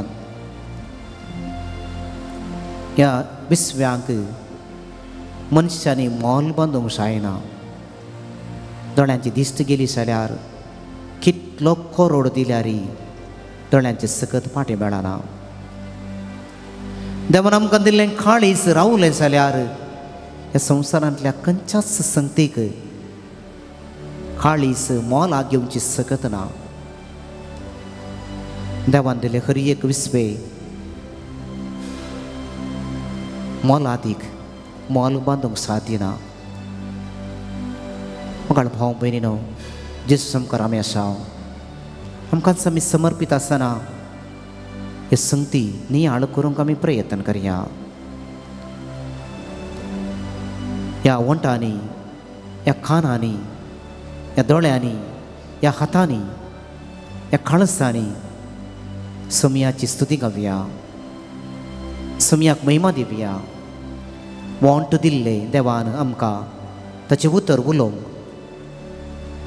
Speaker 2: ह्या विस्व्यांक मनशांनी मोल बांदूंक जायना. दोळ्यांची दिश्ट गेली जाल्यार कितलो करोड दिल्यार दोळ्यांचे सकत फाटीं मेळना. देवान आमकां दिल्लें काळीज रावलें जाल्यार ह्या संवसारांतल्या खंयच्याच संगतीक काळीस मोलाक घेवची सकत ना. देवान दिले हर एक विस्वे मोलादीक मोल बांदूंक साध्य ना. मगाळ भाव भयणीनो, जेजू सामकार आमी आसा, आमकांच आमी समर्पीत आसतना हे संगती नियाळ करूंक आमी प्रयत्न करया. ह्या वंटांनी, ह्या कानांनी, ह्या दोळ्यांनी, ह्या हातांनी, ह्या काळसांनी सोमयाची स्तुती गावया, सोमयाक महिमा दिवया. वोंट दिल्ले देवान आमकां ताचें उतर उलोवंक,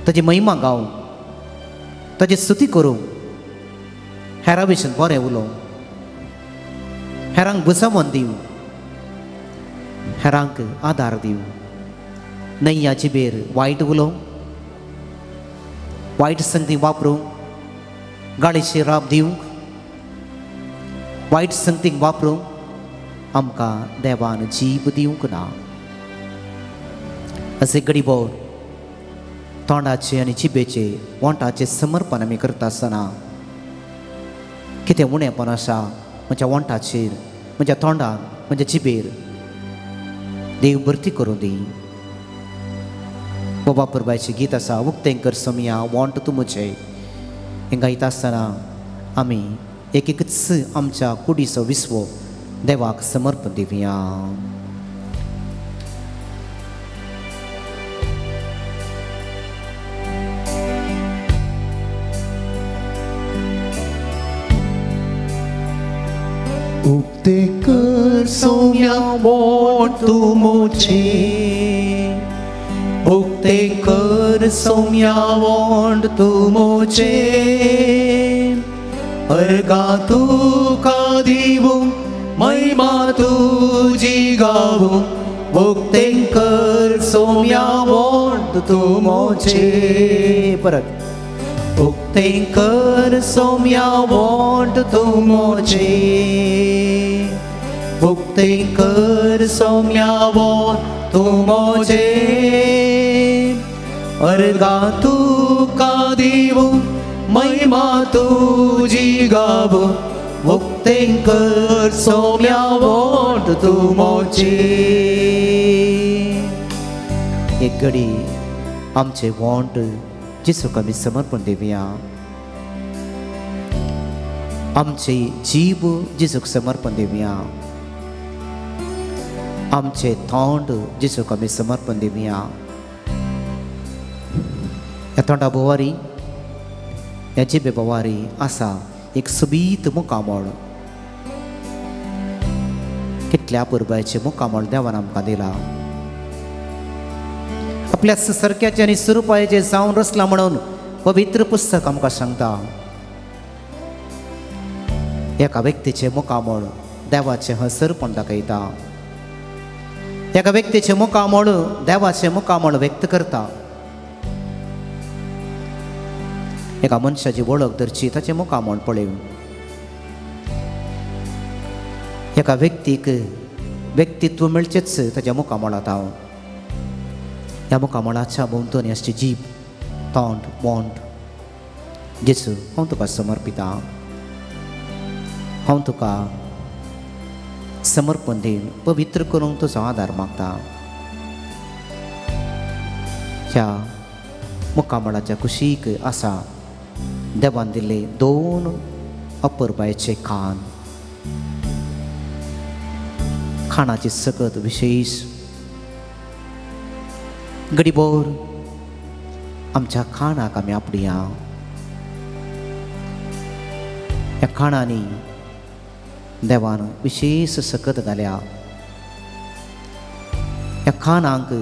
Speaker 2: ताची महिमा गावंक, ताची स्तुती करूंक, हेरा भशेन बरें उलोवंक, हेरांक बुजावन दिवं, हेरांक आदार दिवं. न्हय जिबेर वायट उलोवंक, वायट संगती वापरूंक, गाळीची राब दिवंक, वायट संगतीक वापरूंक आमकां देवान जीब दिवंक ना. अशें गडीबोर तोंडाचे आनी जिबेचे वोंटाचें समर्पण आमी करता आसतना कितें उणेपण आसा म्हज्या वोंटाचेर, म्हज्या तोंडान, म्हज्या जिबेर देव भरती करूं दी. बाबा परबायचें गीत आसा, उक्तें कर सोमया वोंट तूं म्हजें. हें गायता आसतना आमी एक एकच आमच्या कुडीचो विस्वो देवाक समर्पण दिवया.
Speaker 4: उक्ते कर सोम्या वोंट तूं म्हजें, उक्ते कर सोम्या वोंट तूं म्हजें, अर्गा तुका दिवूं महिमा तुजी गावूं, उक्ते कर सोम्या वोंट तूं म्हजें.
Speaker 2: परत
Speaker 4: उक्ते कर सोम्या वोंट तूं म्हजें, उक्ते कर सोम्या वोंट तूं म्हजें, अर्गा तुका दिवूं महिमा तुजी गावूं, उक्ते कर सोम्या वोंट तूं म्हजें.
Speaker 2: एक घडी आमचे वोंट जेजूक आमी समर्पण दिवया, आमचे जीब जेजूक समर्पण दिवया, आमचे तोंड जेजूक आमी समर्पण दिवया. ह्या तोंडा बोवारी, ह्या जिबे बोवारी आसा एक सोबीत मुखामळ. कितल्या पुरबायचें मुखामळ देवान आमकां दिला. आपल्या सारक्याचें आनी स्वरुपाचें जावन रचलां म्हणून पवित्र पुस्तक आमकां सांगता. एका व्यक्तीचें मुखामळ देवाचें हसरपण दाखयता, एका व्यक्तीचें मुखामळ देवाचें मुखामळ व्यक्त करता. एका मनशाची वळख धरची ताचें मुखामळ पळोवन. एका व्यक्तीक व्यक्तित्व मेळचेंच ताच्या मुखामळांत. हांव ह्या मुखामळाच्या भोंवतणी आसची जीब, तोंड, वोंट. जेजू, हांव तुका समर्पिता, हांव तुका समर्पण दिवन पवित्र करूंक तुजो आदार मागता. ह्या मुखामळाच्या कुशीक आसा देवान दिल्ले दोन अपुरबायेचे कान. खाणाची सकत विशेश गडीबोर आमच्या खाणाक आमी आपडया. ह्या खाणांनी देवान विशेश सकत घाल्या. ह्या खाणांक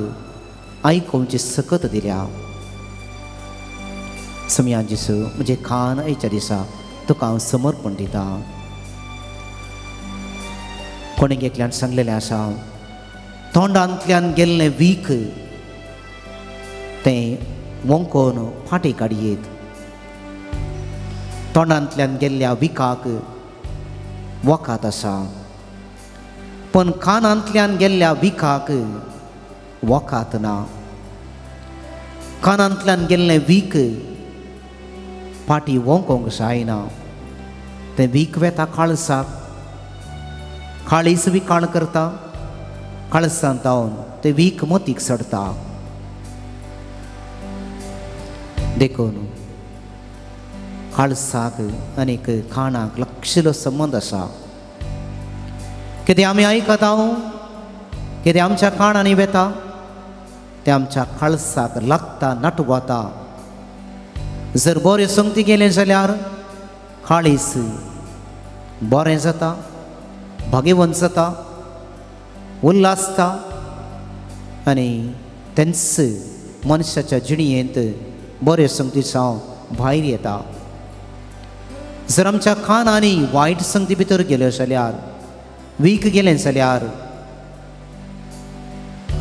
Speaker 2: आयकोवची सकत दिल्या. समया जेजू, म्हजें खाण आयच्या दिसा तुका हांव समर्पण दिता. कोणें एकल्यान सांगलेलें आसा, तोंडांतल्यान गेल्लें वीख तें वोंकोन फाटीं काडयेत. तोंडांतल्यान गेल्ल्या विखाक वखद आसा, पण कानांतल्यान गेल्ल्या विखाक वखात ना. कानांतल्यान गेल्लें वीक फाटी वोंकोंक जायना. तें वीक वेता काळसाक, काळीस विकाळ करता, काळसांत जावन तें वीक मोतीक चडता. देखून काळसाक आनीक कानाक लक्षलो संबंद आसा. कितें आमी आयकता, कितें आमच्या कानांनी वेता तें आमच्या काळसाक लागता, नटवता. जर बरें संगती गेलें जाल्यार काळीस बरें जाता, भाग्यवंत जाता, उल्हासता आनी तेंच मनशाच्या जिणेंत बरें संगती जावन भायर येता. जर आमच्या कानांनी वायट संगती भितर गेल्यो जाल्यार, वीक गेलें जाल्यार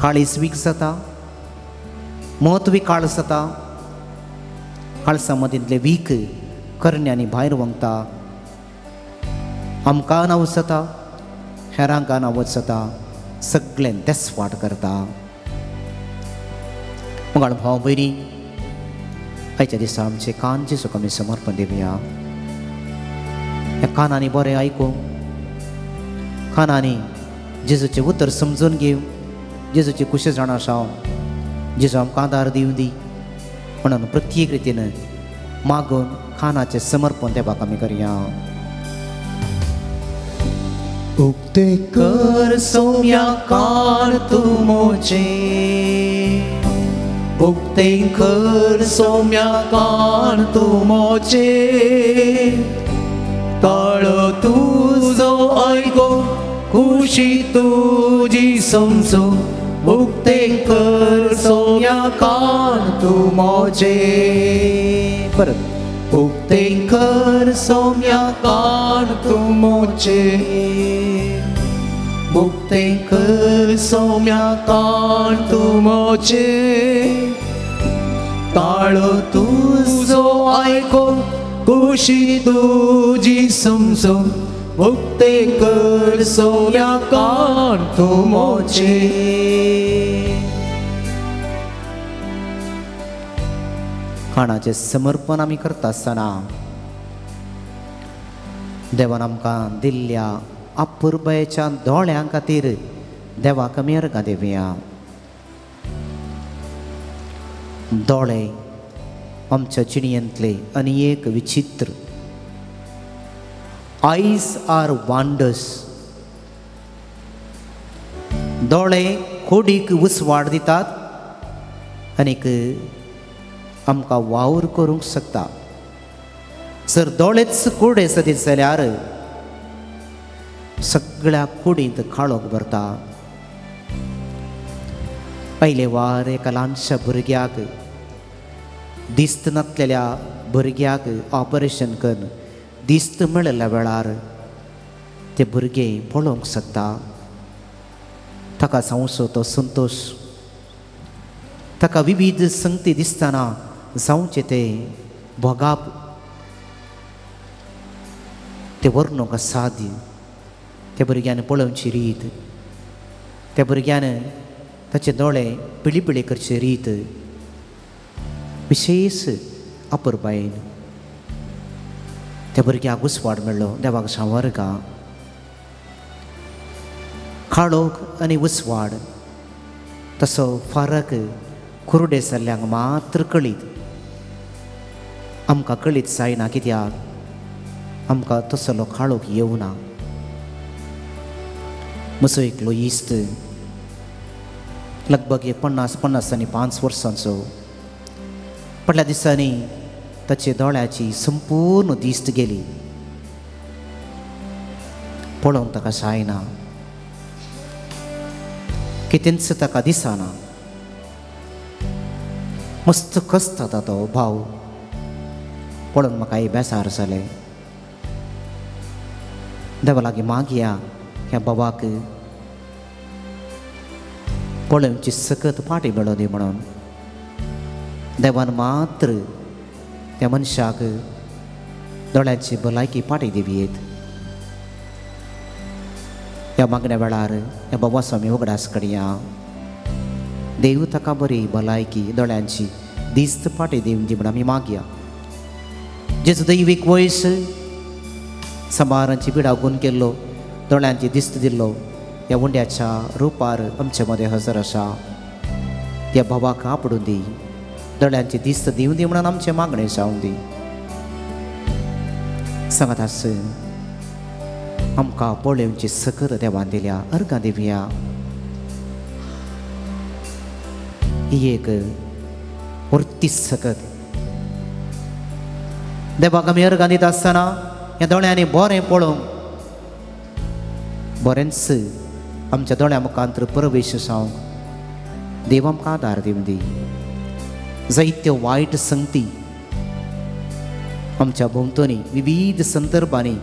Speaker 2: काळीस वीक जाता, मत विकाळ जाता, काळसा मदींतले वीक करण्यांनी भायर वंगता, आमकां नावच जाता, हेरांक नावच जाता, सगळें तेच वाट करता. मुगाळ भाव भयणी, आयच्या दिसा आमचे कान जेजूक आमी समर्पण दिवया. ह्या कानांनी बरें आयकूं, कानांनी जेजूचें उतर समजून घेवं, जेजूची खुशी जाणा आसा, जेजू आमकां आदार दिवं दी म्हणून प्रत्येक रितीन मागून कानाचें समर्पण देवाक आमी करया.
Speaker 4: उक्ते कर सोम्या कान तूं मोजे, उक्ते कर सोम्या कान तूं मोजे, ताळो तुजो आयको खुशी तुजी समजो, उक्ते कर सोम्या कान तूं मोजे.
Speaker 2: परत
Speaker 4: उक्ते कर सोम्या कान तूं मोजे, उक्ते कर सोम्या कान तूं मोजे, ताळो तुजो आयको खुशी तुजी समजो, उक्ते कर सोम्या कान तूं मोजे.
Speaker 2: कानाचें समर्पण आमी करता आसतना देवान आमकां दिल्ल्या अपुरबायेच्या दोळ्यां खातीर देवाक आमी अर्गां दिवया. दोळे आमच्या जिणेंतले आनी एक विचित्र, आयज आर वांडस. दोळे कोडीक उजवाड दितात आनीक आमकां वावर करूंक शकता. जर दोळेच कुडे सदीत जाल्यार सगळ्या कुडींत काळोख भरता. पयले वार एका ल्हानशा भुरग्याक, दिस्त नासलेल्या भुरग्याक ऑपरेशन करून दिस्त मेळिल्ल्या वेळार ते भुरगें पळोवंक शकता. ताका जावचो तो संतोश, ताका विविध संगती दिसतना जावचें तें भोगाप, तें वर्णूंक असाध्य. त्या भुरग्यान पळोवची रीत, त्या भुरग्यान ताचे दोळे पिळी पिळी करची रीत विशेष अपुरबायेन त्या भुरग्याक उजवाड मेळ्ळो. देवाक सांवर्गां. काळोख आनी उजवाड तसो फरक कुरडे जाल्ल्यांक मात्र कळीत, आमकां कळीत जायना कित्याक आमकां तसलो काळोख येवना. म्हजो एकलो इश्ट लगभग 50 आनी 5 वर्सांचो, फाटल्या दिसांनी ताचे दोळ्याची संपूर्ण दिश्ट गेली. पळोवंक ताका जायना, कितेंच ताका दिसना, मस्त कसता तो भाव. पळोवन म्हाका बेजार जालें. देवा लागीं मागया ह्या बाबाक पळोवची सकत फाटी मेळों दी म्हणून. देवान मात्र त्या मनशाक दोळ्यांची भलायकी फाटी दिवयेत. ह्या मागण्या वेळार ह्या बाबा स्वामी उगडास करया. देव ताका बरी भलायकी दोळ्यांची दिस्त फाटी दिवन दी म्हण आमी मागया. जेजू दैवीक वयस समारांची पिडा गुण केल्लो, दोळ्यांची दिस्त दिल्लो ह्या उंड्याच्या रुपार आमचे मदें हजर आसा. त्या भावाक आपडून दी, दोळ्यांची दिस्त दिवन दी म्हणून आमचें मागणें जावं दी. सांगात आस आमकां पळोवची सकत देवान दिल्या, अर्गां दिवया. ही एक वृत्ती सकत देवाक आमी अर्गां दिता आसतना ह्या दोळ्यांनी बरें पळोवंक, बरेंच आमच्या दोळ्या मुखांत प्रवेश जावंक देव आमकां आदार दिवं दी. जायत्यो वायट संगती आमच्या भोंवतणी विविध संदर्भांनी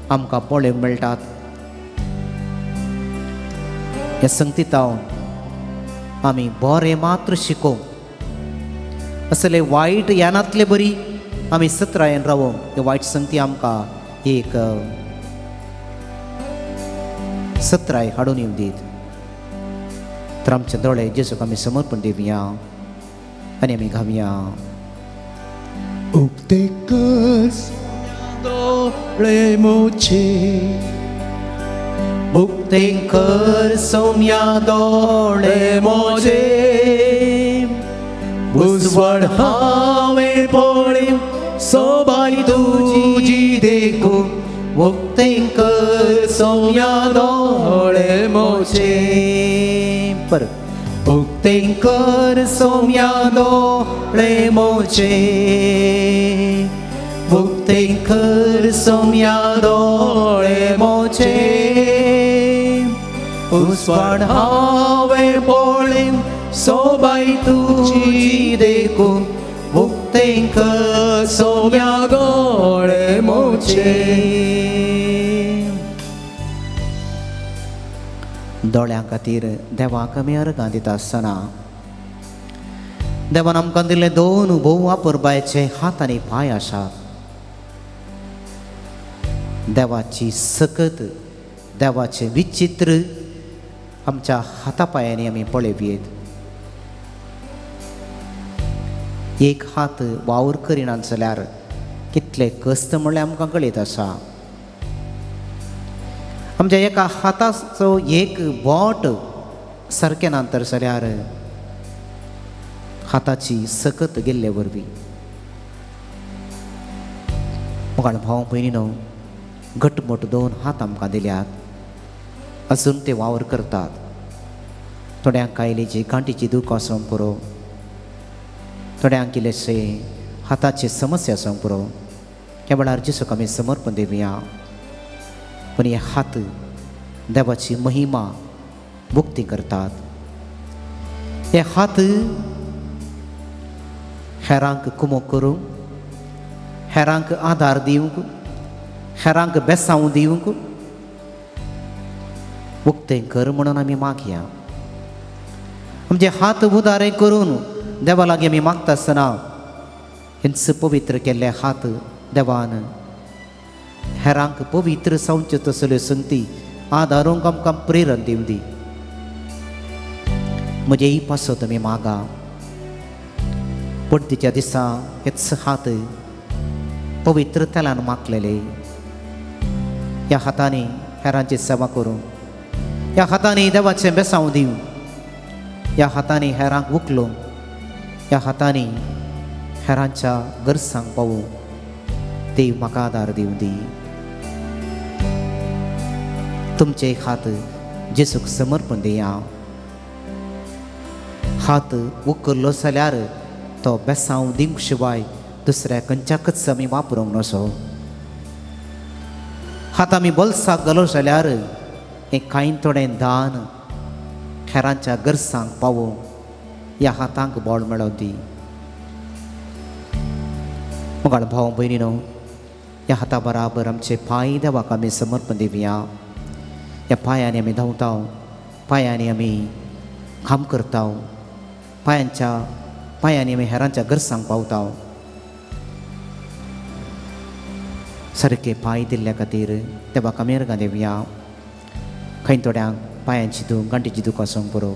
Speaker 2: आमकां पळोवंक मेळटात. ह्या संगतीतावन आमी बरें मात्र शिकोवंक, असले वायट यानांतले बरी आमी सत्रायेन रावोंक ह्यो वायट संगती आमकां एक सत्राय हाडून येवं दीत. तर आमचे दोळे जेजूक आमी समर्पण दिवया आनी आमी घावया.
Speaker 4: उक्ते कर दोळे मोचे, उक्ते कर सोम्या दोळे मोजे, उजवाड हांवें पळय सोबाय तुजी देखूं, उक्ते कर सोम्या दोळे मोजे.
Speaker 2: परत उक्ते कर सोम्या दोळे मोजे, उक्ते कर सोम्या दोळे मोजे, उजवाड हांवें पळय सोबाय तुजी देखूं, उक्ते कर सोम्या
Speaker 4: दोळे मोजे.
Speaker 2: दोळ्यां खातीर देवाक आमी अर्गां दिता आसतना देवान आमकां दिल्ले दोन भोव वापरपाचे हात आनी पांय आसात. देवाची सकत, देवाचें विचित्र आमच्या हाता पांयांनी आमी पळोवयेत. एक हात वावर करिना जाल्यार कितले कश्ट म्हणल्यार आमकां कळीत आसा. आमच्या एका हाताचो एक बोट सारकें ना तर जाल्यार हाताची सकत गेल्ले वरवीं. मुखार भाव भयणीनो, घटमूट दोन हात आमकां दिल्यात, अजून ते वावर करतात. थोड्यांक कायलेची गांठीची दूख आसूंक पुरो, थोड्यांक कितलेशे हाताची समस्या आसूंक पुरो. ह्या वेळार जेजूक आमी समर्पण दिवया. पूण हे हात देवाची महिमा मुक्ती करतात. हे हात हेरांक कुमो करूंक, हेरांक आदार दिवंक, हेरांक बेसांव दिवंक उक्तें कर म्हणून आमी मागया. आमचे हात उदारे करून देवा लागीं आमी मागता आसतना हेंच पवित्र केल्ले हात देवान हेरांक पवित्र जावच्यो तसल्यो संगती आदारूंक आमकां प्रेरण दिवं दी. म्हजे पासत तुमी मागा. पडतीच्या दिसा हेच हात पवित्र तेलान मागलेले. ह्या हातांनी हेरांची सेवा करूं, ह्या हातांनी देवाचें बेसांव दिवं, ह्या हातांनी हेरांक उखलूं, ह्या हातांनी हेरांच्या गरजांक पावूं. देव म्हाका आदार दिवं दी. तुमचे हात जेजूक समर्पण दिया. हात उखल्लो जाल्यार तो बेसांव दिवंक शिवाय दुसऱ्या खंयच्याकच आमी वापरूंक नसो. हात आमी बोल्साक घालो जाल्यार हें कांय थोडें दान हेरांच्या गरजांक पावोवंक ह्या हातांक बळ मेळों दी. मुखार भाव भयणीनो, ह्या हाता बराबर आमचे पांय देवाक आमी समर्पण दिवया. ह्या पांयांनी आमी धांवता, पांयांनी आमी काम करता, पांयांनी आमी हेरांच्या गरजांक पावता. सारके पांय दिल्ल्या खातीर देवाक आमी अर्गां दिवया. खंय थोड्यांक पांयांची दूख, गांठीची दूख आसूंक पुरो,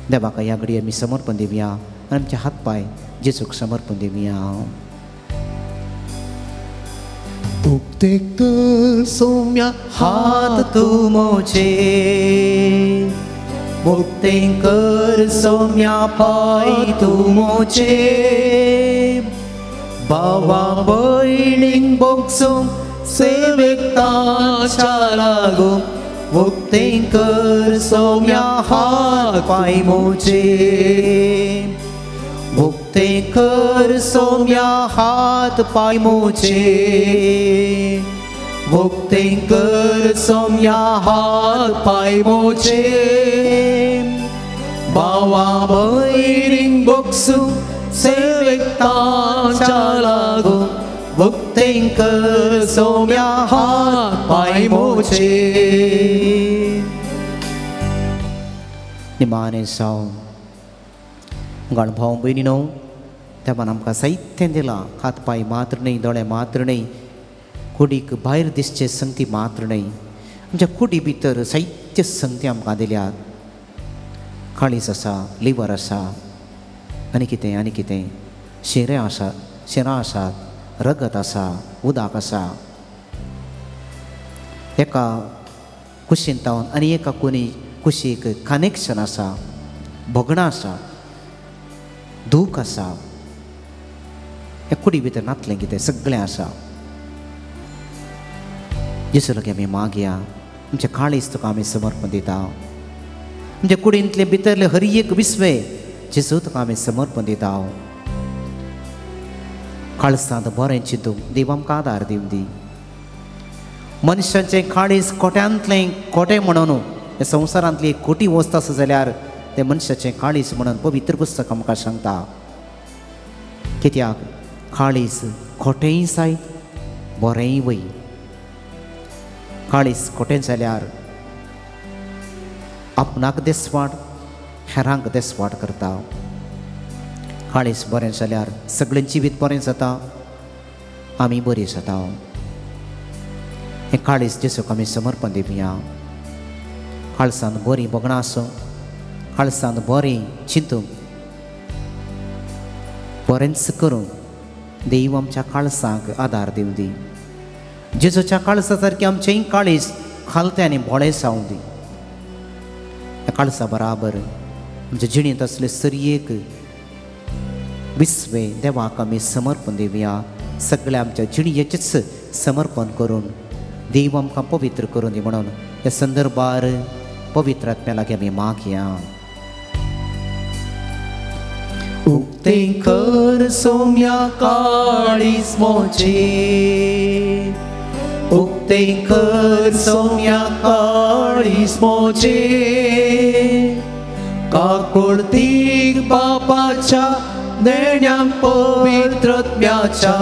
Speaker 2: देवाक ह्या घडये आमी समर्पण दिवया आनी आमचे हात पांय जेजूक समर्पण दिवया.
Speaker 4: उक्ते कर सोम्या
Speaker 2: हात तूं मोजे, उक्ते कर सोम्या पांय तूं मोजे, भावा भयणींक भोगसूंक सेवेक ताच्या लागूंक, उक्ते कर सोम्या हात पांय मोजे, उक्ते कर सोम्या हात पांय मोजे, उक्ते कर सोम्या हात पांय मोजे, भावा भयणींक भोगसूंक सेवेक ताच्या लागूंक, उक्ते कर सोम्या हात पांय मोजे. निमाणे जावं गाण भाव भयणी न्हू तेन्ना आमकां साहित्य दिलां. हात पांय मात्र न्हय, दोळे मात्र न्हय, कुडीक भायर दिसचे संगती मात्र न्हय, आमच्या कुडी भितर साहित्य संगती आमकां दिल्यात. काळीज आसा, लिवर आसा, आनी कितें आनी कितें, शेरें आसा, शेरां आसात, रगत आसा, उदक आसा. एका कुशीन तावन आनी एका कोणी कुशीक कनेक्शन आसा, भोगणां आसा, दूख आसा. ह्या कुडी भितर नातलें कितें सगळें आसा. जेजू लागीं आमी मागया, आमचें काळीज तुका आमी समर्पण दिता, आमच्या कुडींतले भितरले हर एक विस्वे जेजू तुका आमी समर्पण दिता. काळसांत बरें चिंतूंक देव आमकां आदार दिवं दी. मनशाचें काळीज कोट्यांतलें कोटें म्हणून ह्या संवसारांतली एक कोटी वस्त आसा जाल्यार तें मनशाचें काळीज म्हणून पवित्र पुस्तक आमकां सांगता. कित्याक काळीज खोटेंय जायत बरेंय वय. काळीज खोटें जाल्यार आपणाक देसवाट हेरांक देसवाट करता. काळीज बरें जाल्यार सगळें जिवीत बरें जाता, आमी बरी जाता. हें काळीज जेजूक आमी समर्पण दिवया. काळसान बरीं भोगणां आसूं, काळसान बरें चिंतूंक, बरेंच करूंक देव आमच्या काळसांक आदार दिवं दी. जेजूच्या काळसा सारकें आमचेंय काळीज खालतें आनी भोळें जावं दी. ह्या काळसा बराबर आमच्या जिणेंत आसले सरयेक विस्वे देवाक आमी समर्पण दिवया. सगळ्या आमच्या जिणयेचेच समर्पण करून देव आमकां पवित्र करून दी म्हणून ह्या संदर्भार पवित्र आत्म्या लागीं आमी मागया.
Speaker 4: उक्ते कर सोम्या काळीज मोजे, उक्ते कर सोम्या काळीज मोजे, काकुळतीक बापाच्या देण्यांक पवित्रत्म्याच्या,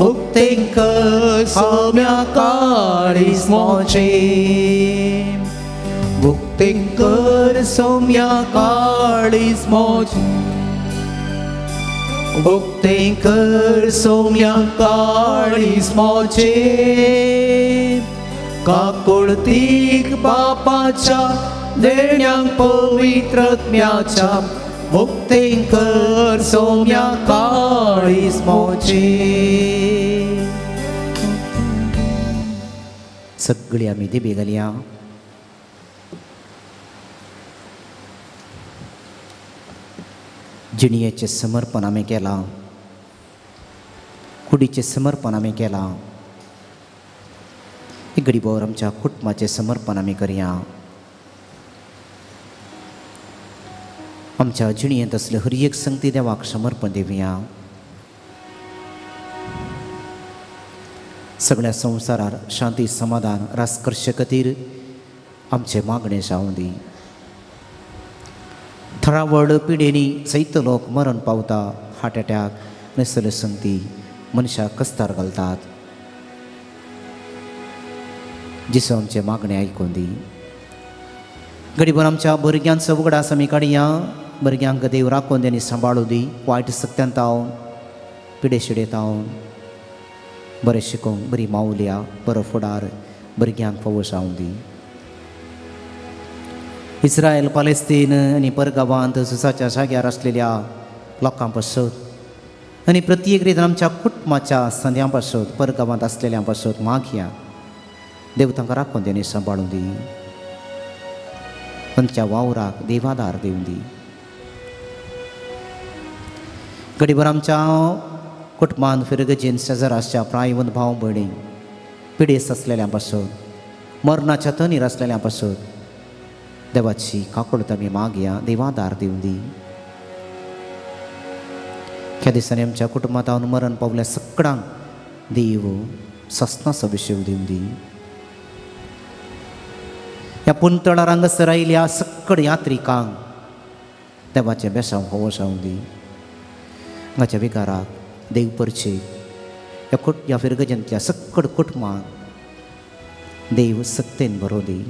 Speaker 4: उक्ते कर सोम्या काळीज मोजे, उक्ते कर सोम्या काळीज मोजे, उक्ते कर सोम्या काळीज मोजे, काकुळतीक बापाच्या देण्यांक पवित्रत्म्याच्या, उक्ते कर सोम्या काळीज मोजे.
Speaker 2: सगळी आमी दिबी घालया. जिणयेचें समर्पण आमी केलां, कुडीचें समर्पण आमी केलां. एक घडीभर आमच्या कुटुंबाचें समर्पण आमी करया. आमच्या जिणयेंत आसले हर एक संगती देवाक समर्पण दिवया. सगळ्या संवसारार शांती समाधान रास करचे खातीर आमचें मागणें जावं दी. थळावळ पिडेनी सैत लोक मरण पावता, हार्ट एटॅक नसले संगती मनशाक कस्तार घालतात. जेजू आमचें मागणें आयकून दी. घडीभर आमच्या भुरग्यांचो उगडास आमी काडया. भुरग्यांक देव राखून दी आनी सांबाळूं दी, वायट सक्त्यान तावन पिडे शिडे तावन बरें शिकोवंक बरी मावल्या बरो फुडार भुरग्यांक फावो जावं दी. इस्रायल पालेस्तीन आनी परगांवांत झुजाच्या जाग्यार आसलेल्या लोकां पासत आनी प्रत्येक रितीन आमच्या कुटुंबाच्या संद्यां पासत परगांवांत आसलेल्यां पासत मागया. देव तांकां राखून दी आनी सांबाळूं दी. तांच्या वावराक देवादार दिवं दी. घडीभर आमच्या कुटुंबान फिरगजेन शेजार आसच्या प्रायवंत भाव भयणी पिडेस्त आसलेल्यां पासत मरणाच्या तणीर आसलेल्यां पासत देवाची काकूळत आमी मागया. देवादार दिवं दी. ह्या दिसांनी आमच्या कुटुंबांत मरण पावल्या सगळ्यांक देव सस्नाचो विशय दिवं दी. ह्या पुंतळार हांगासर आयिल्ल्या सकड यात्रिकांक देवाचें बेसांव होवो जावं दी. हांगाच्या विकाराक देव परचे ह्या फिरगजेंतल्या सकड कुटुंबांक देव सक्तेन बरो दी.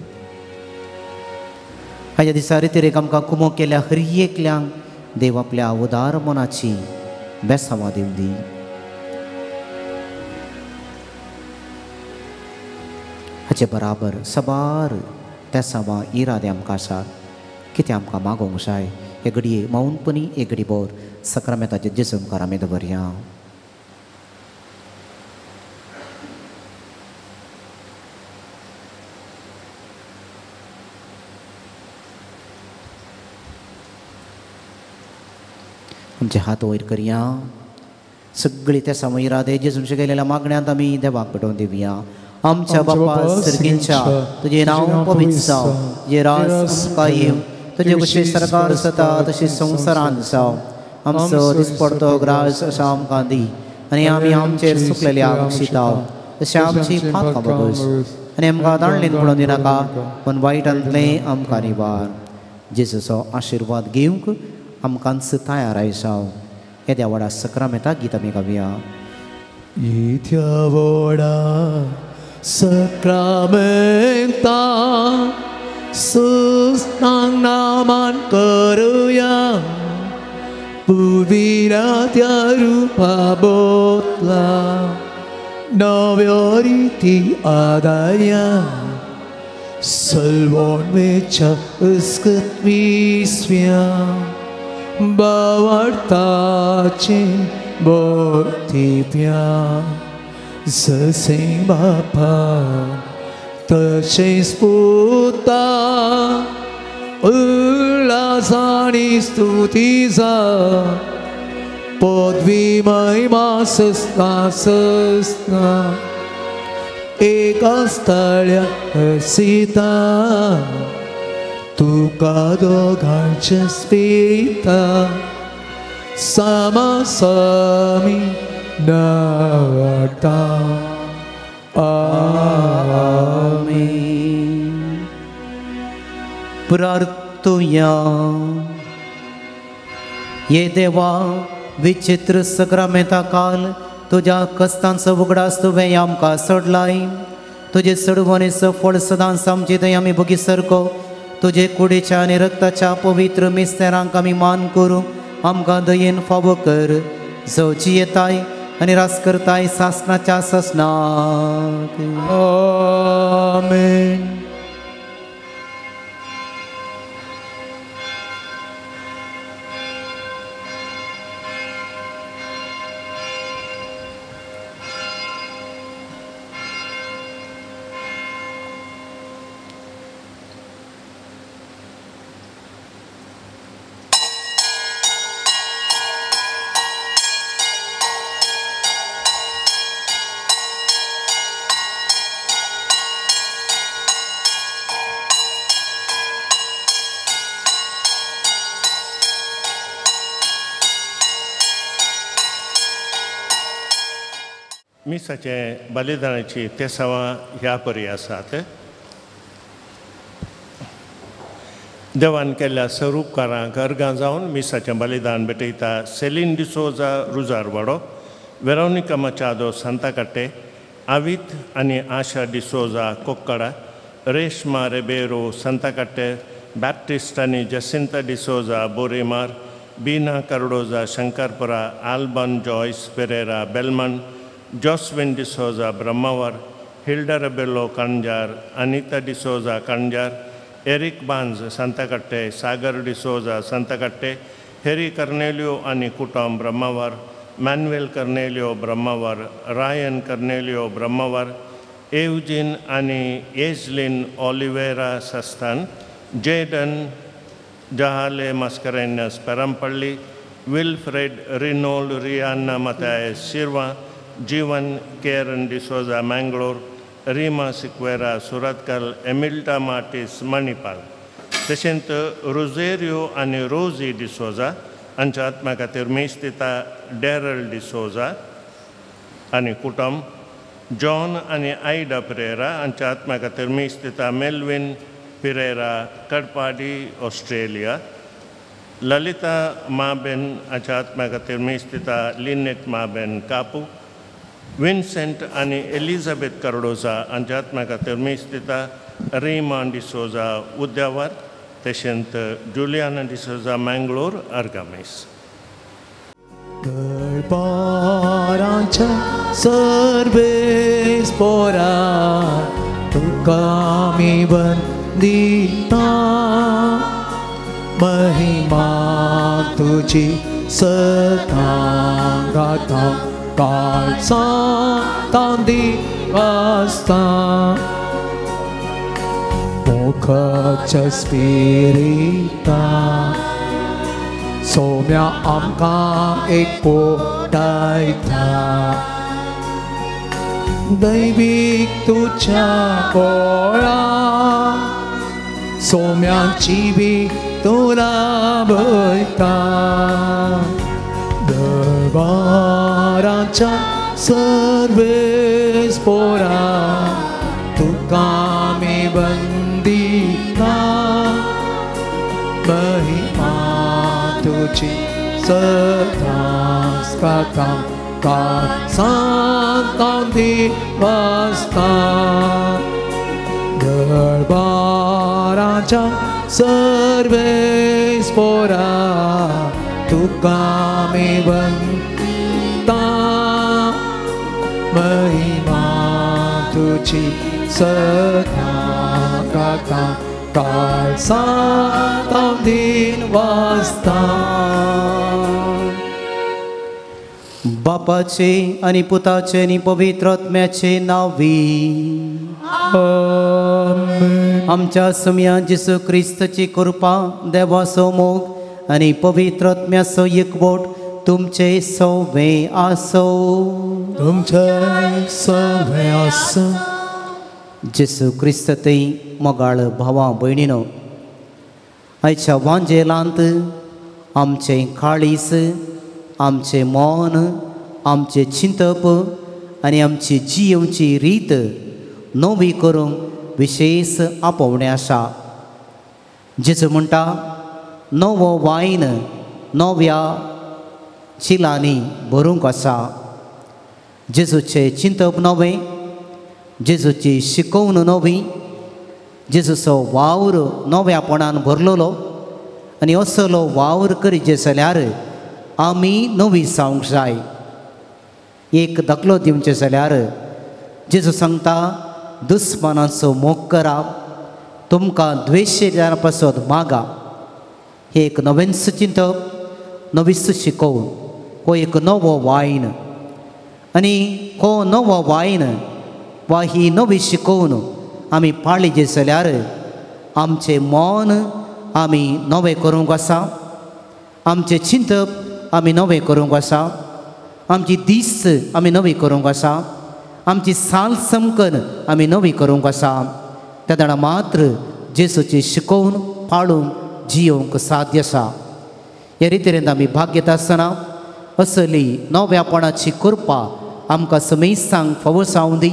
Speaker 2: हाज्या दिसा रितीरेक आमकां कुमो केल्या हर एकल्यांक देव आपल्या उदार मनाची बेसांवां दिवं दी. हाचे बराबर सबार तेसांवां इरादे आमकां आसात कितें आमकां मागोवंक जाय हे घडये मौनपणी एक घडी भर सक्रामेंताचे जेजू मुखार आमी दवरया. आमचे हात वयर करया. सगळी तेसांवां इरादे जेजून केलेल्या मागण्यांत आमी देवाक पेटोवन दिवया. आमच्या बापा सर्गींच्या तुजें नांव पवित्र जावं, तुजें राज आमकां येवं, तुजें कशें सरकार जाता तशें संवसारांत जावं. आमचो दिसपडतो ग्रास अशें आमकां दी आनी आमी आमचेर सुकलेल्या शिताव तशें आमची पातकां बगस आनी आमकां दांडलीन पडोवन दिनाका पूण वायटांतलें आमकां निवार. जेजूचो आशिर्वाद घेवंक आमकांच तयार आयसाव. येद्या व्हडा सक्रामेंता गीत आमी गावया.
Speaker 3: येद्या व्हडा सक्रामेंता सुस्तांक नामान करुया पुर्विल्या त्या रुपा बोतला नव्यो रिती आदार्या सलवण वेच्या उस्कत विस्व्या बावडताचे बोतिप्या जशें बापा तशेंच पुता उल्हासानी स्तुती जा पदवी महिमा सस्ना सस्ना एका स्थळ्या हसिता तुका दोगांचे स्पिरिता सामासामी नवटा.
Speaker 2: आमेन. प्रार्थुया. ये देवा विचित्र सक्रामेंता काल तुज्या कस्तांचो उगडास तुवें आमकां सोडलाय. तुजे चडवणेचो फळ सदांच आमचे थंय आमी भोगी सारको तुजे कुडीच्या आनी रक्ताच्या पवित्र मिस्तेरांक आमी मान करूंक आमकां दयेन फावो कर. जो जियेताय आनी रास करताय सासनाच्या सासनाक.
Speaker 3: आमेन.
Speaker 1: मिसाचे बलिदानाची तेसांवां ह्या परी आसात. देवान केल्ल्या स्वरूपकारांक अर्गां जावन मिसाचें बलिदान भेटयता सेलीन डिसोजा रुजारवाडो, वेरोनिका मचादो सांताकाटे, आवीत आनी Asha D'Souza Kokkada, Reshma Ribeiro Santakatte, Baptist आनी Jacinta D'Souza Boremar, Beena Cardoza Shankarpura, Alban Joyce Pereira Belman, Joswin D'Souza Brahmavar, Hilda Rebello Kanjar, Anita D'Souza Kanjar, Eric Banz Santakatte, Sagar D'Souza Santakatte, Harry Cornelio आनी कुटुंब Brahmavar, Manuel Cornelio Brahmavar, Ryan Cornelio Brahmavar, Evgene आनी Ezlin Oliveira Sasthan, Jaden Jahale Mascarenhas Perampalli, Wilfred Rinol Rihanna Mathias Shirva, Jeevan Karen D'Souza Mangalore, Reema Sequeira Surathkal, Emilta Martis Manipal. तशेंच रोजेरियो आनी रोजी डिसोजा हांच्या आत्म्या खातीर मीस दिता डॅरल डिसोजा आनी कुटुंब, जॉन आनी आयडा पिरेरा हांच्या आत्म्या खातीर मीस दिता मेल्विन पिरेरा कडपाडी ऑस्ट्रेलिया, ललिता माबेन हांच्या आत्म्या खातीर मीस दिता लिनेट माबेन कापू, विन्सेंट आनी एलिझाबेथ कार्डोजा हांच्या आत्म्या खातीर मीस दिता रीमा डिसोजा उद्यावर, तशेंच जुलियाना डिसोजा मँगलोर अर्गामेस.
Speaker 4: दरबाराच्या सर्वेस पोरा तुका आमी वंदिता, महिमा तुजी सदां गाता, काळजांत दिवसता, मोखाच्या स्पिरिता सोम्या आमकां एक पोटायता, दैवीक तुज्या पोळा सोम्याची बी तुला भयता, दरबाराच्या सर्वेस पोरा तुका आमी वंदिता, महिमा तुजी सदांच गाता, काळजांत दिवसता, दरबाराच्या सर्वेस पोरा तुका आमी वंदिता, महिमा तुजी सदां गाता, काळजांत दिवसता.
Speaker 2: बापाचे आनी पुताचे आनी पवित्र आत्म्याचे नांवी
Speaker 3: आमेन.
Speaker 2: आमच्या सुम्या जेसू क्रिस्ताची कृपा, देवाचो मोग आनी पवित्र आत्म्याचो एकवट तुमचे सवे आसो.
Speaker 3: तुमचे सवे आसो.
Speaker 2: जेसू क्रिस्त थंय मोगाळ भावा भयणीनो, आयच्या वांजेलांत आमचें काळीज, आमचें मन, आमचें चिंतप आनी आमची जियेवची रीत नवी करूंक विशेश आपोवणें आसा. जेजू म्हणटा, नवो वायन नव्या चिलांनी भरूंक आसा. जेजूचें चिंतप नवें, जेजूची शिकोवण नवी, जेजूचो वावर नव्यापणान भरलेलो आनी असलो वावर करीत जाल्यार आमी नवी जावंक जाय. एक दाखलो दिवचें जाल्यार जेजू सांगता, दुस्मानाचो मोग करा, तुमकां द्वेशेल्या पासत मागा. हें एक नवेंच चिंतप, नवीच शिकोवण, हो एक नवो वायन आनी हो नवो वायन वा ही नवी शिकोवण आमी पाळी जाल्यार आमचें मन आमी नवें करूंक आसा, आमचें चिंतप आमी नवें करूंक आसा, आमची दीस आमी नवी करूंक आसा, आमची साल समकन आमी नवी करूंक आसा. तेन्ना मात्र जेजूची शिकोवन पाळूंक जियोवंक साध्य आसा. हे रितीन आमी भाग घेता आसतना असली नव्यापणाची कृपा आमकां समेस्तांक फावो जावं दी.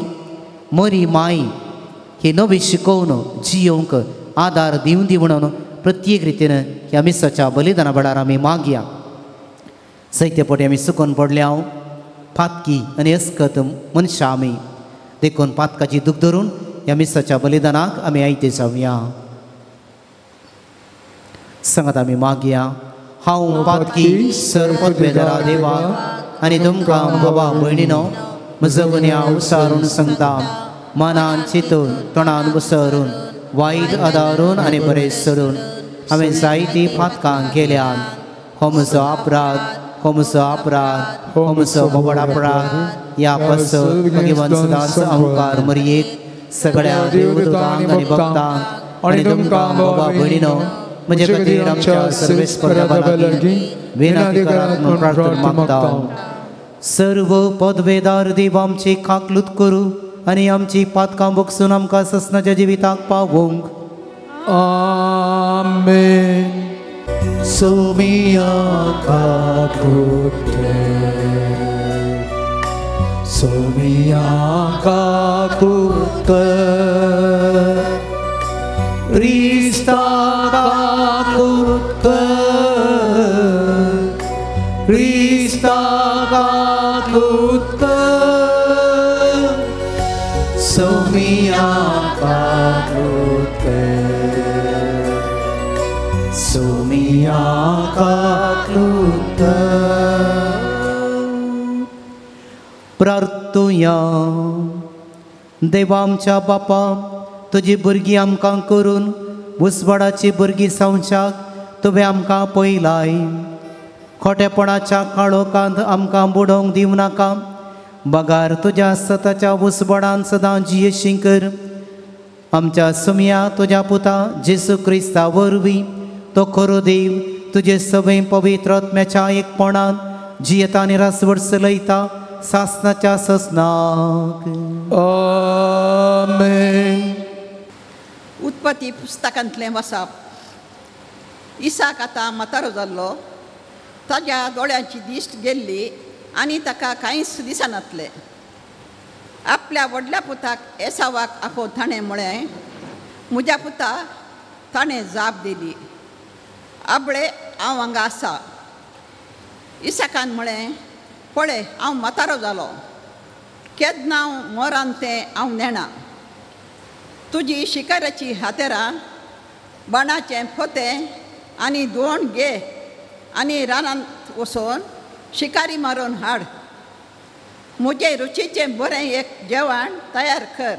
Speaker 2: मरी माय ही नवी शिकोवन जियोवंक आदार दिवन दी म्हणून प्रत्येक रितीन ह्या मिसाच्या बलिदाना वेळार आमी मागया. जायते फावटी आमी चुकून पडल्या, पातकी आनी अस्कत मनशां आमी, देखून पातकाची दूख धरून ह्या मिसाच्या बलिदानाक आमी आयते जावया. सांगात आमी मागया. हांव पातकी सरपदवेदरा देवा आनी तुमकां बाबा भयणीनो म्हजो गुन्यांव विचारून सांगता, मनान चिंतून तोंडान विसरून वायट आदारून आनी बरें सोडून हांवें जायतीं पातकां केल्यात. हो म्हजो अपराध, हो म्हजो अपराध, हो म्हजो व्हड अपराध. ह्या पासत भगवान सदांच अंकार मरयेक सगळ्या देवदूतांक आनी भक्तांक आनी तुमकां बाबा भयणीनो म्हजे खातीर आमच्या सर्वेस्परा लागीं विनंती करात म्हूण प्रार्थना मागता. सर्व पदवेदार देव आमची काकलूत करूं आनी आमची पातकां बगसून आमकां ससनाच्या जिविताक पावोवंक.
Speaker 3: आमेन. सोमिया काकुते, सोमिया काकुते, क्रिस्ता काकुते, क्रिस्ता काकुते, सोमिया काकुते, सोमिया काकुते.
Speaker 2: प्रार्थुया. देवा आमच्या बापा, तुजी भुरगीं आमकां करून उजवाडाची भुरगीं जावच्याक तुवें आमकां पयलाय. खोटेपणाच्या काळोखांत आमकां बुडोवंक दिवं नाका, बगार तुज्या सताच्या उजवाडान सदां जियेशी कर. आमच्या सुमया तुज्या पुता जेसू क्रिस्ता वरवीं तो खरो देव तुजे सवय पवित्र आत्म्याच्या एकपणान जियेता आनी रासवड चलयता सासनाच्या ससनाक.
Speaker 3: आमेन.
Speaker 5: उत्पत्ती पुस्तकांतलें वसाप. इसाक आतां म्हातारो जाल्लो. ताज्या दोळ्यांची दिश्ट गेल्ली आनी ताका कांयच दिसनातलें. आपल्या व्हडल्या पुताक एसावाक आपोवन ताणें म्हळें, म्हज्या पुता. ताणें जाप दिली, आबळे हांव हांगा आसा. इसाकान म्हळें, पळय हांव म्हातारो जालो, केन्ना हांव मोरान तें हांव नेणा. तुजी शिकाराची हातेरां, बाणाचें फोतें आनी दोण घे आनी रानांत वचून शिकारी मारून हाड. म्हजें रुचीचें बरें एक जेवण तयार कर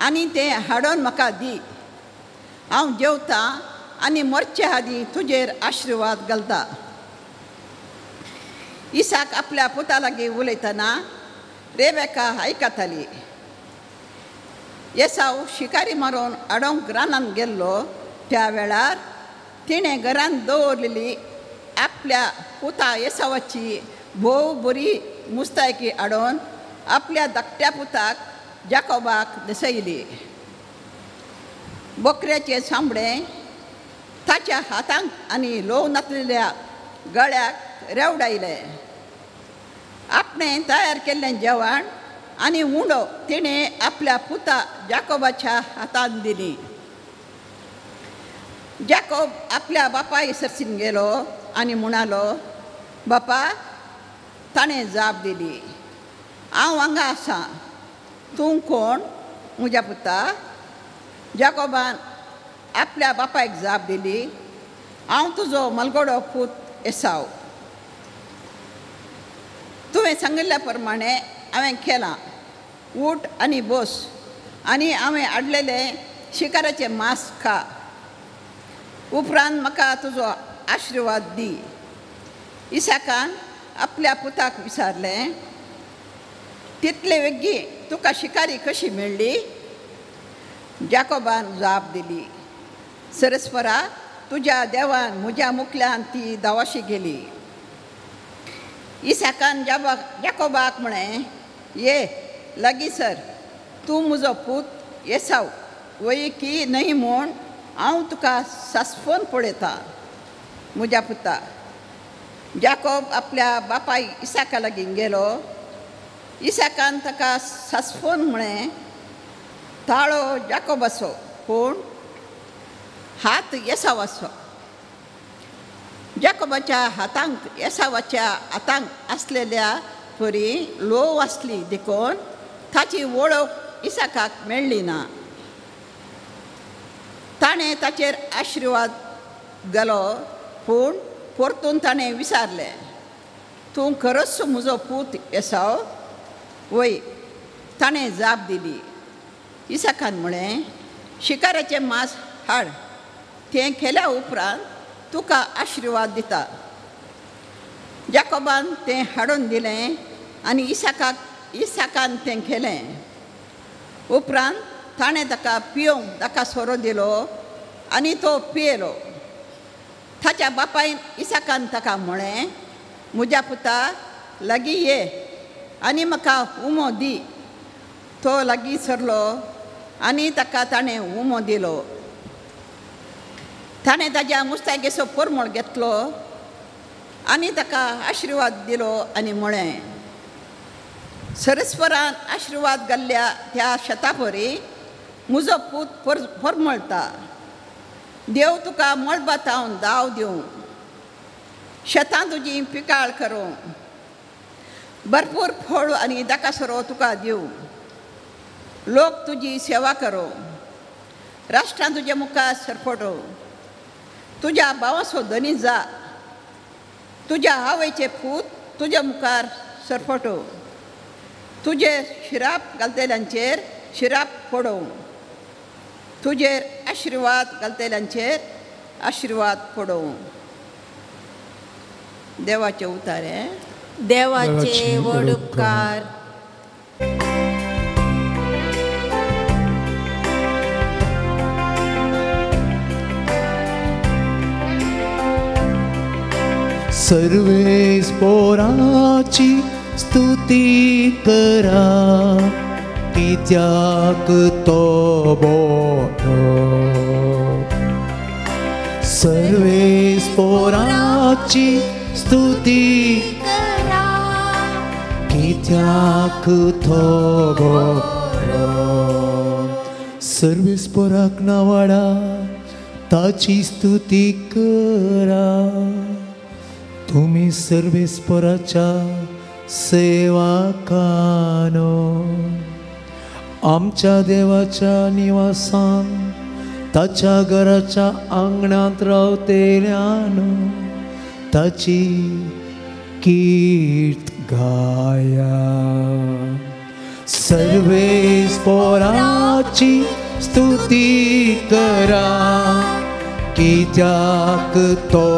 Speaker 5: आनी तें हाडून म्हाका दी. हांव जेवतां आनी मरचे आदीं तुजेर आशिर्वाद घालता. इसाक आपल्या पुता लागीं उलयतना रेबेका आयकताली. एसाव शिकारी मारून हाडूंक रानांत गेल्लो त्या वेळार तिणें घरांत दवरलेली आपल्या पुता एसावाची भोव बरी मुस्तायकी हाडून आपल्या धाकट्या पुताक जाकोबाक दसयली. बोकऱ्याचें चामडें ताच्या हातांक आनी लोव नासलेल्या गळ्याक रेवडायलें. आपणें तयार केल्लें जेवण आनी उंडो तिणें आपल्या पुता जाकोबाच्या हातांत दिली. जाकोब आपल्या बापाय सरसीन गेलो आनी म्हणालो, बापा. ताणें जाप दिली, हांव हांगा आसा. तूं कोण म्हज्या पुता? जाकोबान आपल्या बापायक जाप दिली, हांव तुजो मलगोडो पूत एसाव. तुवें सांगिल्ल्या प्रमाणें हांवें केलां. उठ आनी बस आनी हांवें हाडलेलें शिकाराचें मांस खा. उपरांत म्हाका तुजो आशिर्वाद दी. इसाकान आपल्या पुताक विचारलें, तितले वेगीं तुका शिकारी कशी मेळ्ळी? जाकोबान जाप दिली, सरस्परा तुज्या देवान म्हज्या मुखल्यान ती दावाशी गेली. इसाकान जाकोबाक म्हळें, ये लागीं सर, तूं म्हजो पूत एसाव वय की न्हय म्हूण हांव तुका सासफोन पळयतां म्हज्या पुता. जाकोब आपल्या बापाय इसाका लागीं गेलो. इसाकान ताका सासफोन म्हळें, ताळो जाकोबाचो पूण हात एसावाचो. जाकोबाच्या हातांक एसावाच्या हातांक आसलेल्या परी लोव आसली देखून ताची वळख इसाकाक मेळ्ळी ना. ताणें ताचेर आशिर्वाद घालो पूण परतून ताणें विचारलें, तूं खरोच म्हजो पूत एसाव वय? ताणें जाप दिली. इसाकान म्हळें, शिकाराचें मांस हाड, तें केल्या उपरांत तुका आशिर्वाद दिता. जाकोबान तें हाडून दिलें आनी इसाकान तें केलें. उपरांत ताणें ताका पिवंक ताका सोरो दिलो आनी तो पियेलो. ताच्या बापायन इसाकान ताका म्हळें, म्हज्या पुता लागीं ये आनी म्हाका उमो दी. तो लागीं सरलो आनी ताका ताणें उमो दिलो. ताणें ताज्या मुस्तायकेचो परमळ घेतलो आनी ताका आशिर्वाद दिलो आनी म्हळें, सरस्वरान आशिर्वाद घाल्ल्या त्या शेतापरी म्हजो पूत परमळटा. देव तुका मळबांत दाव दिवं, शेतां तुजी पिकाळ करूं, भरपूर फळ आनी दाकासरो तुका दिवं, लोक तुजी सेवा करूं, राष्ट्रां तुजे मुखार सरपटो, तुज्या भावाचो धनी जा, तुज्या आवयचे पूत तुज्या मुखार सरपटो, तुजे शिराप घालतल्यांचेर शिराप पडोवं, तुजेर आशिर्वाद घालतल्यांचेर आशिर्वाद पडोवं. देवाचे उतारे.
Speaker 6: देवाचे व्हड उपकार.
Speaker 4: सर्वेस्पोराची स्तुती करा, कित्याक तो बरो. सर्वेस्पोराची स्तुती
Speaker 6: करा,
Speaker 4: कित्याक तो बरो. सर्वेस्पोराक नावाडा ताची स्तुती करा, तुमी सर्वेस्पोराच्या सेवकानो. आमच्या देवाच्या निवासान ताच्या घराच्या आंगणांत रावतेल्यानो ताची कीर्त गाया. सर्वेस्पोराची स्तुती करा, कित्याक तो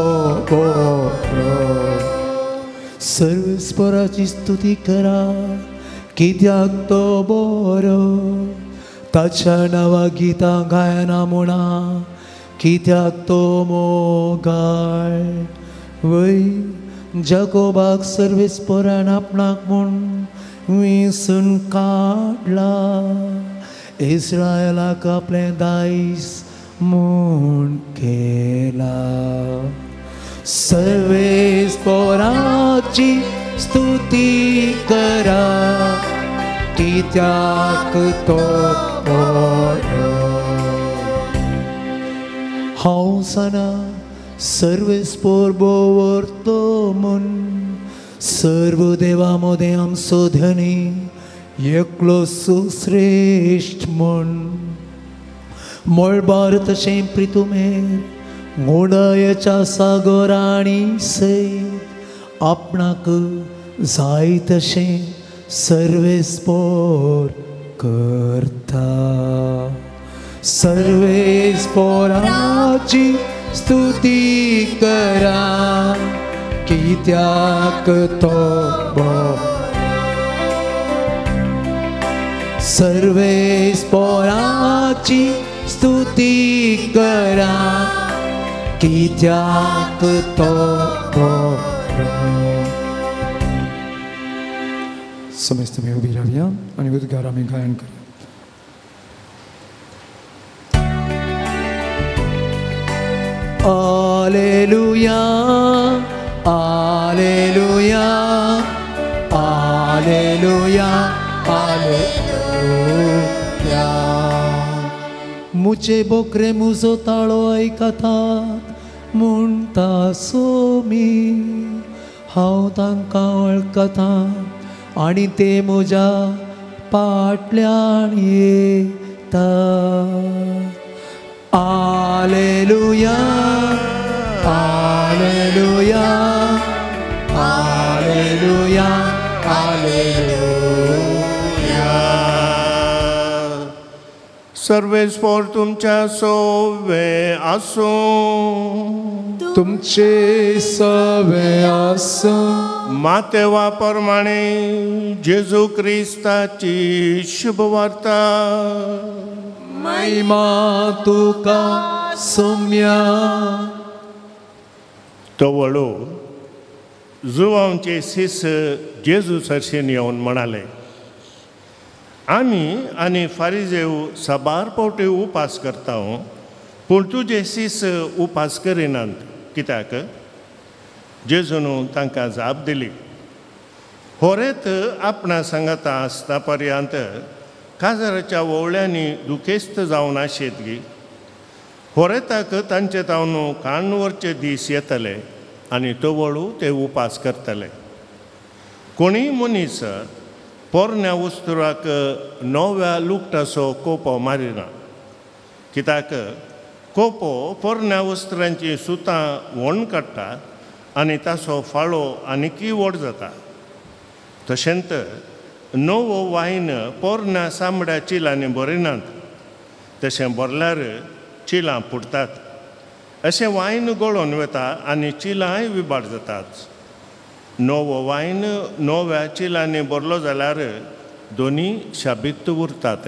Speaker 4: बरो. सर्वेस्पोराची स्तुती करा, कित्याक तो बरो. ताच्या नांवा गितां गायना म्हणा, कित्याक तो मोगाळ. वय जाकोबाक सर्वेस्पोरान आपणाक म्हूण विसून काडला, इस्रायलाक आपलें दायज म्हूण केला. सर्वेस्पोराची स्तुती करा, कित्याक तो बरो. हांव जाणा सर्वेस्पोर भोंवरतो म्हूण, सर्व देवा मदें आमचो धनी एकलो सुश्रेश्ठ म्हूण. मळबार तशें प्रितुमेर गोडायेच्या सागरांनी सयत आपणाक जाय तशें सर्वेस्पोर करता. सर्वेस्पोराची स्तुती करा, कित्याक तो बरो. सर्वेस्पोराची स्तुती करा, कित्याक तो बरो.
Speaker 3: समस्त मी उभी राहूया आणि उद्गार आम्ही गायन करूया.
Speaker 4: Alleluia, alleluia, alleluia, alleluia. मुझे बोकरे मुजो ताळो आयकतात म्हणटा सोमी, हांव तांकां वळखता आनी ते म्हज्या फाटल्यान येता. Alleluia, alleluia, alleluia, alleluia.
Speaker 1: सर्वेस्पोर तुमच्या सोवे आसूं.
Speaker 3: तुमचे सवे आसूं.
Speaker 1: मातेवा प्रमाणे जेजू क्रिस्ताची शुभवार्ता.
Speaker 3: महिमा तुका सोम्या.
Speaker 1: तवळो जुवांचे शिस जेजू सरशीन येवन म्हणाले, आमी आनी फारिजेव साबार पावटी उपास करता पूण तुजे शिस उपास करिनात कित्याक? जेजून तांकां जाप दिली, होरेत आपणा सांगाता आसता पर्यंत काजाराच्या वोवळ्यांनी दुखेस्त जावन आशेत गी. होरेताक तांचे तावन काण व्हरचे दीस येतले आनी तवळू ते उपास करतले. कोणीय मनीस पोरण्या वस्तुराक नव्या लुगटाचो कोपो मारिना, कित्याक कोपो पोरण्या वस्त्रांची सुतां व्हण काडटा आनी ताचो फाळो आनीकय व्हड जाता. तशेंच नवो वायन पोरण्या चामड्या चिलांनी भरिनात, तशें भरल्यार चिलां फुटतात. अशें वायन गळोवन वता आनी चिलांय विबाड जातात. नवो वायन नव्या चिलांनी भरलो जाल्यार दोनी शाबीत उरतात.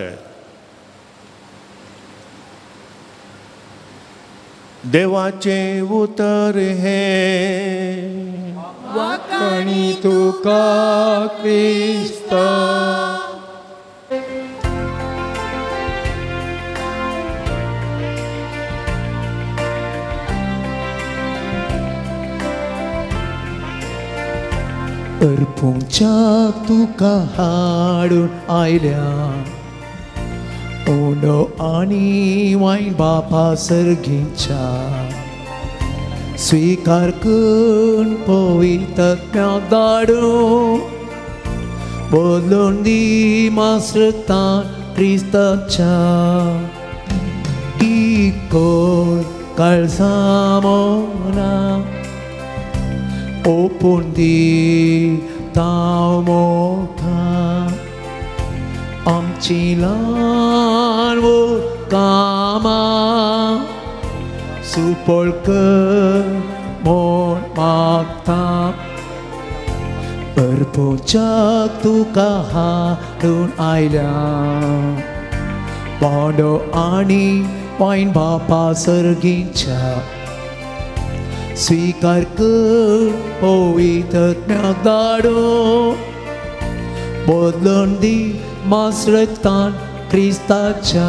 Speaker 1: देवाचें उतर हें.
Speaker 3: वाखाणी तुका क्रिस्ता. अर्पूंच्या तुका हाडून आयल्या उंडो आनी वायन बापा सर्गीच्या स्वीकार करून पवित्रत्म्याक धाडून बदलून दी मासरतान क्रिस्ताच्या इकोय काळजा मोना ओपून दी ताव मोठा आमची ल्हान व्हड कामां सुपळ कर म्हूण मागता. अर्पूंच्याक तुका हाडून आयल्या बोंडो आनी वायन बापा सर्गीच्या स्वीकार कर पवित्रत्म्याक धाडून बदलून दी मासरतान क्रिस्ताच्या.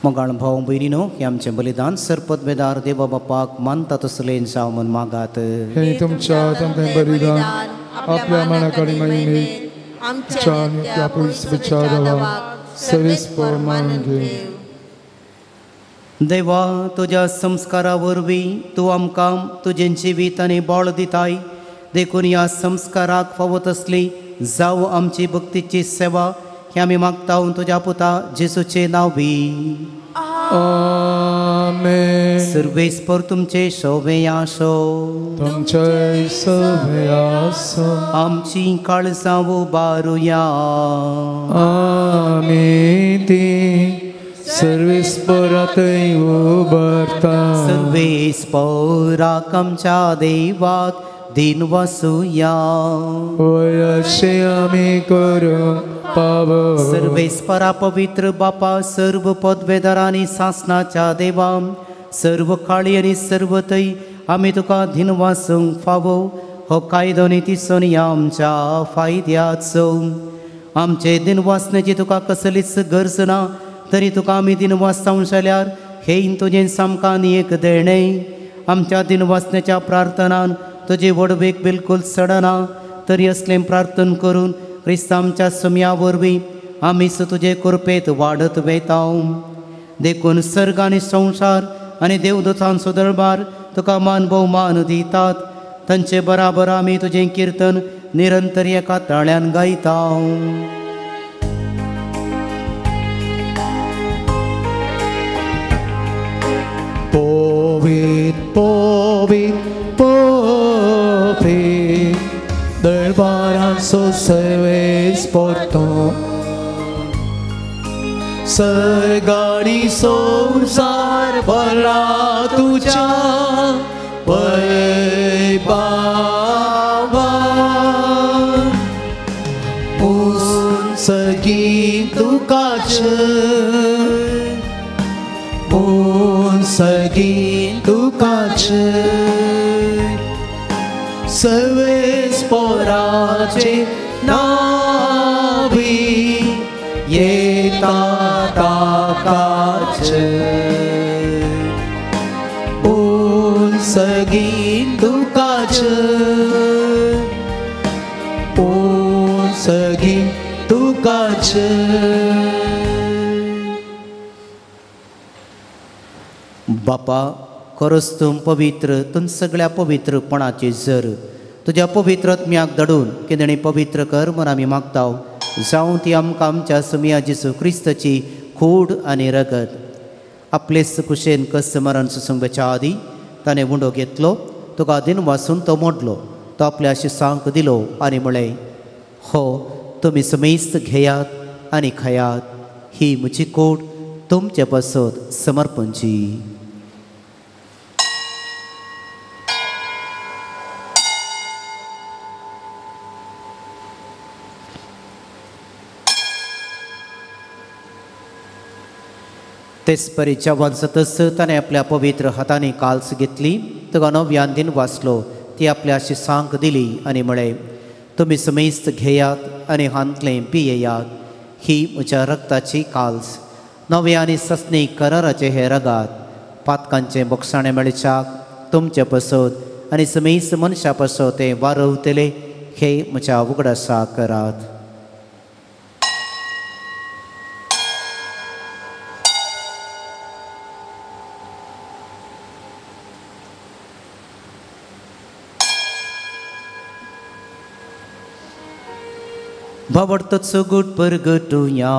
Speaker 2: मोगाळ भाव भयणीनो, हें आमचें बलिदान सरपदवेदार देवा बापाक मानता तसलें जावं म्हूण मागात.
Speaker 3: हें तुमच्या हातांतलें बलिदान आपल्या मानाक आनी महिमेक आमच्या आनी त्या पवित्र देवाक सर्वेस्पर मानून घेवं.
Speaker 2: देवा, तुज्या संस्कारा वरवीं तूं आमकां तुजें जिवीत आनी बळ दिताय, देखून ह्या संस्काराक फावो तसली जावं आमची भक्तीची सेवा हें आमी मागता तुज्या पुता जेजूचे नांवी.
Speaker 3: आमेन.
Speaker 2: सर्वेस्पर तुमचे शोभे आसो.
Speaker 3: तुमचे शोभे आसो.
Speaker 2: आमची काळजां उबारुया.
Speaker 3: आमी ती सर्वेस्परातय उबारता.
Speaker 2: सर्वेस्पराक आमच्या देवाक दिन वसुया.
Speaker 3: वय अशें आमी करूंक पावो.
Speaker 2: सर्वेस्परा पवित्र बापा, सर्व पदवेदार आनी सासणाच्या देवा, सर्व काळी आनी सर्व थंय आमी तुका दिन वासूंक फावो. हो कायदो नी तिसोनी आमच्या फायद्याचो. आमचे दिन वाचण्याची तुका कसलीच गरज ना, तरी तुका आमी दिन वाचता जाल्यार हें तुजें सामकान एक देणें. आमच्या दिन वाचण्याच्या प्रार्थनान तुजी व्हडवीक बिलकूल चडना, तरी असलें प्रार्थन करून क्रिस्तांच्या सम्या वरवीं आमीच तुजे कृपेत वाडत वेता. देखून सर्ग आनी संवसार आनी देवदूतांचो दरबार तुका मान भोवमान दितात. तांचे बराबर आमी तुजें किर्तन निरंतर एका ताळ्यान गायता.
Speaker 4: पवित्र पवित्र पवित्र दरबारांचो सर्वेस्पर तूं, सर्गानी संसार भरला तुझ्या वैभावान. उंचगी तुकाच, उंचगी तुकाच, सर्वेस पोराचे नावी येता ताकाच. उंचगी तुकाच, उंचगी तुकाच.
Speaker 2: बापा खरोच तूं पवित्र, तूं सगळ्या पवित्रपणाची जर तुज्या पवित्र आत्म्याक धाडून कितें पवित्र कर म्हूण आमी मागता, जावं ती आमकां आमच्या सुमया जेजू क्रिस्ताची कूड आनी रगत. आपलेच कुशेन कस मरण सुसूंकच्या आदी ताणें उंडो घेतलो, तुका दिन वासून तो मोडलो, तो आपल्या शिसांक दिलो आनी म्हळें, हो तुमी समेस्त घेयात आनी खायात, ही म्हजी कूड तुमचे पासत समर्पणची. तेच परी जेवण जातच ताणें आपल्या पवित्र हातांनी काल्स घेतली, तुका नव्यान दिन वाचलो, ती आपल्या शिसांक दिली आनी म्हळें, तुमी समेस्त घेयात आनी हांतलें पियेयात, ही म्हज्या रक्ताची काल्स, नव्या आनी ससनी कराराचें हें रगात, पातकांचें बोगसाणें मेळच्याक तुमचे पासत आनी समेस्त मनशा पासत तें वारवतलें, हे म्हज्या उगडासा करात. भावार्थाचो गुट परगटुया.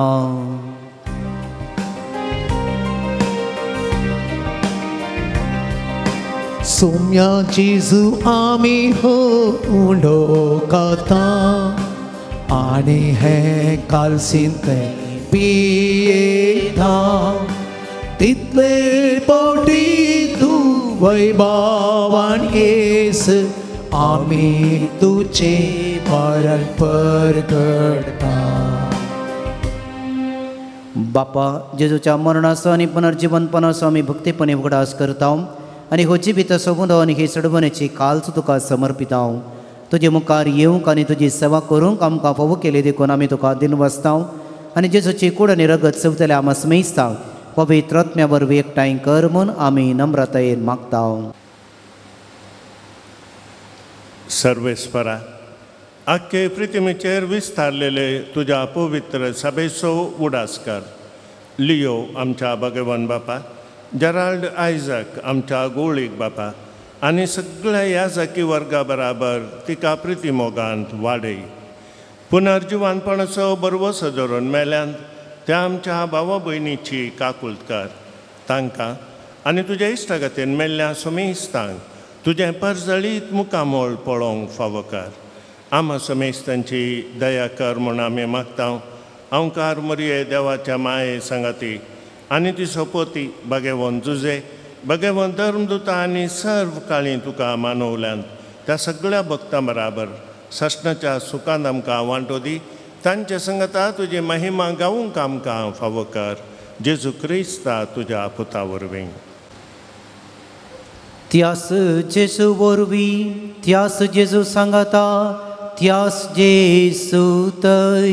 Speaker 4: सोम्या जेजू आमी हो उंडो खाता आनी हे कालसीन ते पियेता, तितले पोटी तूं वैभावान येस, आमी तुझे मरण परगटता.
Speaker 2: बापा जेजूच्या मरणाचो आनी पुनर्जीवनपणाचो आमी भक्तीपणे उगडास करता आनी हो जिवीत सोबून आनी ही सडवणेची कालच तुका समर्पिता. तुजे मुखार येवंक आनी तुजी सेवा करूंक आमकां फावो केली देखून आमी तुका दिनवासता आनी जेजूची कूड आनी रगत चवतल्या आमा समेस्ता पवित्र आत्म्या वरवीं एकठांय कर म्हूण आमी नम्रतायेन मागता.
Speaker 1: सर्वेस्परा आख्खे पृथ्वीचेर विस्तारलेले तुज्या पवित्र सभेचो उडास कर. लियो आमच्या भगवान बापा, जेराल्ड आयजक आमच्या गोळीक बापा आनी सगळ्या याजकी वर्गा बराबर तिका प्रितीमोगांत वाडय. पुनर्जिवानपणाचो बरवसो धरून मेल्यान त्या आमच्या भावा भयणीची काकुळट कर. तांकां आनी तुज्या इश्टागतीन मेल्ल्या समेस्तांक तुजें परजळीत मुखामोळ पळोवंक फावो कर. आमा समेस्तांची दया कर म्हूण आमी मागता. अंकार मरिये देवाच्या माये सांगाती आनी ती सोपोती भगेवन जुजे भगेवन धर्मदुता आनी सर्व काळी तुका मानवल्यान त्या सगळ्या भक्तां बराबर ससनाच्या सुखान आमकां वांटो दी. तांच्या संगता तुजी महिमा गावूंक आमकां फावो कर. जेजू क्रिस्ता तुज्या पुता वरवीं.
Speaker 2: त्यास जेजू वरवीं, त्यास जेजू सांगाता, त्यास जेजू तय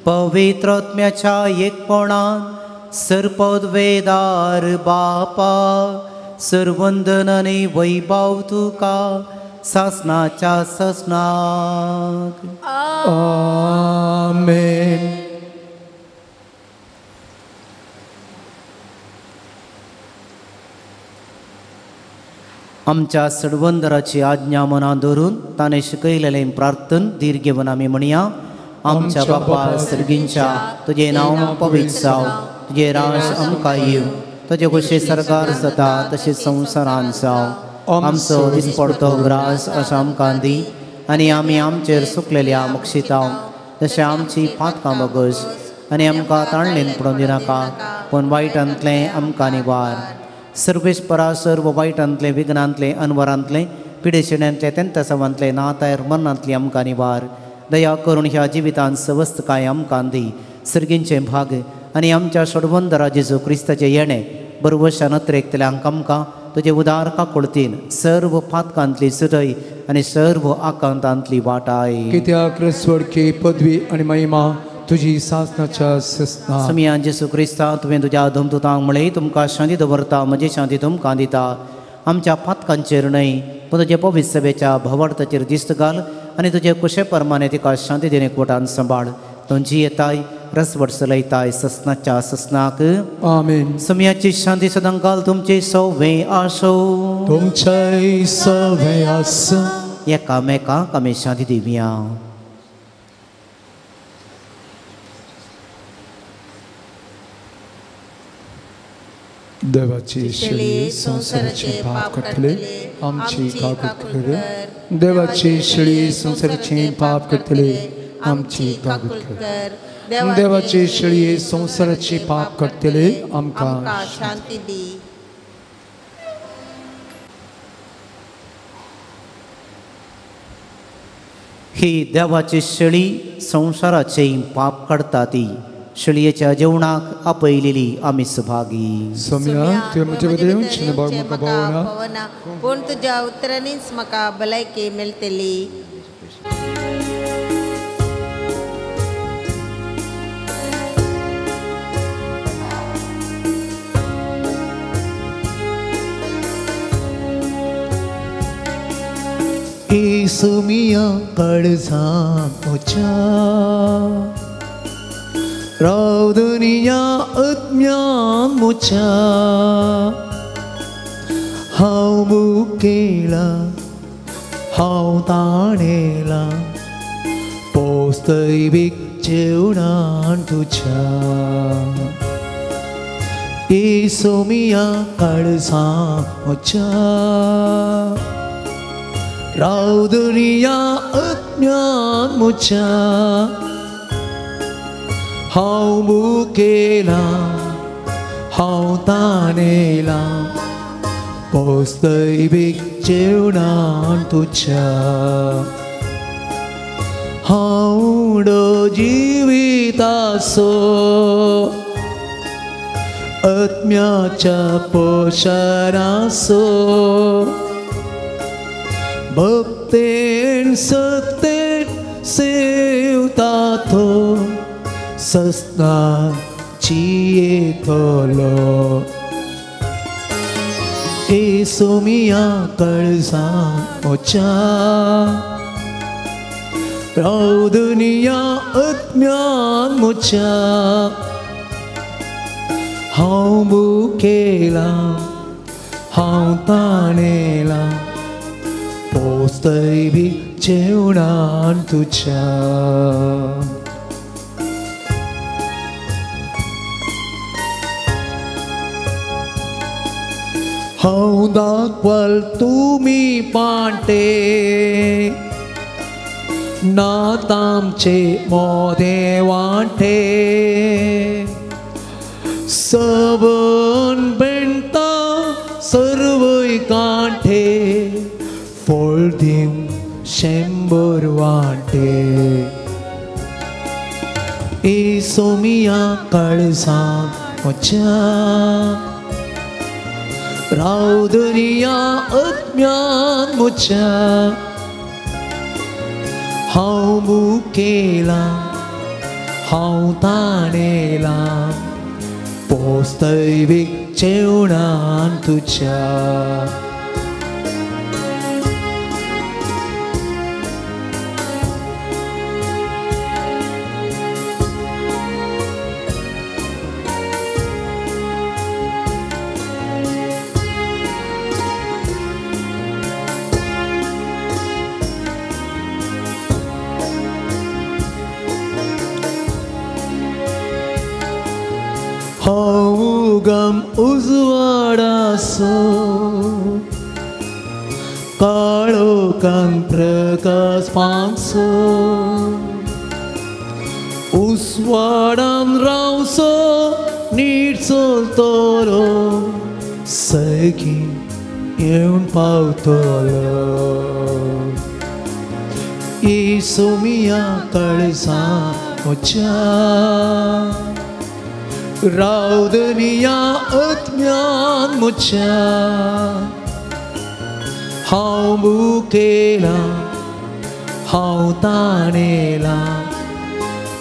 Speaker 2: पवित्र आत्म्याच्या एकपणान सर्पद्वेदार बापा सर्वंदन आनी वैभव तुका सासनाच्या सासनाक.
Speaker 3: आमेन.
Speaker 2: आमच्या सडवंदराची आज्ञा मनां धरून ताणें शिकयलेलें प्रार्थन धीर घेवन आमी म्हणया. आमच्या बापा सर्गींच्या, तुजें नांव पवित्र जावं, तुजें राज आमकां येवं, तुजें खोशे सरकार जाता तशें संवसारान जावं. आमचो दिसपडतो ग्रास असो आमकां दी आनी आमी आमचेर सुकलेल्या मक्षिताव तशें आमची पातकां बगस आनी आमकां ताणलेन पडोवन दिनाका पूण वायटांतलें आमकां निवार. सर्वेस्परा सर्व वायटांतलें विघ्नांतलें अनवरांतलें पिडेशिण्यांतलें तेंतसावांतलें नातायर मरणांतलें आमकां निवार. दया करून ह्या जिवितांत सवस्तकाय आमकां दी. सर्गींचें भाग आनी आमच्या सोडवंदरा जेजू क्रिस्ताचें येणें बरवशा नत्रेकतल्यांक आमकां तुजे उदार काकुळतीन सर्व पातकांतली सुटय आनी सर्व आकांतांतली वाटाय.
Speaker 3: कित्याक रस्वडकी पदवी आनी महिमा तुजी सासनाच्या ससना.
Speaker 2: समियान जेजू क्रिस्ता तुवें तुज्या धमदुतांक म्हळें तुमकां शांती दवरता म्हजी शांती तुमकां दिता. आमच्या पातकांचेर न्हय पूण तुजे पवित्र सभेच्या भावार्थाचेर दिश्ट घाल आनी तुजे कुशे प्रमाणे तिका शांती दिणेक वटान सांबाळ. तुमची येताय रसवट चलयताय ससनाच्या ससनाक.
Speaker 3: आमेन.
Speaker 2: समयाची शांती सदांकाल तुमचे सवे आसो.
Speaker 3: तुमचे सवे आसो.
Speaker 2: एकामेकाक आमी शांती दिवया.
Speaker 3: देवाची शेळी संसाराचे पाप करतले आमची काकूत कर. देवाची शेळी संसाराचे पाप करतले आमची काकूत कर. देवाची शेळी संसाराचे पाप करतले आमकां
Speaker 6: शांती दी.
Speaker 2: ही देवाची शेळी संसाराचे पाप काडटा ती शेळयेच्या जेवणाक आपयलेली आमी सभागी.
Speaker 3: सोम्या तुवें म्हजे मदीं येवचें भाग म्हाका पावना
Speaker 6: पूण तुज्या उतरांनीच म्हाका भलायकी मेळटली.
Speaker 4: येसू मिया काळजां म्हज्या राव दुनिया आत्म्यान म्हज्या हांव मुकेला हांव ताणेला पोस्तैवीक जेवणान तुज्या. येसू मिया काळजां म्हज्या राव दुनिया आत्म्यान म्हज्या हांव मुकेला हांव ताणेला पोस्तैवीक जेवणान तुज्या. हांव उडो जिविताचो आत्म्याच्या पोशणाचो भक्तेन सत्तेन सेवता तो ससना जियेतलो. येसू मिया काळजां म्हज्या राव दुनिया आत्म्यान म्हज्या हांव मुकेला हांव ताणेला पोस्तैवीक जेवणान तुज्या. हांव दाखवाल तुमी पांटे नात आमचे मोदे वांटे सबन बेणता सर्वय कांठे फळ दिवं शंबर वांटे. येसू मिया काळजां म्हज्या राव दुनिया आत्म्यान म्हज्या हांव मुकेला हांव ताणेला पोस्तैवीक जेवणान तुज्या. उगम उजवाडासो काळोखान प्रकाश पांगसो उस्वाडान रावचो नीट चलतलो सगीं येवन पावतलो येसुमिया काळजा म्हज्या राव दर्या आत्म्यान म्हज्या हांव भुकेलां हांव ताणेलां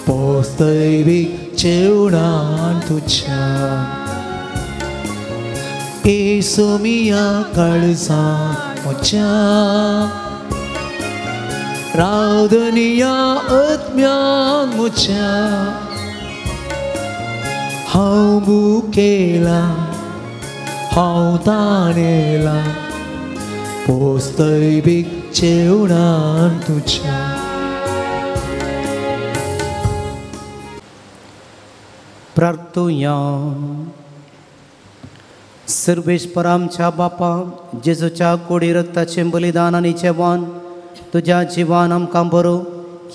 Speaker 4: पोस्तैवीक जेवणान तुज्या येसुमिया काळजा म्हज्या राव दर्या आत्म्यान म्हज्या हांव भुकेलां हांव ताणेलां पोस्तैवीक जेवणान तुज्या.
Speaker 2: प्रार्थुया. सर्वेश्वर आमच्या बापा जेजूच्या कोडी रक्ताचें बलिदान आनी जेवण तुज्या जिवान आमकां बरो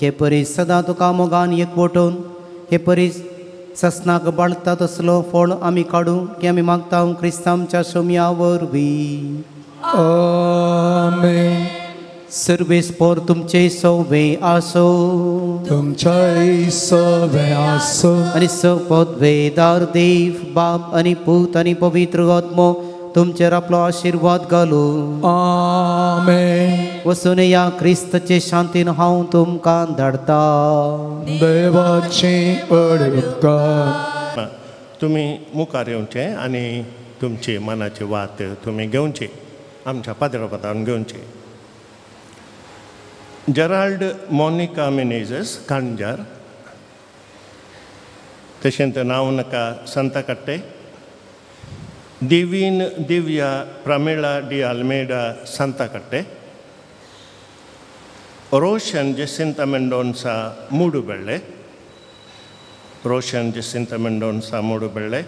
Speaker 2: हे परी सदां तुका मोगान एकवटून हे परी ससनाक बाळता तसलो फळ आमी काडूं की आमी मागता क्रिस्तांवच्या आमच्या सोम्या वरवीं.
Speaker 3: आमेन.
Speaker 2: सर्वेस्पर तुमचे सवे आसो
Speaker 3: तुमचे सवे आसो
Speaker 2: आनी सपदवेदार देव बाप आनी पूत आनी पवित्र आत्मो तुमचेर आपलो आशिर्वाद घालू.
Speaker 3: आमेन.
Speaker 2: वसून या क्रिस्तचे शांतीन हांव तुमकां धाडटा.
Speaker 3: देवाचे उपकार.
Speaker 1: तुमी मुखार येवचे आनी तुमची मनाची वात तुमी घेवची आमच्या पाद्रपदान घेवची. जेराल्ड मोनिका मिनेजस कांजार तशेंच नांव नाका संताकट्टे दिवीन दिव्या प्रमिळा डी आल्मेडा संताकट्टे रोशन जसिंता मेंडोन्सा मूडुबेळ्ळे रोशन जसिंता मेंडोन्सा मूडुबेळ्ळे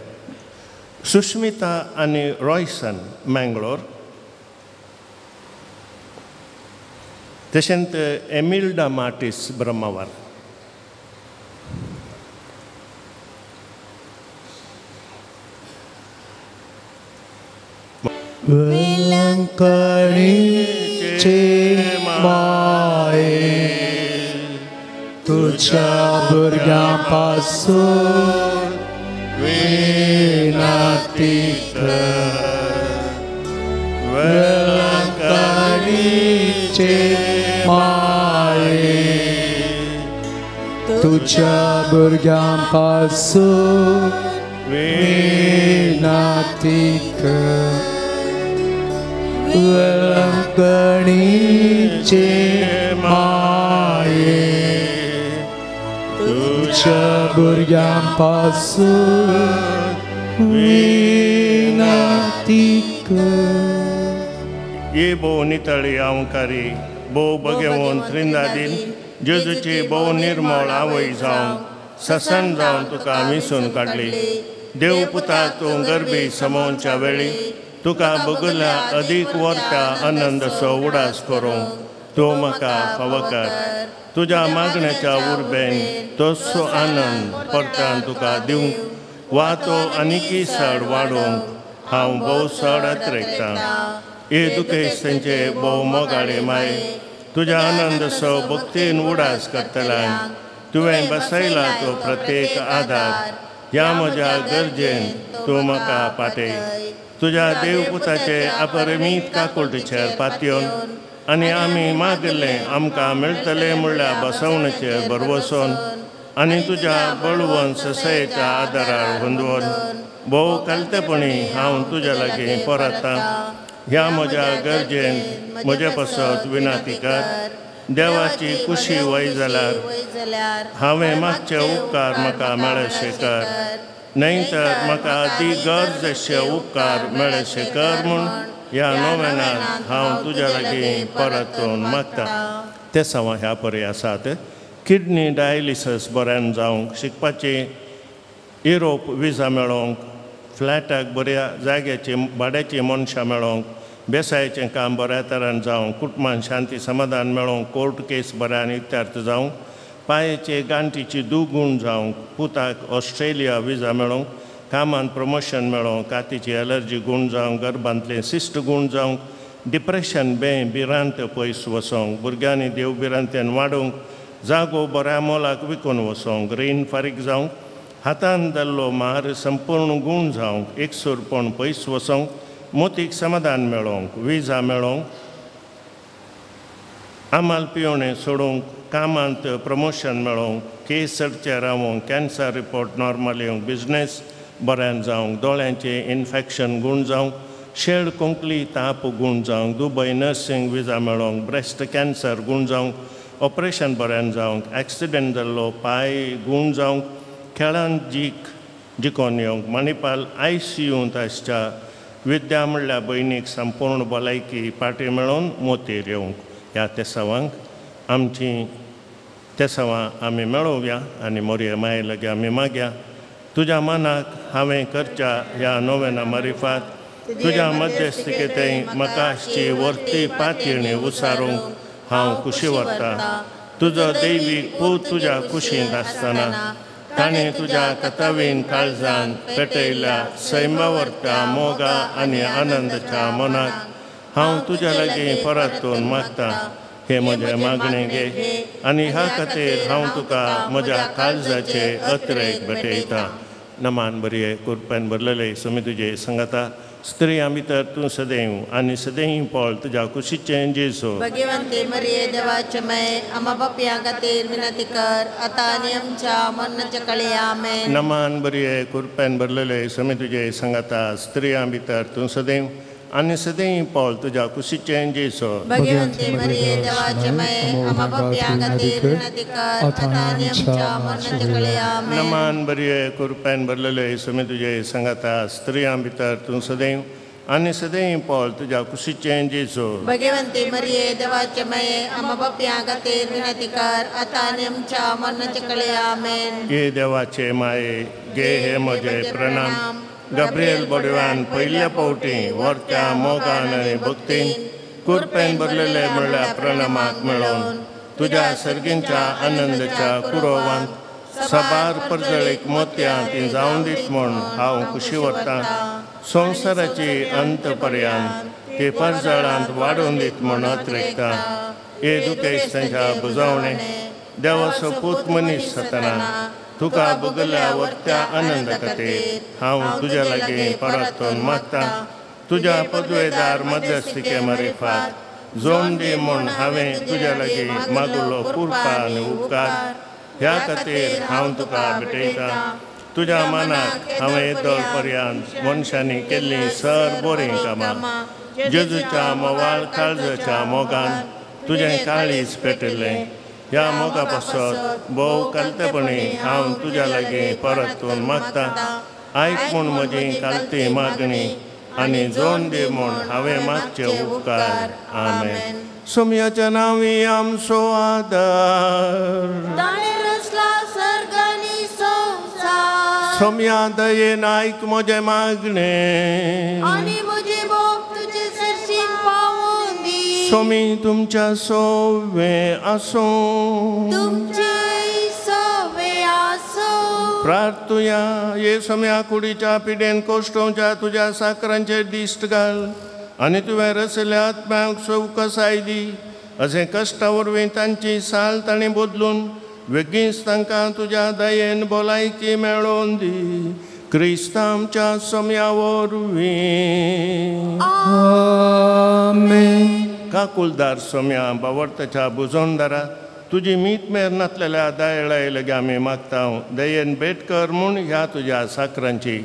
Speaker 1: सुष्मिता आनी रॉयसन मँगलोर तशेंच एमिल्डा मार्टीस ब्रह्मावर.
Speaker 3: वेलंकणीचे माये तुझ्या भुरग्यांपासून विनंती कर. वेलंकणीचे माये तुझ्या भुरग्यांपासून विनंती कर. वेलंकणीचे माये तुझ्या भुरग्यांपासून विनंती कर.
Speaker 1: ये भोव नितळी हांवकारी भोव बगेवन त्रिंदादीन जेजूची भोव निर्मळ आवय जावन ससन जावन तुका मिसून काडली. देव पुता तूं गरबी समोवच्या वेळी तुका बगुल्या अदीक वर्ता आनंदसो उडास करूंक तूं म्हाका फावो कर. तुज्या मागण्याच्या उर्बेन तसो आनंद परतान तुका दिवंक वा तो आनीकय सड वाडोवंक हांव भोव सड अत्रेकतां. हे दुखेस तेंचे भोव मोगाळे माय तुज्या आनंदसो भक्तीन उडास करतल्यान तुवें बसयला तो प्रत्येक आदार ह्या म्हज्या गरजेन तूं म्हाका पाटय. तुज्या देवपुताचे अपरिमीत काकुळटीचेर पातयेवन आनी आमी मागिल्लें आमकां मेळटलें म्हणल्यार बसवणेचेर भरवसून आनी तुज्या बळवंत ससयेच्या आदारार हुंदवून भोव कालतेपणी हांव तुज्या लागीं परतां. ह्या म्हज्या गरजेन म्हजे पासत विनंती कर. देवाची कुशी वय जाल्यार हांवें मागचे उपकार म्हाका मेळशे कर न्हय तर म्हाका ती गरज अशे उपकार मेळशे कर म्हूण ह्या नोवेनांत हांव तुज्या लागीं परतून मागता. ते सवा ह्या परी आसात किडनी डायलिसीस बऱ्यान जावंक शिकपाची युरोप विजा मेळोवंक फ्लॅटाक बऱ्या जाग्याची भाड्याची मनशां मेळोवंक बेसायेचें काम बऱ्या तरान जावंक कुटुंबान शांती समाधान मेळोवंक कोर्ट केस बऱ्यान इत्यार्थ जावंक पांयेचे गांठीची दुगूण जावंक, पुताक ऑस्ट्रेलिया विजा मेळोंक, कामांत प्रमोशन मेळोंक, कातीची एलर्जी गूण जावंक, गर्भांतलें सिस्ट गूण जावंक, डिप्रेशन बें भिरांत पयस वचोंक, भुरग्यांनी देव भिरांतेन वाडोवंक, जागो बऱ्या मोलाक विकून वचोंक, रीण फारीक जावंक, हातान जाल्लो मार संपूर्ण गूण जावंक, एकसूरपण पयस वचोंक, मोतीक समाधान मेळोंक, विजा मेळोंक, आमाल पिवणें सोडूंक, कामांत प्रमोशन मेळोंक, केस चडचे रावोंक, कॅन्सर रिपोर्ट नॉर्मल येवंक, बिजनेस बऱ्यान जावंक, दोळ्यांचें इन्फेक्शन गूण जावंक, शेळ कोंकली ताप गूण जावंक, दुबय नर्सिंग विजा मेळोंक, ब्रेस्ट कॅन्सर गूण जावंक, ऑपरेशन बऱ्यान जावंक, एक्सिडंट जाल्लो पांय गूण जावंक, खेळांत जीक जिकोन येवंक, मणिपाल आयसीयूंत आसच्या विद्या म्हणल्या भयणीक संपूर्ण भलायकी पाटी मेळोवन मोतीर येवंक. ह्या तेसावांक आमची तेसावां आमी मेळोवया आनी मोरये माये लागीं आमी मागया. तुज्या मनाक हांवें करच्या ह्या नोवेना मारिफात तुज्या मध्यस्थिकेंतय म्हाका आसची वर्ती पातयेणी उसारूंक हांव खुशी व्हरता. तुजो दैवीक पूत तुज्या कुशींत आसतना ताणें तुज्या कथावीन काळजान पेटयल्या सैमावरच्या मोगा आनी आनंदाच्या मनाक हांव तुज्या लागीं परतून मागता. हे म्हजें मागणें घे आनी ह्या खातीर हांव तुका म्हज्या काळजाचे अत्रेक भेटयता. नमान बरये कुरपेन भरलेले सुमी तुजे संगता, स्त्रियां भितर तूं सदैव आनी सदैव पळ तुज्या कुशीचें जेजू.
Speaker 6: भगवंते मरिये देवाचे मय आम्हा पापयां खातीर विनंती कर आतां आनी आमच्या मरणाच्या काळी. आमेन.
Speaker 1: नमान बरये कुरपेन भरलेले सुमी तुजे संगता, स्त्रियां भितर तूं सदैव आनी सदैव पळ तुज्या कुशीचें जेजू.
Speaker 6: भगवंते मरिये देवाचे मय आम्हा पापयां खातीर विनंती कर आतां आनी आमच्या मरणाच्या काळी. आमेन.
Speaker 1: नमान बरये कुरपेन भरलेले सुमी तुजे संगता, स्त्रियां भितर तूं सदैव आनी सदैव पळ तुज्या कुशीचें जेजू.
Speaker 6: भगवंते मरिये देवाचे मये आम्हा पापयां खातीर विनंती कर आतां आनी आमच्या मरणाच्या काळी. आमेन.
Speaker 1: हे देवाचे माये गे हे म्हजे प्रणाम. गब्रियल बोडव्यान पयल्या फावटी वरत्या मोगान आनी भक्तीन कुरपेन भरलेले म्हणल्यार प्रणामाक मेळोवन तुज्या सर्गींच्या आनंदाच्या कुरोवान साबार परजळीक मोतयां ती जावन दीत म्हूण हांव खुशी व्हरतां. संवसाराची अंत पर्यंत ती परजळांत वाडोवन दीत म्हूण अत्रेकता. हे दुखेस्तांच्या बुजवणे देवाचो पूत मनीस जातना तुका बगल्या वरत्या आनंद खातीर हांव तुज्या लागीं परतून मागता. तुज्या पदवेदार मध्यस्थिके मारिफात जोड दी म्हूण हांवें तुज्या लागीं मागुलो कुरपा आनी उपकार. ह्या खातीर हांव तुका भेटयता. तुज्या मनाक हांवें येदोळ पर्यंत मनशांनी केल्लीं सर बरीं कामां जेजूच्या मोवाळ काळजाच्या मोगान तुजें काळीज पेटिल्लें. ह्या मोगा पासत भोव कालतेपणी हांव तुज्या लागीं परतून मागता. आयक म्हूण म्हजी कालती मागणी आनी जोड दी म्हूण हांवें मागचे उपकार. आमेन. सोमयाच्या नांवी आमचो आदार, सोमया दयेन आयक म्हजें मागणें, सोमी तुमच्या सोवे आसूं. प्रार्थुया. ये सोम्या कुडीच्या पिडेन कोश्टोवच्या तुज्या साकरांचेर दिश्ट घाल आनी तुवें रचल्या आत्म्याक सवकसाय दी. अशें कश्टा वरवीं तांची साल तांणी बदलून वेगींच तांकां तुज्या दयेन भलायकी मेळोवन दी. क्रिस्त आमच्या सोम्या वरवीं.
Speaker 3: आमेन.
Speaker 1: काकुलदार सोम्या बावर्ताच्या बुजोणदारा तुजी मीत मेर नातलेल्या दयेळाय लागीं आमी मागता. दयेन भेट कर म्हूण ह्या तुज्या साकरांची,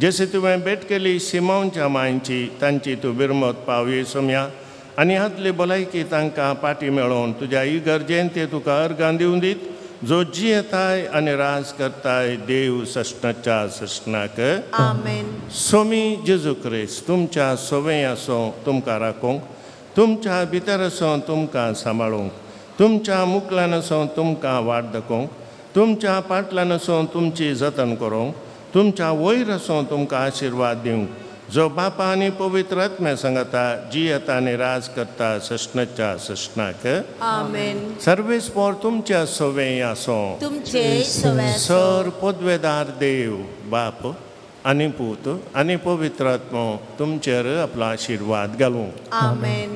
Speaker 1: जशी तुवें भेट केली सिमांवच्या मांयची, तांची तूं बिरमत पावये सोम्या आनी हातली भलायकी तांकां पाटी मेळोवन तुज्या इगर्जेन ते तुका अर्गां दिवन दीत, जो जियेताय आनी राज करताय देव सश्णाच्या सश्णाक.
Speaker 6: आमेन.
Speaker 1: सोमी जेजू क्रिस्त तुमच्या सोवे आसूं तुमकां राखूंक, तुमच्या भितर आसूं तुमकां सांबाळूंक, तुमच्या मुकल्यान आसूं तुमकां वाट दाखोवंक, तुमच्या पाटल्यान आसूं तुमची जतन करूंक, तुमच्या वयर आसूं तुमकां आशिर्वाद दिवंक, जो बापा आनी पवित्र आत्म्या सांगता जियेता आनी राज करता सश्णाच्या सश्णाक.
Speaker 6: आमेन.
Speaker 1: सर्वेस्पोर तुमच्या सवें आसो.
Speaker 6: तुमचे सवें.
Speaker 1: सर पदवेदार देव बाप आनी पूत आनी पवित्र आत्मो तुमचेर आपलो आशिर्वाद घालूं.
Speaker 6: आमेन.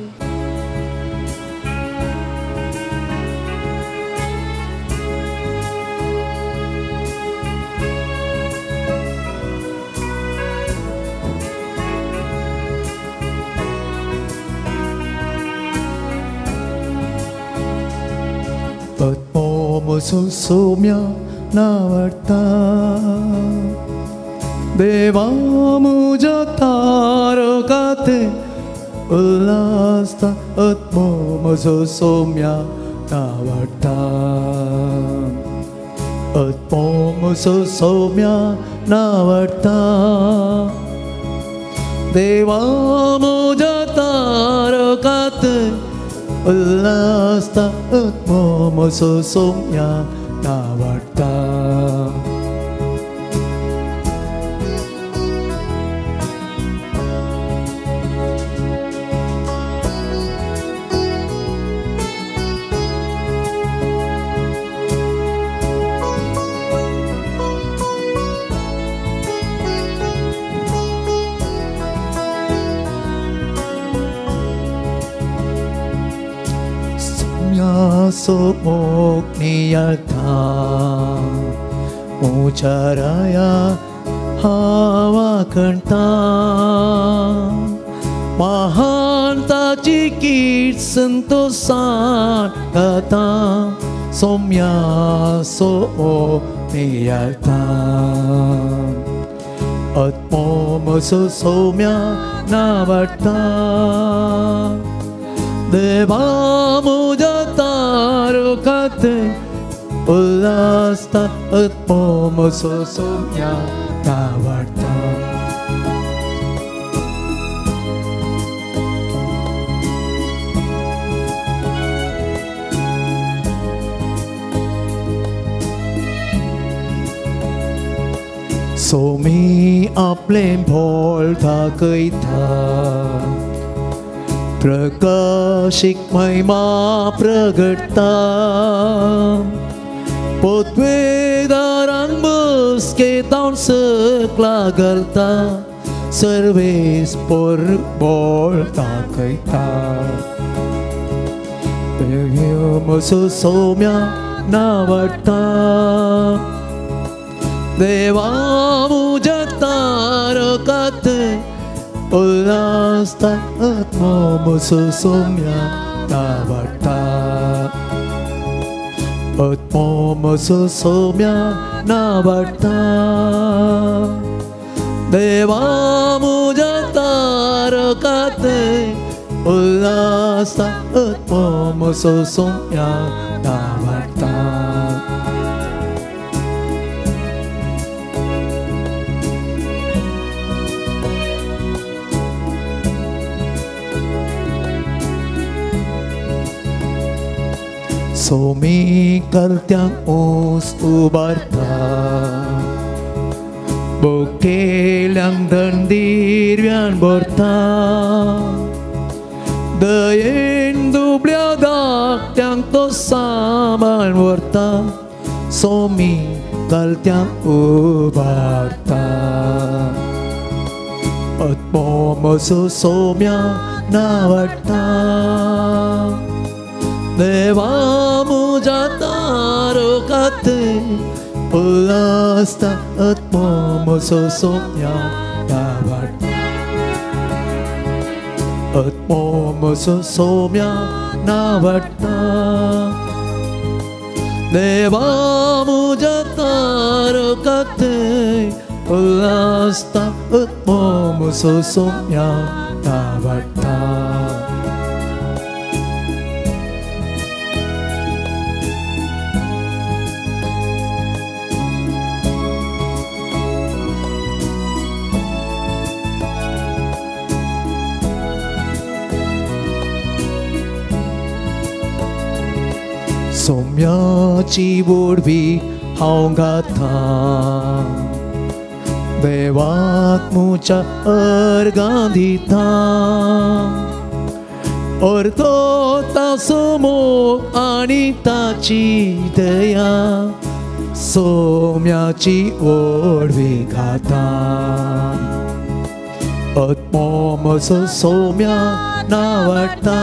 Speaker 4: पद्मोमसो सौम्या नावडता देवा मुझ्या तारकाते उल्हासता आत्मो म्हजो सौम्या नावडता आत्मो म्हजो सौम्या नावडता देवा मुझ्या तारकाते उल्हासता आत्मो म्हजो सौम्या नावडता. सोमोक नियता उचाराया हवा करता महानताची कीर्त संतोषान गाता सौम्या सोमोक नियता आत्मो म्हजो सौम्या नावडता देवा मुझ्या तारकाते उल्हासता आत्मो म्हजो सौम्या नावडता. सोमी आपलें भोळ दाखयता प्रकाशीक महिमा प्रगटता पोतवेदारांक बसकेतावन सकला घालता सर्वेस पोर बोळ दाखयता म्हजो सौम्या नावडता देवा मुझ्या तारकाते उल्हासता आत्मो म्हजो सौम्या नावडता आत्मो म्हजो सौम्या नावडता देवा मुझ्या तारकाते उल्हासता आत्मो म्हजो सौम्या नावडता. सोमी करत्यांक ऊंच उबारता बोकेल्यांक दंदिरव्यान भरता दयेन दुबळ्या धाकट्यांक तो सामान व्हरता सोमी करत्यांक उबारता आत्मो म्हजो सौम्या नावडता देवा मुझ्या तारकाते उल्हासता आत्मो म्हजो सौम्या नावडता आत्मो म्हजो सौम्या नावडता देवा मुझ्या तारकाते उल्हासता आत्मो म्हजो सौम्या नावडता. सौम्याची वोडवी हांव गाता देवाक मुच्या अर्गां दिता अर्दो ताचो मोग आनी ताची दया सोम्याची ओडवी गाता आत्मो म्हजो सोम्या नावडटा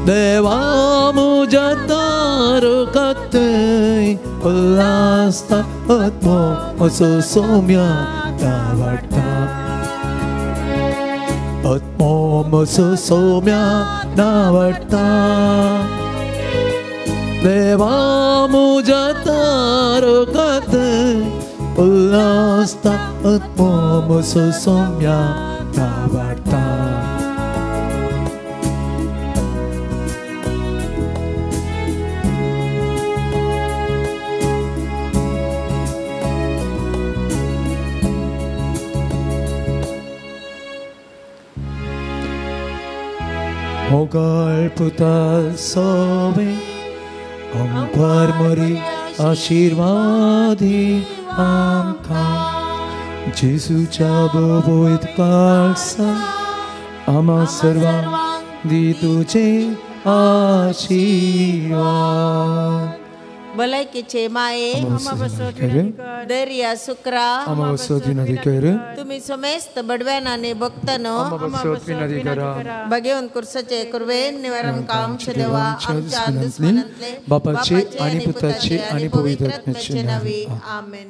Speaker 4: देवा म्हज्या तारकांतय उल्हासता आत्मो म्हजो सोम्या नावडटा आत्मो म्हजो सोम्या नावडटा देवा म्हज्या तारकांतय उल्हासता आत्मो म्हजो सोम्या नावडटा. मोगाळ पुता सोवे ओंकार मरी आशिर्वादी आमकां जेजूच्या बोबोयत काळसा आमा सर्वांक दी तुजे आशिर्वाद.
Speaker 6: भलायकेचे माये दर्या सुक्रा तुम्ही समेस्त बडव्यान आनी भक्तांनो भगेवन कुर्साचे कुर्वेन निवारण आमच्या देवा आमच्या दुस्मनांतले
Speaker 3: बापाचे आनी पुताचे आनी पवित्र आत्म्याचे
Speaker 6: नांवी आमेन.